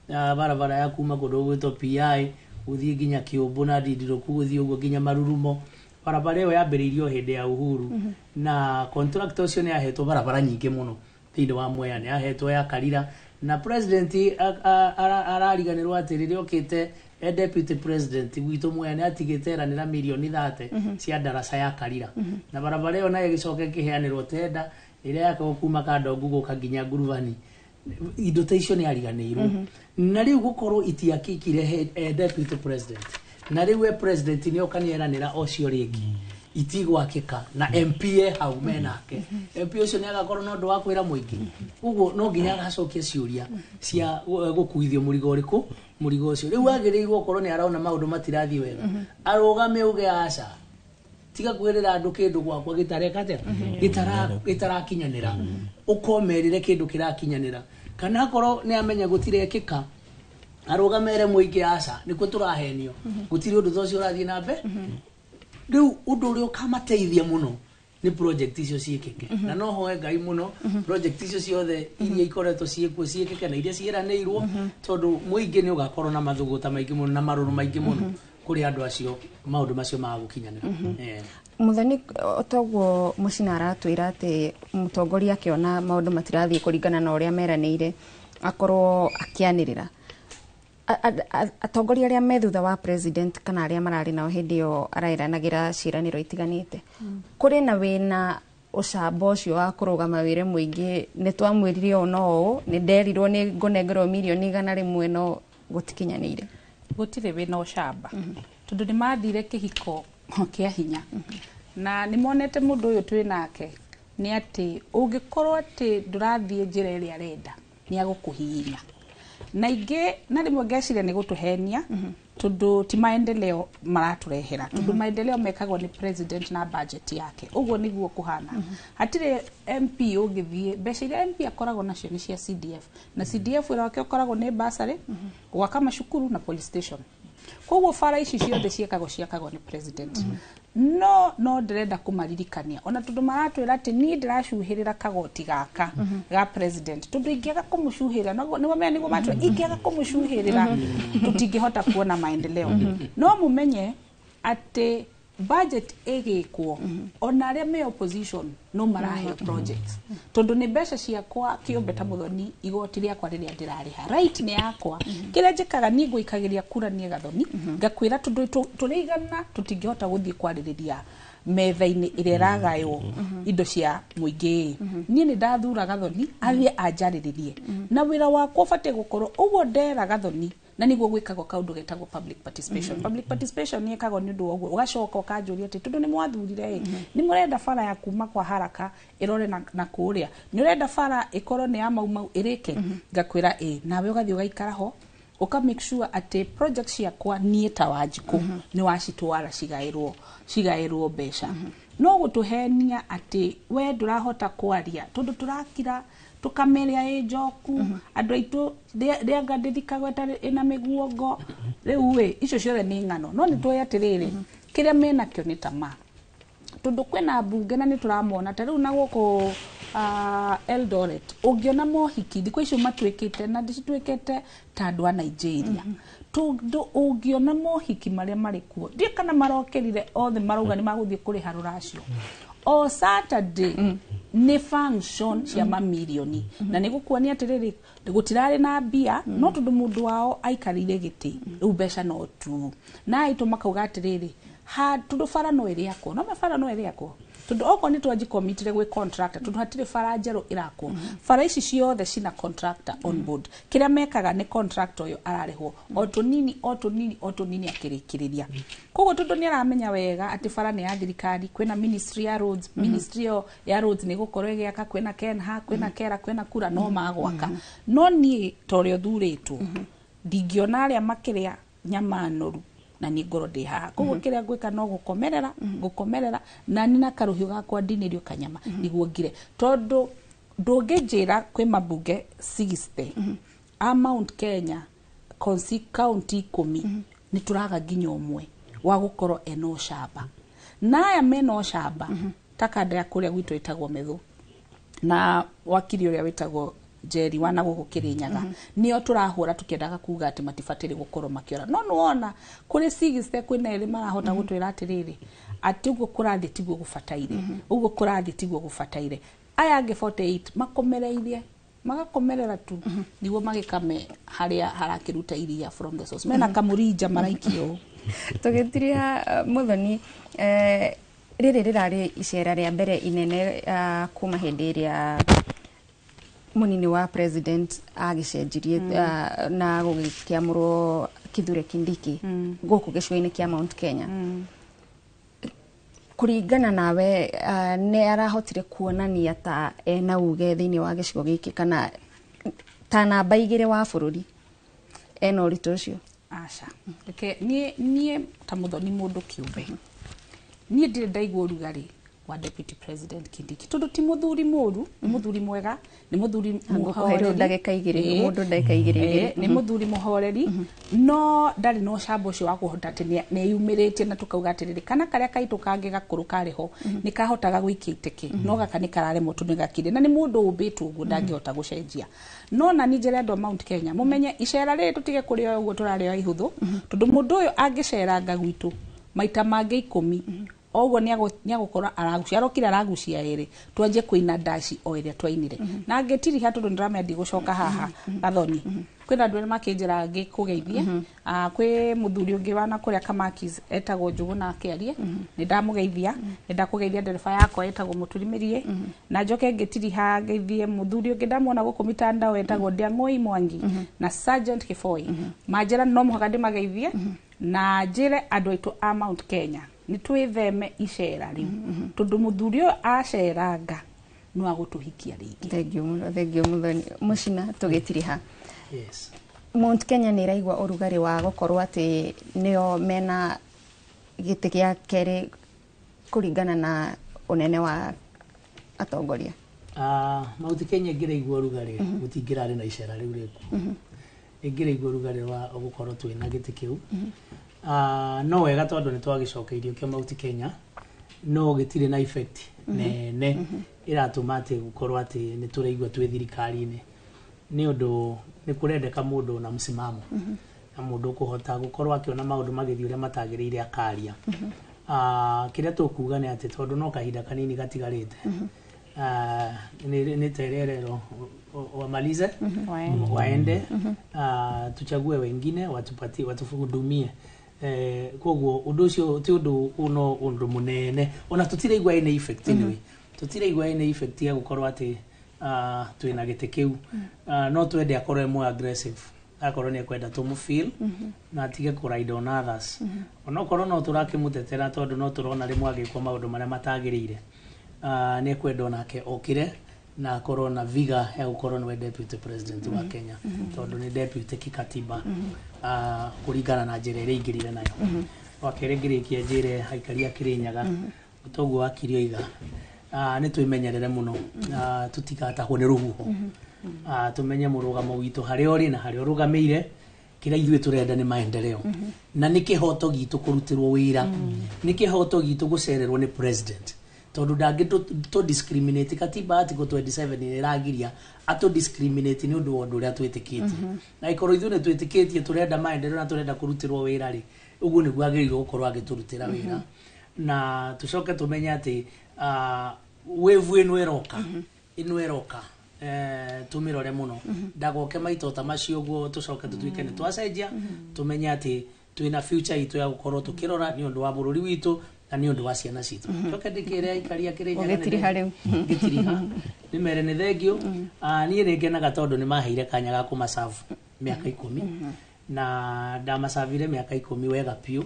barabara ya kuma kũndũ gwĩtwo PI gũthiĩ nginya Kĩũmbũ na Ndindirũku gũthiĩ ũguo nginya Marurumo, barabara ĩyo yambĩrĩirio hĩndĩ ya Uhuru. Na contractor ũcio nĩ ahetwo barabara nyingĩ mũno thĩinĩ wa Mwea, nĩ ahetwo ya Karira, na president arariganĩrwo atĩ rĩrĩa okĩte e deputy president gwitũ Mwea nĩ atigĩte eranĩra mirioni 30 cia ndaraca ya Karira. Na barabara ĩyo nayo ĩgĩcoka ĩkĩheanĩrwo tenda ĩrĩa yakagwo kuma Kandongu gũka nginya Ngurubani. Indo ta icio nĩ ariganĩirwo, na rĩu gũkorwo itiakĩkire deputy president, na rĩu e president nĩ oka nĩ eranĩra o cio rĩngĩ itigwakĩka, na MP e hau menake. MP ũcio nĩ agakorwo na ũndũ wa kwĩra mũingĩ ũguo, no nginya agacokia ciũria cia gũkuithio mũrigo ũrĩkũ, mũrigo ũcio rĩu agĩrĩirwo okorwo nĩ arona maũndũ matirathiĩ wega, arũgame uge aca, tiga kwĩrĩra andũ kĩndũ gwakwa gĩtareka atĩa, gĩtarakinyanĩra, ũkomerĩre kĩndũ kĩrakinyanĩra. Kana akorwo nĩ amenya gũtirekĩka, arũgamere mũingĩ aca, nĩkuo tũrahenio, gũtirĩ ũndũ ta ũcio ũrathiĩ na mbere. Rĩu ũndũ ũrĩa ũkamateithia mũno nĩ project icio ciĩkĩke, na no hoe Ngai mũno project icio ciothe iria ikoretwo ciĩkuo ciĩkĩke na iria ciĩranĩirwo, tondũ mũingĩ nĩ ũgakorwo na mathũgũta maingĩ mũno na marũrũ maingĩ mũno kũrĩ andũ acio maũndũ macio maga gũkinyanĩra. Muthoni, toguo Mũcina aratwĩra atĩ mũtongoria akĩona maũndũ matirathiĩ kũringana na ũrĩa meranĩire akorwo akĩanĩrĩra. Atongoria arĩa me thutha wa president kana arĩa mararĩ nao hĩndĩ ĩyo araĩranagĩra ciĩranĩro itiganĩte, kũrĩ na wĩna ũcamba ũcio wa kũrũgama wĩre mũingĩ nĩ twamwĩrire ũũ no ũũ, nĩ nderirwo nĩ ngũnengerwo mirioni 100 no gũtikinyanĩire? Gũtirĩ wĩna ũcamba, tondũ nĩ mathire kĩhiko kĩa hinya na nĩ monete mũndũ ũyũ twĩ nake nĩ atĩ ũngĩkorwo atĩ ndũrathiĩ njĩra ĩrĩa arenda nĩ agũkũhihinya. Na ingĩ na rĩmwe ngeciria nĩ gũtũhenia, tondũ ti maendeleo maratũrehera, tondũ maendeleo mekagwo nĩ president na budget yake. Ũguo nĩguo kũhana. Hatirĩ MP ũngĩthiĩ, mbeca iria MP akoragwo nacio nĩ cia CDF, na CDF wĩra wake ũkoragwo nĩ bursary, gwaka macukuru na police station. Koguo bara ici ciothe ciakagwo nĩ president. No ndĩrenda kũmaririkania ona tondũ maratwĩra atĩ niĩ ndĩracuhĩrĩra kagoti gaka ga president, tondũ ingĩaga kũmũcuhĩrĩra, nĩguo mena nĩguo matwĩra ingĩaga kũmũcuhĩrĩra tũtingĩhota kuona maendeleo. No mũmenye atĩ budget ĩgĩkwo, ona arĩa me opposition no maraheo projects, tondũ nĩ mbeca ciakwa kĩũmbe ta Mũthoni, igoti rĩakwa rĩrĩa ndĩrarĩha, right nĩ yakwa. Kĩrĩa njĩkaga niĩ ngũikagĩria kura niĩ Gathoni, ngakwĩra tondũ tũrĩ igana tũtingĩhota gũthiĩ kwarĩrĩria metha-inĩ ĩrĩa ĩragaywo indo cia mũingĩ. Niĩ nĩ ndathura Gathoni athiĩ anjarĩrĩrie, na wĩra wakwa ũbatiĩ gũkorwo ũguo ndera Gathoni, na nĩguo gwĩkagwo kaũndũ getagwo public participation. Public participation nĩ ĩkagwo nĩ ũndũ wa ũguo ũgacoka ũkanjũria atĩ tondũ nĩ mwathurire ĩ, nĩ mũrenda bara ya kuma kwa Haraka ĩrore na kũrĩa, nĩ ũrenda bara ĩkorwo nĩ ya Mau Mau ĩrĩke, ngakwĩra ĩ, nawe ũgathiĩ ũgaikara ho ũka make sure atĩ project ciakwa niĩ ta Wanjikũ nĩ wacitwara cigaĩrwo mbeca. No gũtũhenia atĩ we ndũrahota kwaria tondũ tũrakira tũkamĩrĩa ĩ njoku, andũ aitũ rĩanga ndĩthikagwo ĩtarĩ ĩna mĩguongo. Rĩu ĩ, icio ciothe nĩ ng'ano, no nĩ tũĩ atĩrĩrĩ, kĩrĩa menakĩo nĩ tamaa, tondũ kwĩna mbunge na nĩ tũramona ta rĩu na gũkũ Eldoret ũngĩona mohiki thikũ icio matuĩkĩte na cituĩkĩte ta andũ a Nigeria, tondũ ũngĩona mohiki marĩa marĩ kuo ndiĩ kana marokĩrire othe marauga nĩ magũthiĩ kũrĩha rũracio o Saturday nĩ function cia mamirioni. Na nĩ gũkuonia atĩrĩrĩ, gũtirarĩ na mbia, no tondũ mũndũ wao aikarĩire gĩtĩ rĩu mbeca no tu na aitũ makauga atĩrĩrĩ ha, tondũ bara no ĩrĩakwo, no bara no ĩrĩakwo, tondũ okorwo nĩ twanjikomitire gwĩ contractor, tondũ hatirĩ bara njerũ ĩrakwo, bara ici ciothe cina contractor on board. Kĩrĩa mekaga nĩ contractor ũyũ ararĩhwo o tũnini o tũnini o tũnini akĩrĩkĩrĩria. Koguo tondũ nĩ aramenya wega atĩ bara nĩ ya thirikari, kwĩna ministry ya roads, ministry ĩyo ya roads nĩ gũkorwo ĩgĩaka, kwĩna KENHA, kwĩna KERA, kwĩna kura no magwaka. No niĩ ta ũrĩa ũthurĩtwo ndingĩona arĩa makĩrĩa nyama noru na niĩ ngorwo ndĩ haha. Koguo kĩrĩa ngwĩka no gũkomerera na niĩ na karũhiũ gakwa ndinĩrio kanyama nĩguo ngire, tondũ ndũngĩnjĩra kwĩ mambunge 60 a Mount Kenya county 10 nĩ tũraga nginya ũmwe wa gũkorwo ena ũcamba, na aya mena ũcamba ta kanda ya kũrĩa gwitũ ĩtagwo Methu. Na wakiri ũrĩa wĩtagwo Njeri wa na gũkũ Kĩrĩnyaga, nĩo tũrahũra tũkĩendaga kuga atĩ matibatĩrĩ gũkorwo makĩora. No nĩwona kũrĩ 60 kwĩna erĩ marahota gũtwĩra atĩrĩrĩ, atĩ ũguo kũrathiĩ tiguo gũbataire, ũguo kũrathiĩ tiguo gũbataire. Aya angĩ 48 makomereirie, magakomerera tu niguo magĩkame harĩa harakĩruta iria from the source mena kamũrinja maraikia ũũ. Tũgĩtiria Muthoni, rĩrĩ rĩrarĩ icera rĩa mbere inene kuma hĩndĩ ĩrĩa mũnini wa president agĩcenjirie na gũgĩkĩamũrwo Kithure Kindiki gũkũ gĩcigo-inĩ kĩa Mount Kenya. Kũringana nawe, nĩ arahotire kuonania ta ena uge thĩinĩ wa gĩcigo gĩkĩ, kana ta namba 2 wa bũrũri ena ũritũ ũcio? Aca, reke niĩ ta Muthoni mũndũ kĩũmbe, niĩ ndirĩ ndaigua ũrugarĩ wa Deputy President Kindiki, tondũ ti mũthuri mũru, nĩ mũthuri mwega, nĩ mũthuri Ngũkũhe ndagĩka 2, mũndũ ndagĩka 2 2. Nĩ mũthuri mũhoreri, no ndarĩ na ũcamba ũcio wa kũhota atĩ nĩ eyumĩrĩtie na tũkauga atĩrĩrĩ, kana karĩa kaitũ kangĩ gakũrũ karĩ ho nĩ kahotaga gũikia iteke, no gaka nĩ kararemwo tondũ nĩ gakire na nĩ mũndũ ũmbĩtwo ũguo, ndangĩhota gũcenjia. No na niĩ njĩre andũ a Mount Kenya mũmenye icera rĩrĩ tũtige kũrĩoya ũguo tũrarĩoya ihũthũ, tondũ mũndũ ũyũ angĩceranga gwitũ maita mangĩ 10 oguo nĩ agũkorwo aragucia, arokire aragucia ĩrĩ, twanjie kũina ndaci o ĩrĩa twainire. Na ngĩtiriha tondũ nĩndĩramenya ndigũcoka haha Gathoni, kwĩna andũ erĩ makĩnjĩra ngĩkũgeithie. Kwĩ mũthuri ũngĩ wana kũrĩa Kamakis etagwo Njũgũna akĩarie, nĩ ndamũgeithia, nĩ ndakũgeithia ndereba yakwa etagwo Mũturi Mĩriĩ. Na njoke ngĩtiriha ngeithie mũthuri ũngĩ ndamuona gũkũ mitandao etagwo Ndiang'ũi Mwangi na Sergeant Kĩboi. Manjĩra no mũhaka ndĩmageithie na njĩre andũ aitũ a Mount Kenya nĩ twĩtheme icera rĩu, tondũ mũthuri ũyũ aceranga no agũtũhikia rĩngĩ. Thengiũ mũno, thengiũ Muthoni. Mũcina, tũgĩtiriha, Yes. Mount Kenya nĩ ĩraigua ũrugarĩ wa gũkorwo atĩ nĩo mena gĩtĩ gĩa kerĩ kũringana na ũnene wa atongoria? Mount Kenya ĩngĩraigua ũrugarĩ, gũtingĩrarĩ na icera rĩu rĩkuo. Ĩngĩraigua ũrugarĩ wa gũkorwo twĩna gĩtĩ kĩu. No wega tondũ nĩ twagĩcokeirio kĩa Mount Kenya, no gĩtirĩ na effect nene ĩratũma atĩ gũkorwo atĩ nĩ tũraigua twĩ thirikari-inĩ, nĩ ũndũ nĩ kũrendeka mũndũ na msimamo na mũndũ ũkũhota gũkorwo akĩona maũndũ magĩthiĩ ũrĩa matagĩrĩire akaria. Kĩrĩa tũkuga nĩ atĩ tondũ no kahinda kanini gatigarĩte, nĩ tererero wamalize, waende, tuchague wengine watupatie, watuhudumie. Koguo ũndũ ũcio ti ũndũ ũno ũndũ mũnene, ona tũtiraigua ĩna effect anyway, tũtiraigua ĩna effect ya gũkorwo atĩ twĩna gĩtĩ kĩu. No twende akorwo e more aggressive, akorwo nĩ ekwenda tũmũ-feel na atige kũ ride on others, onokorwo no tũrakĩmũtetera tondũ no tũrona rĩmwe agĩkwo maũndũ marĩa matagĩrĩire. Nĩ ekwenda onake okĩre na akorwo na viga ya gũkorwo nĩwe deputy president wa Kenya, tondũ nĩ deputy kikatiba, kũringana na njĩra ĩrĩa aingĩrire nayo. Wa kerĩ, ngĩrĩkia njĩre aikari a Kĩrĩnyaga toguo wakiri oiga, nĩ twĩmenyerere mũno, tũtigatahwo nĩ rũhuho. Tũmenye mũrũgamo witũ harĩa ũrĩ na harĩa ũrũgamĩire. Kĩrĩa ithuĩ tũrenda nĩ maendeleo, na nĩ kĩhoto gitũ kũrutĩrwo wĩra, nĩ kĩhoto gitũ gũcererwo nĩ president, tondũ ndangĩ tũ discriminate. Katiba article 27 nĩ ĩragiria atũ discriminate nĩ ũndũ wa ũndũ ũrĩa twĩtĩkĩtie. Na ikorwo ithuĩ nĩ twĩtĩkĩtie tũrenda maendeleo na tũrenda kũrutĩrwo wĩra rĩ, ũguo nĩguo agĩrĩirwo gũkorwo agĩtũrutĩra wĩra. Na tũcoke tũmenye atĩ wave ĩno ĩroka, ĩno ĩroka, tũmĩrore mũno, ndagoke maita ta macio ũguo tũcoke tũtuĩke nĩ twacenjia. Tũmenye atĩ twĩna future itũ ya gũkorwo tũkĩrora nĩ ũndũ wa bũrũri witũ na nĩ ũndũ wa ciana citũ. Coke ndĩkĩre aikari a Kĩrĩnyaga Ũgĩtiriha rĩu. Ngĩtiriha nĩ mere nĩ thengio. Niĩ nĩ ngenaga tondũ nĩ maheire kanya ga kũmacabu mĩaka 10, na ndamacabire mĩaka 10 wega biũ,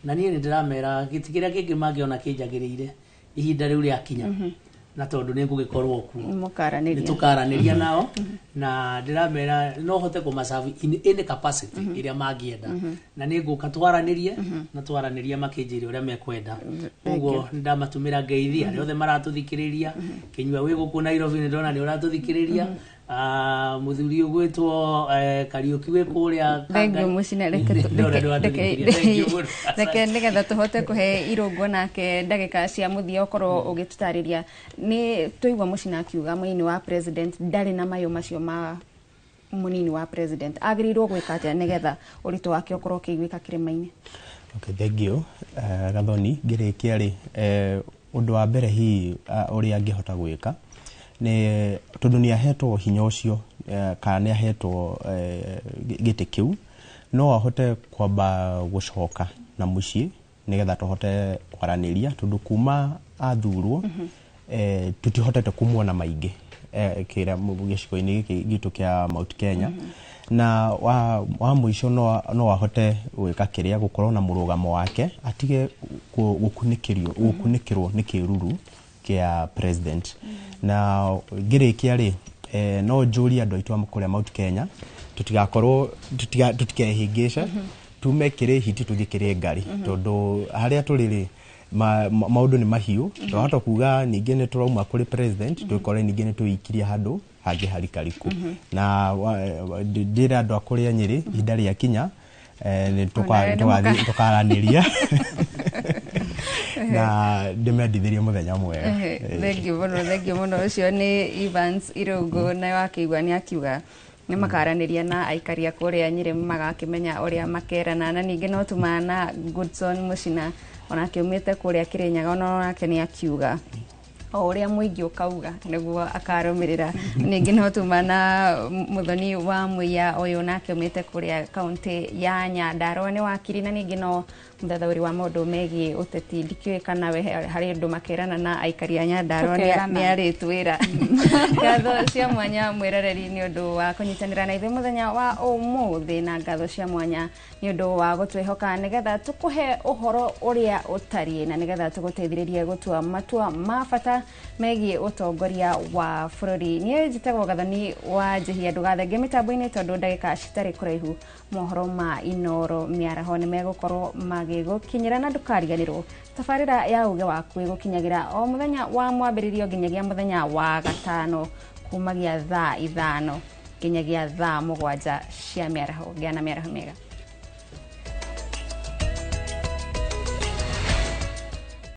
na niĩ nĩ ndĩramera gĩtĩ kĩrĩa kĩngĩ mangĩona kĩnjagĩrĩire ihinda rĩu rĩakinya, na tondũ nĩ ngũgĩkorwo kuo, Mũkaranĩria. Nĩ tũkaranĩria nao, na ndĩramera no hote kũmacabu in any capacity ĩrĩa mangĩenda, na nĩ ngũka twaranĩrie na twaranĩrie makĩnjĩre ũrĩa mekwenda. Ũguo ndamatũmĩra ngeithi arĩa othe maratũthikĩrĩria. Kĩnyua wĩ gũkũ Nairobi, nĩ ndona nĩ ũratũthikĩrĩria, Muthuri ũgwĩtwo Kariũki wĩ kũrĩa. Thengiũ Mũcina, reke Ndona nĩwatũrĩkĩria. Thank you mũno. Reke nĩgetha tũhote kũhe Irũngũ nake ndagĩka cia mũthia ũkorwo ũgĩtũtarĩria. Nĩ tũigua Mũcina akiuga mũnini wa president ndarĩ na mayũ macio ma mũnini wa president. Agĩrĩirwo gwĩka atĩa nĩgetha ũritũ wake ũkorwo ũkĩiguĩka kĩrĩma-inĩ? Okay, thank you. Gathoni, ngĩrĩkia rĩ, ũndũ wa mbere hihi ũrĩa angĩhota gwĩka nĩ tondũ nĩ ahetwo hinya ũcio, kana nĩ ahetwo gĩtĩ kĩu, no ahote kwamba gũcoka na mũciĩ nĩgetha tũhote kwaranĩria, tondũ kuma athurwo tũtihotete kumuona maingĩ kĩrĩa gĩcigo-inĩ gĩkĩ gitũ kĩa Mount Kenya. Na wa mũico no ahote gwĩka kĩrĩa gũkorwo na mũrũgamo wake, atige gũkunĩkĩrio gũkunĩkĩrwo nĩ kĩruru kĩa president. Na ngĩrĩkia rĩ, no njũrie andũ aitũ a kũrĩa Mount Kenya tũtigakorwo tũtikehĩngĩce, tume kĩrĩ hiti tũthiĩ kĩrĩ ngari, tondũ harĩa tũrĩ rĩ, maũndũ nĩ mahiũ. Twahota kuga ningĩ nĩ tũrauma kũrĩ president, twĩkore ningĩ nĩ twĩikirie handũ hangĩ harikariku. Na ndĩre andũ a kũrĩa Nyĩrĩ, ihinda rĩa kinya nĩ Onawe nĩ tũkaranĩria na ndĩmendithĩrie mũthenya mwega. Thengiũ mũno, thengiũ mũno. Ũcio nĩ Evans Irũngũ, na wakĩigua nĩ akiuga nĩ makaranĩria na aikari a kũrĩa Nyĩrĩ, magakĩmenya ũrĩa makerana. Na ningĩ no tumana na Goodson Mũcina, onake umĩte kũrĩa Kĩrĩnyaga, onake nĩ akiuga o ũrĩa mũingĩ ũkauga nĩguo akarũmĩrĩra. Ningĩ no tuma na Mũthoni wa Mũiya ũyũ, nake umĩte kũrĩa kaũntĩ ya Nyandarũa, nĩ wakiri na ningĩ no mũthathaũri wa maũndũ megiĩ ũteti. Ndikĩũĩ kana we harĩ ũndũ makerana na aikari a Nyandarũa. Tũkerana. Nĩ arĩtwĩra. Ngatho cia mwanya mwĩroreri nĩ ũndũ wa kũnyitanĩra na ithuĩ mũthenya wa ũmũthĩ, na ngatho cia mwanya nĩ ũndũ wa gũtwĩhoka nĩgetha tũkũhe ũhoro ũrĩa ũtariĩ na nĩgetha tũgũteithĩrĩrie gũtua matua ma bata megiĩ ũtongoria wa bũrũri. Niĩ njĩtagwo Gathoni wa Njĩhia. Ndũgathenge mĩtambo-inĩ, tondũ ndagĩka citarĩ kũraihu mohoro ma Inoro mĩaraho nĩ megũkorwo magĩgũkinyĩra. Na ndũkariganĩrwo, tabarĩra ya uge waku ĩgũkinyagĩra o mũthenya wa mwambĩrĩrio nginyagia mũthenya wa gatano, kumagia thaa 5 nginyagia thaa 7 cia mĩaraho. Gĩa na mĩaraho mĩega.